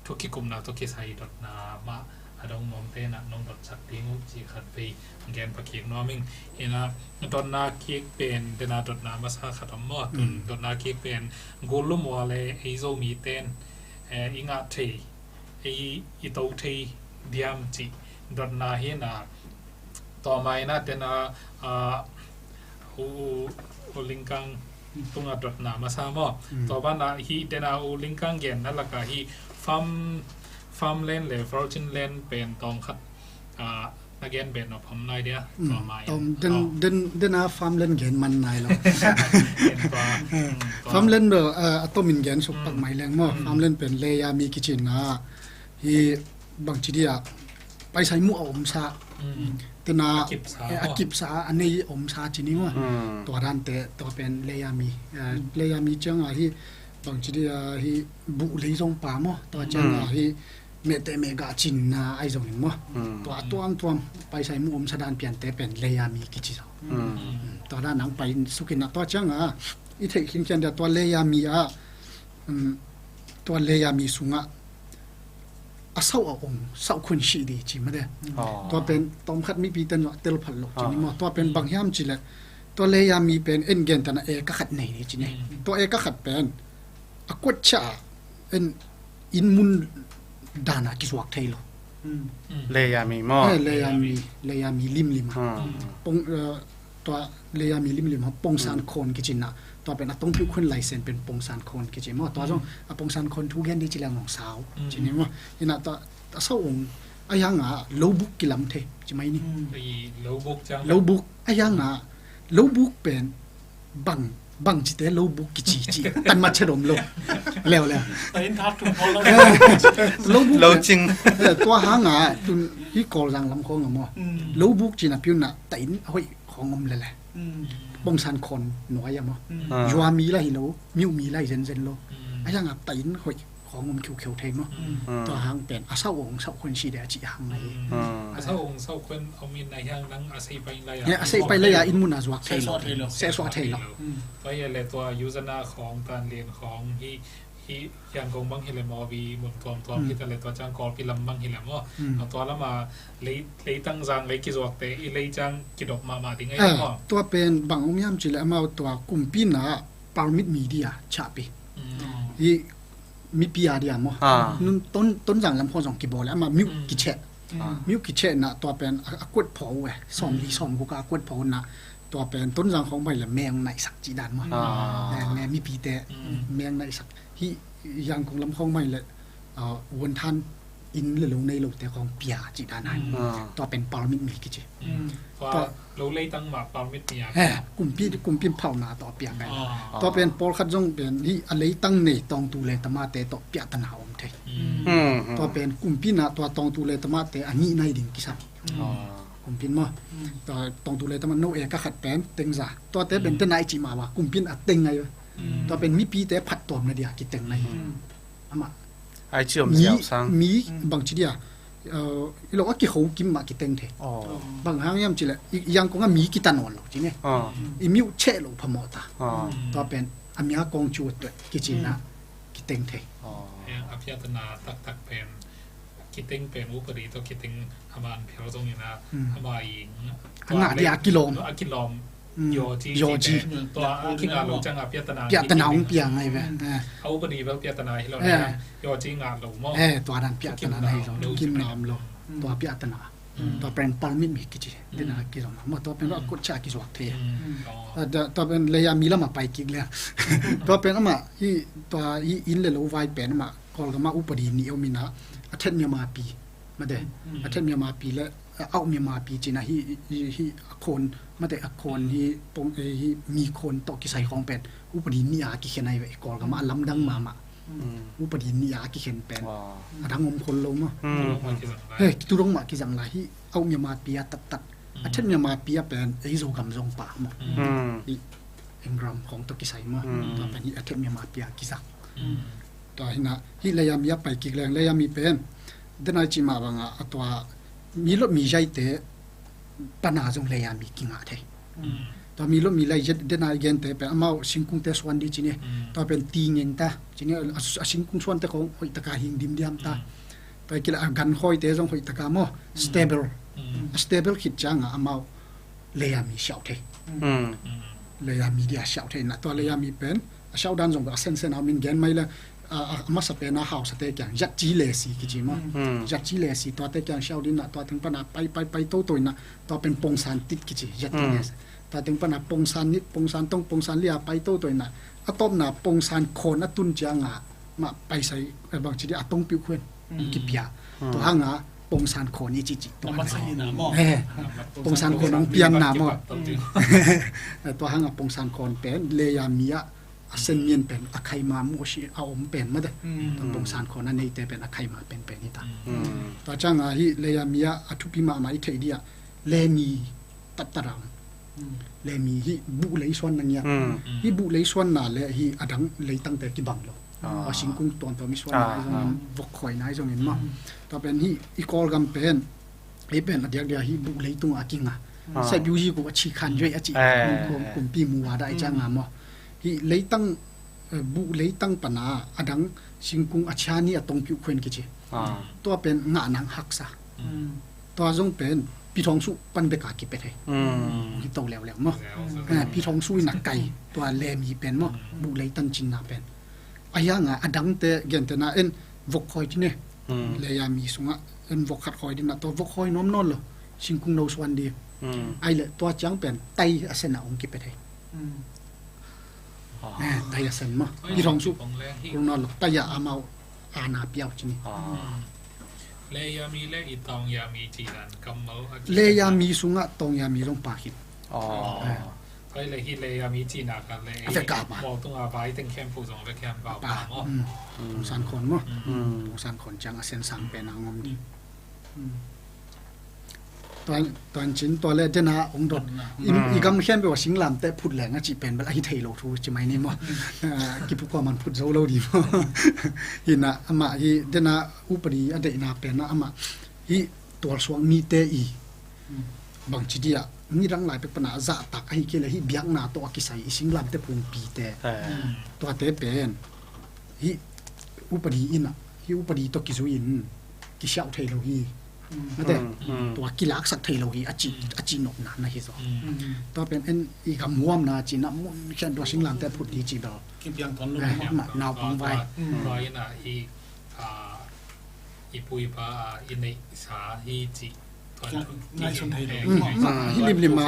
thu kikupna tawh kisai dotna mah a dong nuamte na nong dotsak ding uh ci khat vei gen pha kik nuam ing. Ina dotna kik pen, dena dotna masa khat om maw, tun, mm, dotna kik pen gul lum ua le ei Zomi ten, eh, i ngah thei, ei i to thei diam ci dotna hi na, tua mai na tena, a, u, u, u Lingkang tunga dotna masa maw. Mm. Tua bana hi tena u Lingkang genna laka hi farm, farmland le virgin land pen tawm khat, a, na gen bet nop om nai dia, mm, tua mai. Tom, den, oh, den, dena farmland gen man nai lo. Gen tua, mm, tua. Farmland bel, a, a tomin gen suk pak, mm, mai leng maw. Mm. Farmland pen leia mi kici na. Hi bangci dia, paisai mu a omsa. Mm. Tena, a kipsa, eh, a maw, kipsa a nei omsa ci ni maw. Mm. Tua dante, tua pen leia mi. Eh, mm, leia mi ciang a hi bangci dia hi buh lei zong pa maw. Tua ciang a, mm, hi mehteh mehgah cinna ai zongin maw. Mm. Tua a tuamtuam paisai mu omsa dan piante pen leia mi kici zaw. Mm. Mm. Tua dan ang pai sukin a tua ciang a i theih khinkhian dia tua leia mi a, um, tua leia mi sungah a sauh a ong, sauh khun sih di ci mah de. Oh. Tua pen tawmkhat mipi ten zong a tel phat lo ci ni maw. Tua pen bang hiam ci le, tua leia mi pen en gen tana eka khat nei ni ci ni. Mm. Tua eka khat pen a kuat ciah a en inn mun dana kizuak thei lo. Mm. Leia mi maw. Eh, leia mi, leia mi limlim a. Ah. Pong, eh, tua leia mi limlim a pongsan khon kici na. Tua pen a tongpiu khun laisen pen pongsan khon kici maw. Tua zong a pongsan khon thu gen di ci leng nong sau ci ni maw. Ina tua a sauh ong a hiang a lobuk kilam thei ci mai ni. Mm. Lobuk ciang, lobuk a hiang a lobuk pen bang, bang cite lobuk kici ci tan mat chet om lo. Leo, leo. Tain thak tung lo. Lobuk lo pen, cing. Eh, tua hang a tun hi Kawlzang lam khong a maw. Mm. Lobuk cina piu na tain a hoih khong om lele. Mm. Pongsan khon nuai a maw. Mm. Ah. Yua mi la hi lo, miu mi la hi zenzen lo. Mm. A hiang a tain hoih khong om khiukheu thei maw. Mm. Tua hang pen a sauh ong sauh khun si de a ci hang ngai. Mm. A sauh ong sauh khun om in a hiang nang a sei pai lai a. Ya, a sei pai lai a inn mun a zuak thei lo. Sehsuah thei lo. Sehsuah thei lo. Mm. Tua hi le tua Yuzana khong, Tanlin khong hi, hi Yangon bang hi le maw, bi mun tuamtuam hi ta le tua ciang Kawlpi lam bang hi le maw. Mm. A tua lam a lei, leitang zang lei kizuak te i lei ciang kidop mahmah ding ei maw. Tua pen bang om hiam ci le amau tua kumpi na permit mi dia chahpi. Mm. Hi mipi a dia maw. Ah. Nun Ton, Tonzang lam khong zong kibawl le ama miuh kicheh. Mm. Miuh kicheh na tua pen a, a kuat pho uh e. Sawm li sawm guk a kuat pho uh na tua pen Tonzang khong bai le meng naihsak ci dan maw. Ah. Meng, meng mipi te meng naihsak. Hi Yangon lam khong bai le, ah, wonton inn le lo nei lote khong pia ci dan hai. Mm. Tua pen permit mi kici. Mm. Tua lo leitang mah permit mi a. He, kumpi, kumpi phauna tua pia kai. Ah. Tua pen pawlkhat zong pen hi a leitang nei tawngtu le tamate tua pia tana om thei. Mm. Mm. Tua pen kumpi na tua tawngtu le tamate a nih nai ding kisam. Ah. Kumpi maw. Mm. Tua tawngtu le tama no eka khat pen tengza. Tuate pen tena i ci mah wa kumpi a teng ngai. Mm. Tua pen mipite phattuamna dia kiteng nai. Mm. Amah. Ai ci om mi, ziau sang. Mi bangci dia. Ih lo a kiho kim mah kiteng thei. Bang hang hiam cih leh i yang kong a mi kita nawn lo ci ne. I miuh cheh lo phamawh ta. Tua pen a mia kong cu a tueh kici na kiteng thei. A piatana taktak pen kiteng pen upadi tawh kiteng a man phial zongin a ama i a ngah dia a kilawm. A kilawm. Yoji. Tua a kingah lo ciang a piatana hong piang ahi ve. A upadi bel piatana hi lo na. Yoji ngah lo maw. Tua dan piatana hi lo. Kim nam lo. Tua piatana. Tua pen palmit mi kici. Dena kilawm maw, tua pen a kut cia kizuak thei. Tua pen leia mi lama pai kik le. Tua pen ama hi, tua hi inn le lo vai pen ama Kawlgama upadi nih om ina, a thet Myanmar pi mate, a thet Myanmar pi le a auh Myanmar pi cina hi, hi a khon mate, a khon hi pong, hi mi khon tawh kisai khawng pen upadi nih a kikhen ahi ve. Kawlgama a lamdang mahmah upadi nih a kikhen pen a dang om khol lo maw. He, tu dong mah kizang lai hi. Auh Myanmar pi a tattat, a thet Myanmar pi a pen ei Zogam zong pa maw. Hi Ingram khawng tawh kisai maw. Tua pen hi a thet Myanmar pi a kizak. Tua hina hi leia mi a pai kik leng, leia mi pen denai cih mah banga a tua mi lot mi zaite pana zong leia mi kingah thei. Tua mi lot mi lai zet denai gente pen amau singkungte suan di cine. Tua pen ti ngeng ta cine, a singkung suante khawng hoih taka hing dimdiam ta. Tua kila a gan khawite zong hoih taka maw, stable. A stable khit cianga amau leia mi siau thei. Leia mi dia siau thei na, tua leia mi pen a siau dan zong a sensen a min gen mai le, a masa pen a hausate kiang zatci lesi kici maw. Zatci lesi tuate kiang siau din na, tua teng pana pai pai pai toto ina, tua pen pongsan tit kici zatci lesi. Tua teng pana pongsan nit, pongsan tong, pongsan lia pai toto ina, a tawpna pongsan khawn a tun cianga mah paisai bangci di a tongpiuh khuan kipia. Tua hanga pongsan khawn i cici tua pongsan khawn ang pianna maw. Tua hanga pongsan khawn pen leia mi ah a sen mian pen a khaima mu si a om pen mate. Tua pongsan khawn a neite pen a khaima penpen hita. Tua cianga hi leia mi ah a thupi mahmah i theih dia lemi tattara om. Lemi hi buh lei suan na ngiat. Hi buh lei suan na le hi a dang leitangte kibang lo. A singkung tuamtuam i suan na i zongin, vok khoi na i zongin maw. Tua pen hi i Kawlgam pen ei pen a diakdiak hi buh leitung a kinga. Sai biu hi ku a chi khan joi a ci kumpi mu a dai cianga maw. Hi leitang, buh leitang pana a dang singkung a chia ni a tongpiuh khuan kici. Tua pen ngah nang haksa. Tua zong pen pithawng suh pan beka kipet hei. Hi to leuleu maw. Pithawng suh ina kai tua lemi pen maw, buh leitan cinna pen. A hianga a dangte gentena en vok khoi tine. Leia mi sungah en vok khat khoi dina, tua vok khoi nuam nawn lo. Singkung no suan di. Aile tua ciang pen tai a sena ong kipet hei. Tai a sen maw. Pithawng suh kong leng hi. Kong nawn lo tai a amau ana piau cini. Leia mi le i tawng ya mi ci dan kammal a ci. Leia mi sungah tawng ya mi zong pa khin. Tua le hi leia mi ci na khat le a vek a pa. Mawltung a vai teng khempeuh zong vek hiam pa pa maw. Pongsan khawn maw. Pongsan khawn ciang a sen sang pen a ngom di. Tuan cin tua le dena ong dot. I gam khempeuh a singlamte phut leng a cih pen bel a hi thei lo thu ci mai ni maw. Kipuk kua man phut zo lo di maw. Hina amah hi dena upadi a deihna pen a amah hi tualsuak mite i bangci dia nidang lai pek pana zahtak ahi kei le hi biakna tawh a kisai i singlamte pumpi te. Tuate pen hi upadi ina, hi upadi tawh kizui in kisiauh thei lo hi. Mate, tua kilaksak thei lo hi a ci, a ci nopna na hi zo. Tua pen en i gam huamna ci na mun khian tua singlamte phut hi ci bel. Naupang vai. Tua ina hi i pu i pa i neihsa hi ci. Ngaihsun thei lo. Hi limlim a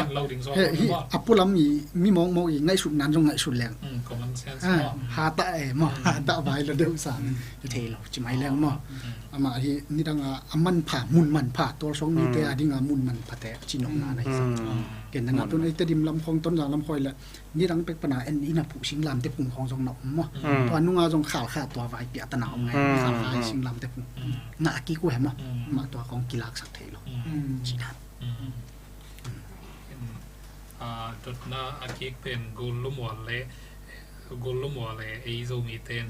hi a pulam i mi mawkmawk i ngaihsut nan zong ngaihsut leng. Hatah e maw, hatah vai lo deuh sa hi thei lo ci mai leng maw. Amah hi nidang a a manpha, mun manpha, tualsuak mite a dinga mun manphate ci nopna na hi sa. Ken nana tun ei Tedim lam khawng Tonzang lam khawng le nidang pek pana en ina phuh singlamte phung khawng zong na om maw. Tua nunga zong khalkha tua vai piahtana om ngai. Khalkha hi singlamte phung ngah a kik uh he maw. Mah tua khawng kilaksak thei lo. Ci dan. Dotna a kik pen Gollum Wal le, Gollum Wal le ei Zomite in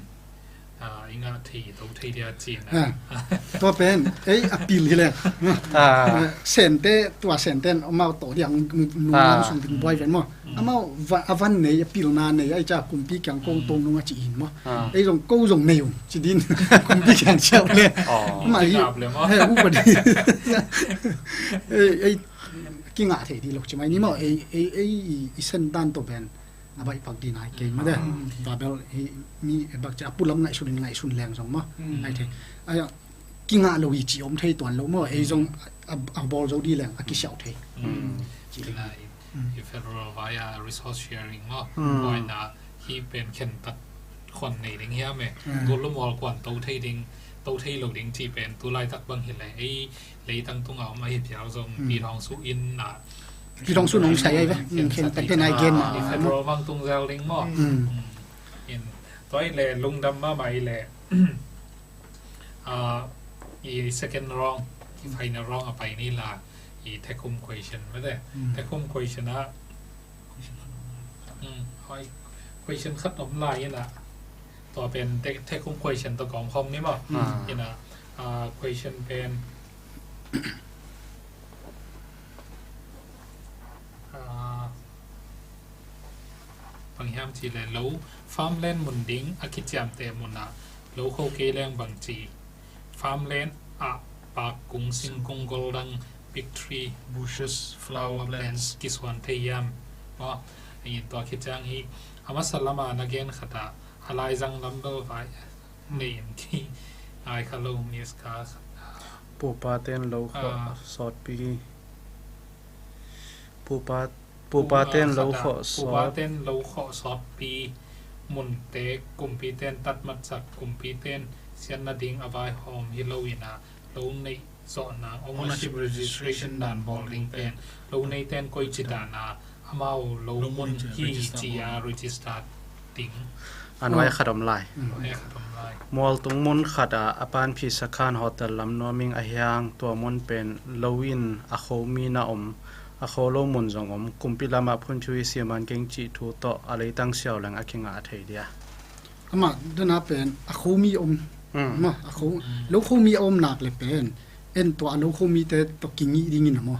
Ah, i ngah thei to thei dia cin. Ah, tua pen ei a pil hi leng. Ah, Sente, tua Sente in amau tawh dia nung lam sung ding buai ven maw. Amau a van nei, a pilna nei, a i ca kumpi kiang ko to nung a ci in maw. Ei zong ko zong nei ung ci din kumpi kiang ciau le. Amah hi he upadi. Ei, ei kingah thei di lo ci mai ni maw. Ei, ei, ei i sendan to pen a baih pak di nai kei mah de. Tua bel hi mi bak ci a pulam ngaihsun in ngaihsun leng zong maw. Ai thei. Ai kingah lo hi ci om thei tuan lo maw. Ei zong a, a bawl zo di leng a kisiau thei. Ci lai. I federal vai a resource sharing maw. Vai na hi pen khen tak khon nei ding hiam e. Gol lo mual kuan to thei ding, to thei lo ding ci pen tu laitak bang hi le ei leitang tunga om ahi phial zong Pi Thawng Suh in a Pi Thawng Suh nong sai ai ve. Khen tak te nai gen ma. I federal vang tung zel ding maw. In tua i le lungdam mahmah i le a i second round, i final round a pai ni la i Thekhum question mete. Thekhum question a hoi question khat om lai in a tua pen Thekhum question to kawm khawm ni maw. In a question pen a bang hiam ci le lo farmland mun ding a kiciamteh mun a lo kho kei leng bang ci farmland a pak kung singkung goldang big tree bushes flower plants kisuan thei hiam maw. In tua khit ciang hi a masa lama na gen khat a a laizang lam bel vai nei in ki ai kha lo miss ka khat. Pupa ten lo khawh sawtpi. Pupa pupa ten lo khawh sawt. Pupa ten lo khawh sawtpi. Munte kumpi ten tatmat sak kumpi ten sian nading a vaihawm hi lo in a lo neih zawhna ownership registration dan bawl ding pen lo nei ten koici dan a amau lo mun hi ci a register ding. A nuai khat om lai. Mualtung mun khat ah a panphi sakhan hotel lam nuaming a hiang tua mun pen lo in a khomi na om a kho lo mun zong om kumpi lamah phunphiu i siaman keng cih thu tawh a leitang siau leng a kingah a thei dia. Amah dena pen a khomi om. Amah a kho lo khomi a om nak le pen en tua a lo khomite tawh kingih dingin a maw.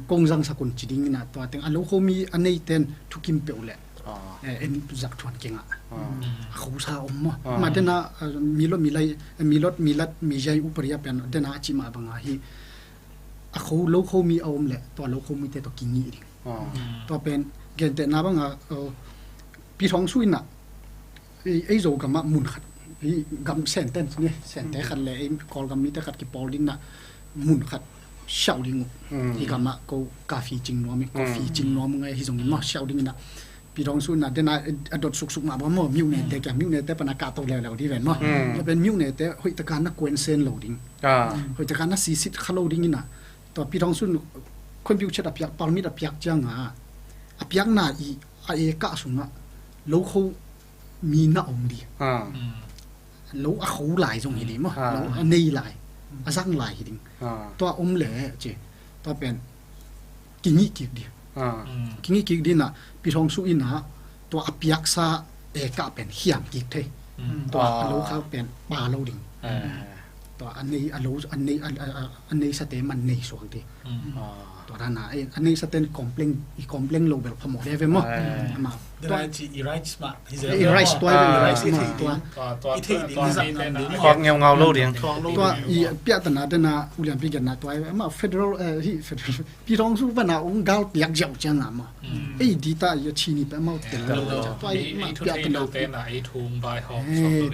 Kong zangsak un ci dingin a tua teng a lo khomi a neiten thukim peuh leh en zak thuan kingah a khosa om maw. Amah dena milot milai milot milat mijai uparia pen dena a cimah banga hi a kho lo khomi a om leh tua lo khomite tawh kingih ding. Tua pen gentehna banga Pi Thawng Suh in a ei Zogamah mun khat hi gam senten ni sente khat le ei Kawlgam mite khat kipawl dingin a mun khat siau ding uh. Hi gamah ko kafi cing nuam in kofi cing nuam uh ngai hi zongin maw siau dingin a Pi Thawng Suh in a dena a dot suksuk mah bang maw miuhnete kia miuhnete pana kahto leuleu di ven maw. Tua pen miuhnete hoihtaka na kuensen lo ding. Hoihtaka na sisit kha lo dingin a tua Pi Thawng Suh in khuanpiu chet a piak palmit a piak cianga a piakna i a ekah sungah lo kho mi na om di. Lo a kho lai zong hi ding maw lo a nei lai a zang lai hi ding. Tua om le ci tua pen kingih kik di. Kingih kik dinah Pi Thawng Suh inah tua a piaksa ekah pen hiam kik thei. Tua a lo khak pen pa lo ding. Tua a nei a lo a nei a neisate man nei suak di. Tua dana a neisaten complain i complain lo bel phamawh ve ve maw. Ama tua i rights mah i rights tua i rights mah tua i thei ding i zat nang ding khawk ngeungau lo ding. Tua i piahtana dana ulian pi genna tua ama federal hi federal Pi Thawng Suh pana ung gal piak ziau ciang ama ei dita i a chini pe mau tel lo tua i ma piahtana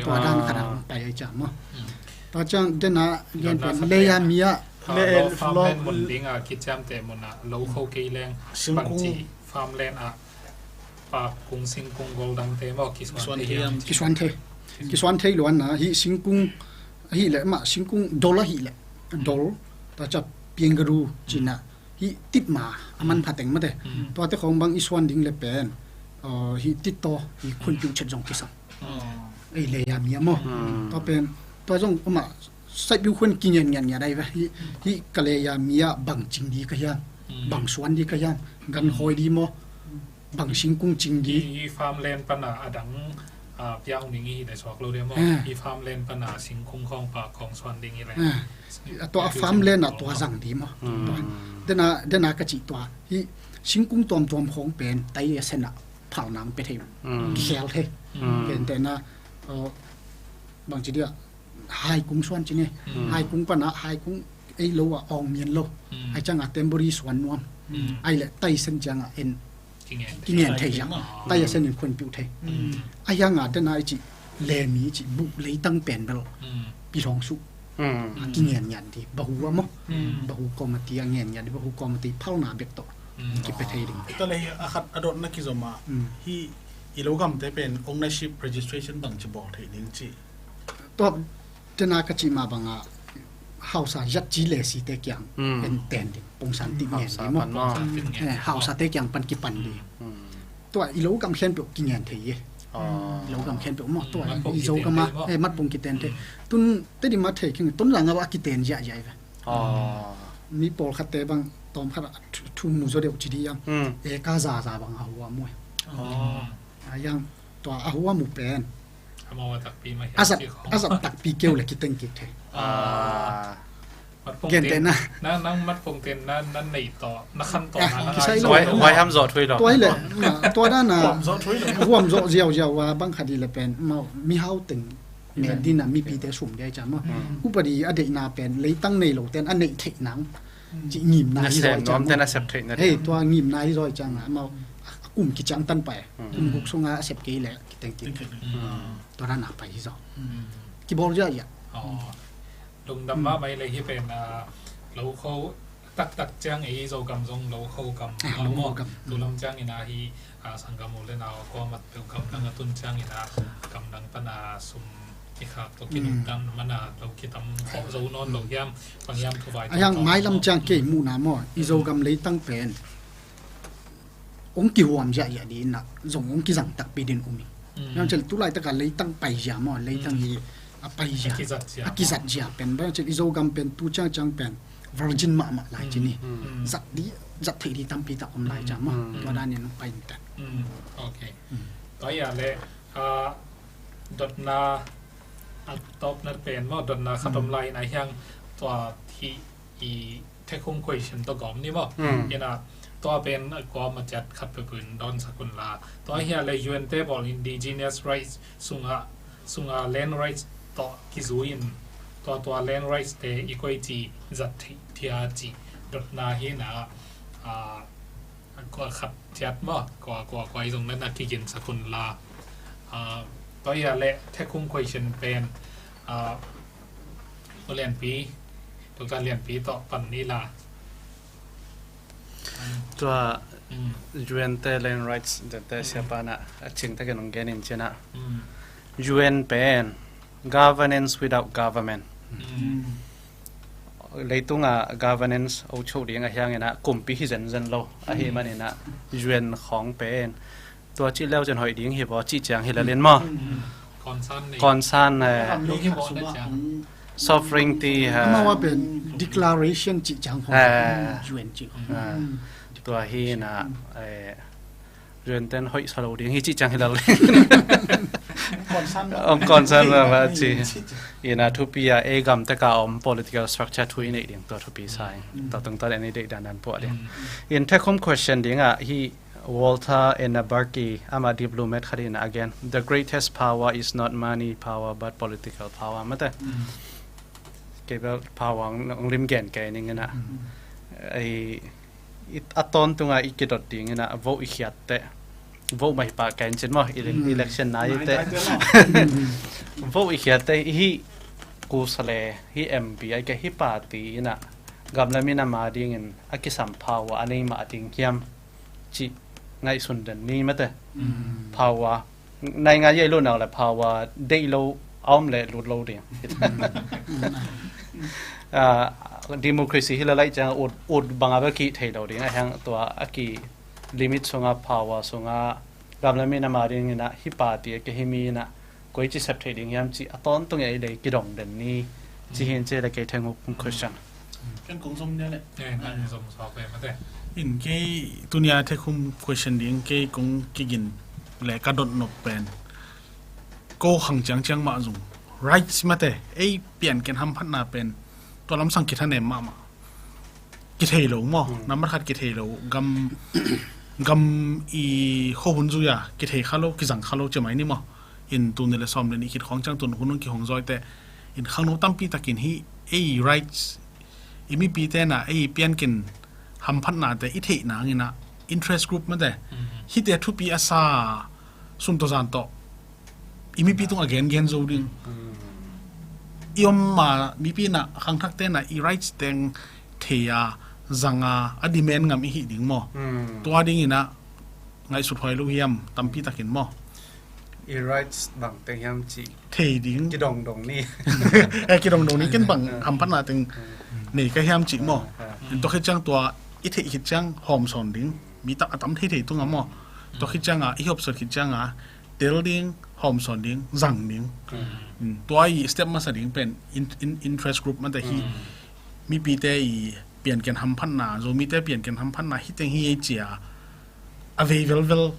tua dan khana pai ai ciang maw. Tua ciang dana gen pen leia mia farmland mun dinga kiciamteh munah lo kho kei leng bangci farmland ah pak kung singkung gol dangte maw kisuan thei hiam? Kisuan thei. Kisuan thei luanna hih singkung ahih leh mah singkung dol ahih leh dol tua ca pianggaru cinah hih titma a manpha teng mate tuate khawng bang i suan ding le pen hih tittaw hih khunpiu chet zong kisam. Ei leia mia maw tua pen tua zong amah saihpiu khun kingen ngian ngian ai ve hih kaleia mia bang cing di ka hiam bang suan di ka hiam gan hawi di maw bang singkung cing di. Hih farmland pana a dang Ah, piang ding i hi le suak lo dia maw? Ah. I farmland pana singkung khawng pa kong suan ding i le. Ah. A tua a farmland a tua zang di maw? Hmm. Tua. Dena, dena ka cih tua. Hi singkung tuamtuam khawng pen tai a sena phal nang pe thei. Hmm. Kikhel thei. Hmm. Ken tena, uh, bang ci dia, hai kung suan ci ne. Hmm. Hai kung pana, hai kung ei lo a ong mian lo. Hmm. Ai cianga temporary suan nuam. Hmm. Ai le tai sen cianga en kingen thei. Kingen thei ciang. Ah. Tai a sen in khuan piu thei. Hmm. A hianga dena i ci le mi ci bu leitang pen bel. Hmm. Pi thong su. Hmm. A kingen ngian di. Bahu a maw. Hmm. Bahu committee a ngen ngian di. Bahu committee phalna bek to. Hmm. Kipe thei ding. Tua le hi a khat a dotna kizom a. Hmm. Hi i lo gamte pen ownership registration bang ci bawl thei ding ci. Tua tena ka cih ma banga hausa zat ci le site kiang. Hmm. En ten ding. Pongsan ti ngen di maw. Hausa pan maw. Eh, hausate kiang pan kipan di. Hmm. Tua i lo gam khempeuh kingen thei e. Ah. I lo gam khempeuh maw. Tua i Zogam a, eh, matpong kiten thei. Tun Tedim a thei keng, Tonzang a kiten ziahziah i ve. Ah. Mi pawlkhatte bang tawmkhat a thu, thu mu zaw deuh ci di yang. Hmm. E ka zaza bang a hua mu e. Ah. A yang tua a hua mu pen. Amau a takpi mah a zat, hiam ci khawng. A zat takpi keu le kiteng kik thei. Ah. Matpong gentehna. Nang, nang matpong ten na, na nei tawh, na khan tawh, ah, na, na kisai ngai lo. Huai, huai ham zawh thui lo. Tua hi le, na, tua dan a, huam zawh thui lo. Huam zawh ziauziau a bang khat hi le pen, mau, mihau teng, medina, mipite sum dia i cam maw. Hmm. Upadi a deihna pen, leitang nei lo ten, a neih theih nang. Hmm. Ci ngimna hi zaw i cam maw. Nasem nuam ten a sep theih na. Hei, tua ngimna hi zaw i cam a, mau, a kum kiciang tan pai. Hmm. Kum guk sunga a sep kei le, kiteng kik. Teng kik. Hmm. Tua dan a pai hi zaw. Hmm. Kibawl ziah ziah. Oh. Lungdam mahmah i le hi pen, ah, lo kho taktak ciang ei Zogam zong lo kho kam, ah, lo kho kam. Tu lam ciangin ah hi, ah, sanggam u le nau a kuamat peuh kam nang a tun ciangin ah kam nang pan a sum i khak tawh kinungtan man a lo kitam khawh zo nawn lo hiam, bang hiam thuvai a hiang tawh mailam tawh. Ciang kei muhna maw, i Zogam leitang pen hong kihuam ziahziah ding in ah zong hong kizang takpi ding um hi. Mm. Bang cel tu laitaka leitang paizia maw, leitang hi a paizia. A kizat zia. A kizat zia pen. Bang cel i Zogam pen tu ciangciang pen virgin mahmah lai ci ni. Mm. Zat di, zat theih di tampi tak om lai ciang maw. Mm. Tua danin hong pai in teh. Mm. Ok. Mm. Tua ia le, ah, dotna a tawpna pen maw, dotna khat om lai in a hiang tua hi i Thekhung question tawh gawm ni maw? Mm. Ina, tua pen a gawm a ciat khat peuhpeuh in dawn sak un la. Tua hi a le U N te bawl indigenous rights sunga, sunga land rights tawh kizui in tua, tua land rights te i koici zat thei thia ci dotna hi na, ah, kua khat ciat maw, kua, kua, kua i zong na, na kigin sak un la. Ah, tua hi a le Thekhung question pen, ah, Pu Lianpi, Doctor Lianpi tawh pan ni la. Tua, mm, U N te land rights, te, te, mm, siapa na, a cing takin hong gen in cina. Mm. U N pen, governance without government. Mm. Leitunga governance o cho ding a hiangin a kumpi hi zenzen lo. Ahi, mm, manin a U N khawng pen tua cih leu cin hoih ding hi vaw cih ciang hi lalin maw? Mm. Concern nei. Concern, eh, ram lei khat sungah hong sovereignty, eh. Amau a pen declaration cih ciang hong, eh, U N cih hong. Eh. Mm. Tua hi na, eh, U N ten hoih sa lo ding hi cih ciang hi lalin. Concern. Om concern ba ba ci. Ina thupi a ei gam teka om political structure thu i neih ding tua thupi sa ing. Mm. Tua tungtawn en i deih dandan puah ding. Mm. In Thekhung question dingah hi Walter Ennabarki, ama diplomat khat in a gen, "The greatest power is not money power but political power." Mate. Mm. Kei bel power ang, ang lim gen kei ning ina. Mm. Ai, i, a tawntunga i kidot ding ina, vote i khiat teh. Vote mah hi pah kei in cin maw, i, mm, election nai teh. Nai teh maw. Vote i khiat teh, i hi kusa le, hi M P ai kei hi party ina. Gam le min a ma dingin a kisam power a nei mah ding hiam. Cih ngaihsun den ni mate. Mm. Power. Nai ngai yei lo nau le power deih lo a om le lut lo ding. Mm. Ah, democracy hi la lai ciang ut, ut banga ba ki thei lo ding. A hiang tua a ki limit sunga power sunga gam le min a ma dingin a hi party a kei hi mi ina koici sep theih ding hiam cih a tawntung ei lei kidong den ni. Ci hi in ci le kei Thekhung question. Ken kong zom nia le. Eh, nang zom suak ve mate. In kei tunia Thekhung question ding kei kong kigin le ka dot nop pen. ko khang ciangciang mah zong rights mate, ei pianken hamphatna pen tua lamsang kithanem mahmah. Kithei lo maw? Nambat khat kithei lo. Gam, gam i khuahun zui-a kithei kha lo, kizang kha lo ci mai ni maw? In tul nih le sawm le nih khit khawng ciang tun hun hong kihong zawite in khangno tampi takin hih ei rights, i mipite na ei pianken hamphatnate i theih nangin ah interest group mate, hihte thupi a sa sun tawh zan tawh i mipi tungah gengen zo ding. I om ma mipi na khangthakte na i rights teng thei a, zang a, a demand ngam i hih ding maw? Tua dingin ah ngaihsut huai lo hiam, tampi takin maw? I rights bang teng hiam cih thei ding. Kidongdong ni. Eh, kidongdong ni, ken bang hamphatna teng nei ka hiam cih maw? Tua khit ciang tua i theih khit ciang hawmsawn ding. Mi tak a tam theithei tungah maw? Tua khit ciangah i hopsawn khit ciangah tel ding, hawmsawn ding, zang ding. Tua i step masa ding pen in, in, interest group mate hih mipite i pianken hamphatna, Zomite pianken hamphatna hih teng hi ei cia a vei velvel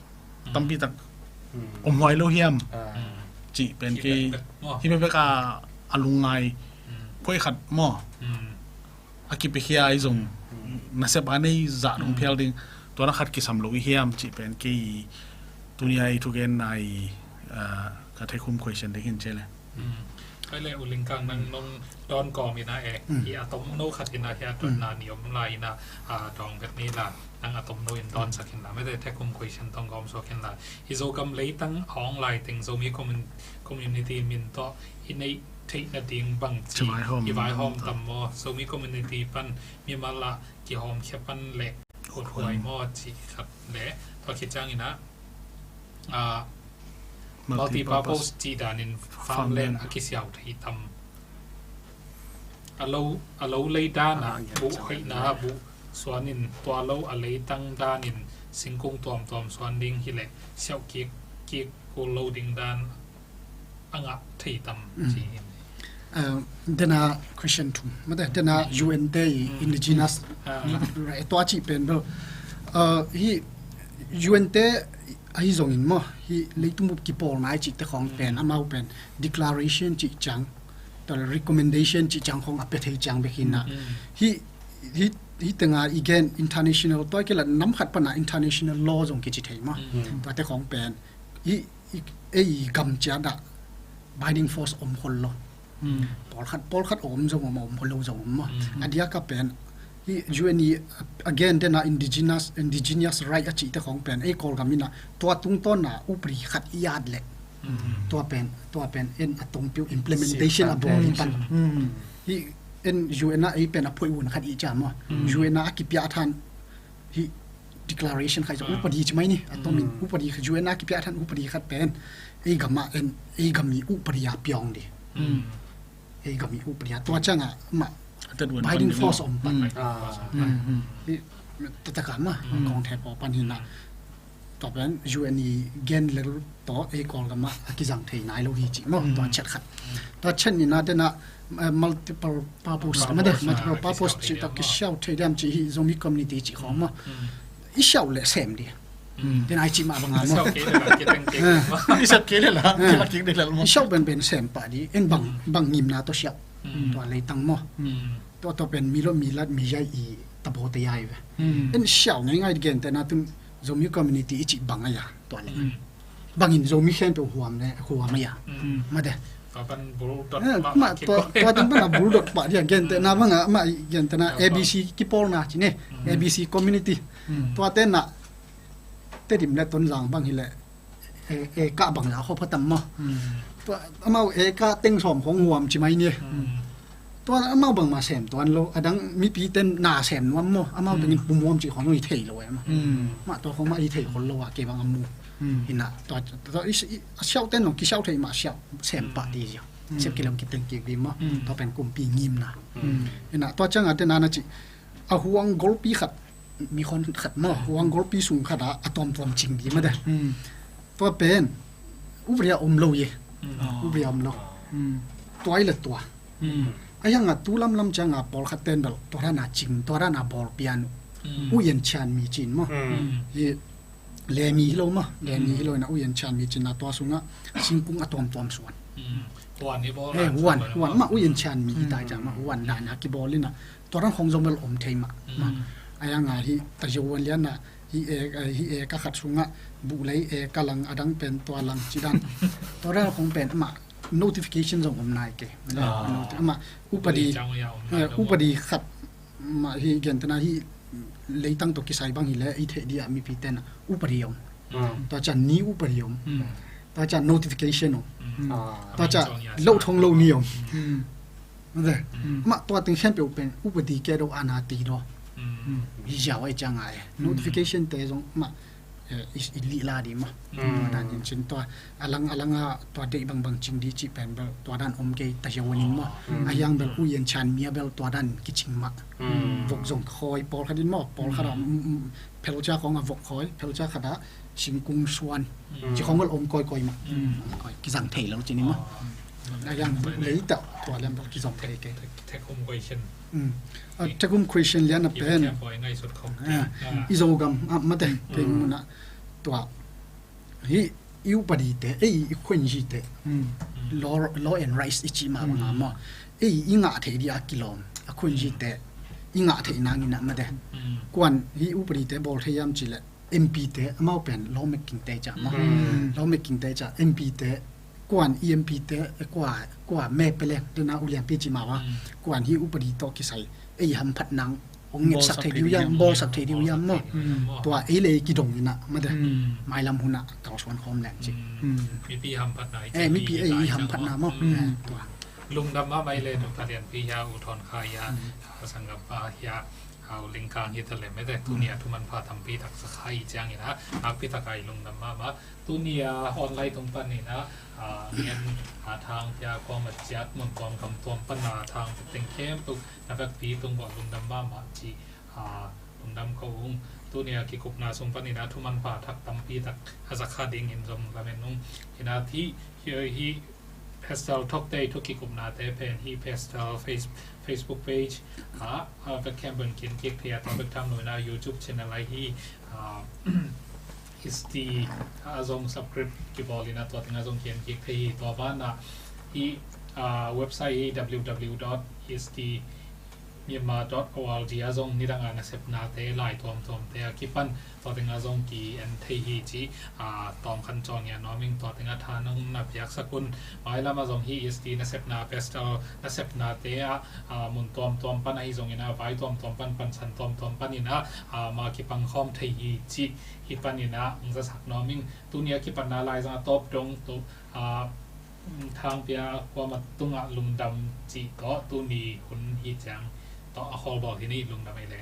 tampi tak om huai lo hiam cih pen kei hi bekbek a, a lungngai phoih khat maw? A kipiakhia i zong nasep a nei zah dong phial ding, tua na khat kisam lo i hiam cih pen kei tunia i thugenna i, ah, ka thekhum question ding hin cia le. Kai le U Ling Kang, nang nong dawn kawm ina e, hi a tomno khat ina hi a dotna ni om lai ina, ah, dawng bet ni la, nang a tomno in dawnsak in la, mete thekhum question tong kawm suak in la. Hi Zogam leitang a ong lai teng Zomi commun-, community min tawh i neih theih nading bang ci i vaihawm tam maw? Zomi community pan mimal ah kihawmkhia pan le hothuai maw cih khat le, tua khit ciangin ah, ah, multi-purpose cih danin farmland a kisiau thei tam. A lo, a lo lei dan ah buh hoihna ah buh suanin tua lo a leitang danin singkung tuamtuam suan ding hileh siauh kik, kik kul lo ding dan a ngah thei tam ci hi. Uh, dena question thum. Mate, dena U N te i indigenous right tua cih pen bel. Uh, hi U N te ahi zongin maw, hi leitung bup kipawlna i cihte khawng pen amau pen declaration cih ciang, tua le recommendation cih ciang khawng a pia thei ciang bek hi na. Hi, hi, hi tenga i gen international, tua kei la nam khat pana international law zong kici thei maw? Tuate khawng pen i, i, ei gam ciat ah binding force om khol lo. Pawlkhat, pawlkhat a om zong om, a om khol lo zong om maw? A diak a pen hi U N i, again, dena indigenous, indigenous right a cihte khawng pen ei Kawlgam ina tua tungtawna upadi khat i at leh tua pen, tua pen en a tongpiu implementation a bawl hi pan. Hi en U N a ei pen a phoih un khat i cia maw? U N a a kipiah than hi declaration khai zong upadi ci mai ni, a tomin upadi khat, U N a kipiah than upadi khat pen ei gam ah en, ei gam i upadi a piawng di. Ei gam i upadi a tua ciangah mah binding force om pan. Hi tatakah mah kong thei paw pan hi na. Tua pen U N i gen lel tawh ei Kawlgam ah a kizang thei nai lo hi cih maw? Tua ciat khat. Tua ciat ni na dena, eh, multiple purpose, mate, multiple purpose cih tawh kisiau thei diam cih hi Zomi community cih khawng maw? I siau le sem di. Dena i cih mah banga maw? I siau kei le la, kei teng kei maw? I siau kei le la, kei la kik di lel maw? I siau benben sem pah di. En bang, bang ngimna tawh siau. Tua leitang maw? Tua, tua pen mi lo mi lat mi yai i tabaw te yai ve. En siau ngeingai di gentehna tun Zomi community i cih bang a ya tua le. Bangin Zomi khempeuh huam le, huam a ya. Mate. Tua pan buldot, eh, mah, mah, tua, tua teng pana buldot pah dia gentehna banga, mah gentehna A B C kipawlna ci ne. A B C community. Tua tena Tedim le Tonzang bang hileh e, e kah bang la khop kha tam maw? Tua amau e kah teng sawm khong huam ci mai ni. Tua amau bangmah sem tuan lo, a dang mipi ten na sem nuam maw? Amau tengin pum huam ci khong i thei lo e maw? Mah tua khong mah i thei khol lo a kei bang a mu. Hi na tua, tua i, i, a siau ten lo kisiau thei mah siau sem pah di zia. Siau kilem kiteng kik di maw? Tua pen kumpi ngimna. Hi na tua ciang a tena na ci a huang golpi khat, mi khon khat maw, huang golpi sung khat ah a tuamtuam cing di mate. Tua pen upadi a om lo ye. Upadi a om lo. Tua i la tua. A hiang a tu lamlam ciang a pawlkhat ten bel tua dan a cing, tua dan a bawl pian uh. U Yan Chan mi cin maw? Hi Lemi hi lo mah, lemi hi lo ina, Uyan Chan mi cina tua sungah singkung a tuamtuam suan. Huan hi bawl. Eh, huan, huan mah, Uyan Chan mi hi tai ciang mah, huan dan a kibawl ina. Tua dan khong zong bel om thei mah. A yang a hi, ta zio wan lian a, hi e, hi e ka khat sungah, buh lei e ka lang, a dang pen tua lang ci dan. Tua dan khong pen mah, notification zong om nai ke. Noti-, mah, upadi, upadi khat, mah hi gentena hi leitang tawh kisai bang hi le, i theih dia mipi tena upadi om. Tua ciang ni upadi om. Tua ciang notification om. Tua ciang lo thong lo ni om. Mah tua teng khempeuh pen upadi ke do ana ti do. Hi ziau ai ciang ai. Notification te zong mah, eh, i, i lih la di mah. Tua dan in cin tua a lang a lang a tua deih bangbang cing di cih pen bel tua dan om kei ta zia wan in mah. A yang bel Uyan Chan mi a bel tua dan kicing mah. Vok zong khawi pawlkhat in mah, pawlkhat a, mm, mm, phelcia khong a vok khawi, phelcia khat a singkung suan. Ci khong bel om kawikawi mah. Om kawikawi. Kizang thei lo cin in mah. A yang buh lei tawh tua lian bel kizong thei kei. Take home question. A, take home question lian a pen. I Zogam a mate kei mun a tua hi i upadi te, ei i khuanzi te, law, law and rights i cih mah bang a maw, ei i ngah theih di a kilawm a khuanzi te i ngah theih nangin a mate. Kuan hi upadi te bawl thei hiam cih leh M P te amau pen law making te ca maw. Law making te ca M P te kuan i M P te kua, kua me pelek dena ulian pi ci mah bang. Kuan hi upadi tawh kisai ei hamphat nang ong ngetsak thei diu hiam, bawlsak thei diu hiam maw. Tua ei le ei kidong in a mate. Mailam hun a kalsuan khawm leng ci. Mipi hamphatna, eh, mipi ei hamphatna maw. Tua lungdam mahmah ei le nu Pha Lian Pi hia, U Thawn Kha hia, a sanggam pa hia, a U Ling Kang hi ta le mate. Tuni a thuman pha tampi tak za kha hi ciangin a nakpi tak a i lungdam mahmah. Tuni a online tung panin a, a, ngen, a, Thang Pia kuamah ciat mun tuam gam tuam pan a Thang Pia teng khempeuh na vekpi tung bawh lungdam mahmah ci, a, lungdam ko ung. Tuni a kikupna sung panin a thuman pha thak tampi tak a za kha dingin zong lamen ung. Hi na thi, hi, hi Pastor Thokte thu kikupnate pen hi Pastor Face-, Facebook page a, a, vek khempeuh in kienkik thei a, tua vek tham lo in a YouTube channel a hi, a, S T a zong subscribe kibawl in a tua teng a zong kienkik thei hi. Tua ban a hi, a, website hi W W W dot S T Myanmar dot org a zong nidang a nasepnate lai tuamtuamte a kipan tua teng a zong ki-en thei hi ci, a, tawm khan cawn ngia nuam ing. Tua teng a tha nong na piaksak un. Mailam a zong hi S T nasepna, Pastor nasepnate a, a, mun tuamtuam pan ahi zongin a, vai tuamtuam pan, pansan tuamtuam panin a, a, ma kipang khawm thei hi ci. Hi panin a ong zasak nuam ing. Tuni a kipatna laizang a tawp dong tu, a, Thang Pia kuamah tungah lungdam cih tawh tuni hun hi ciang tawh a khawlbawl hi ni. Lungdam ei le.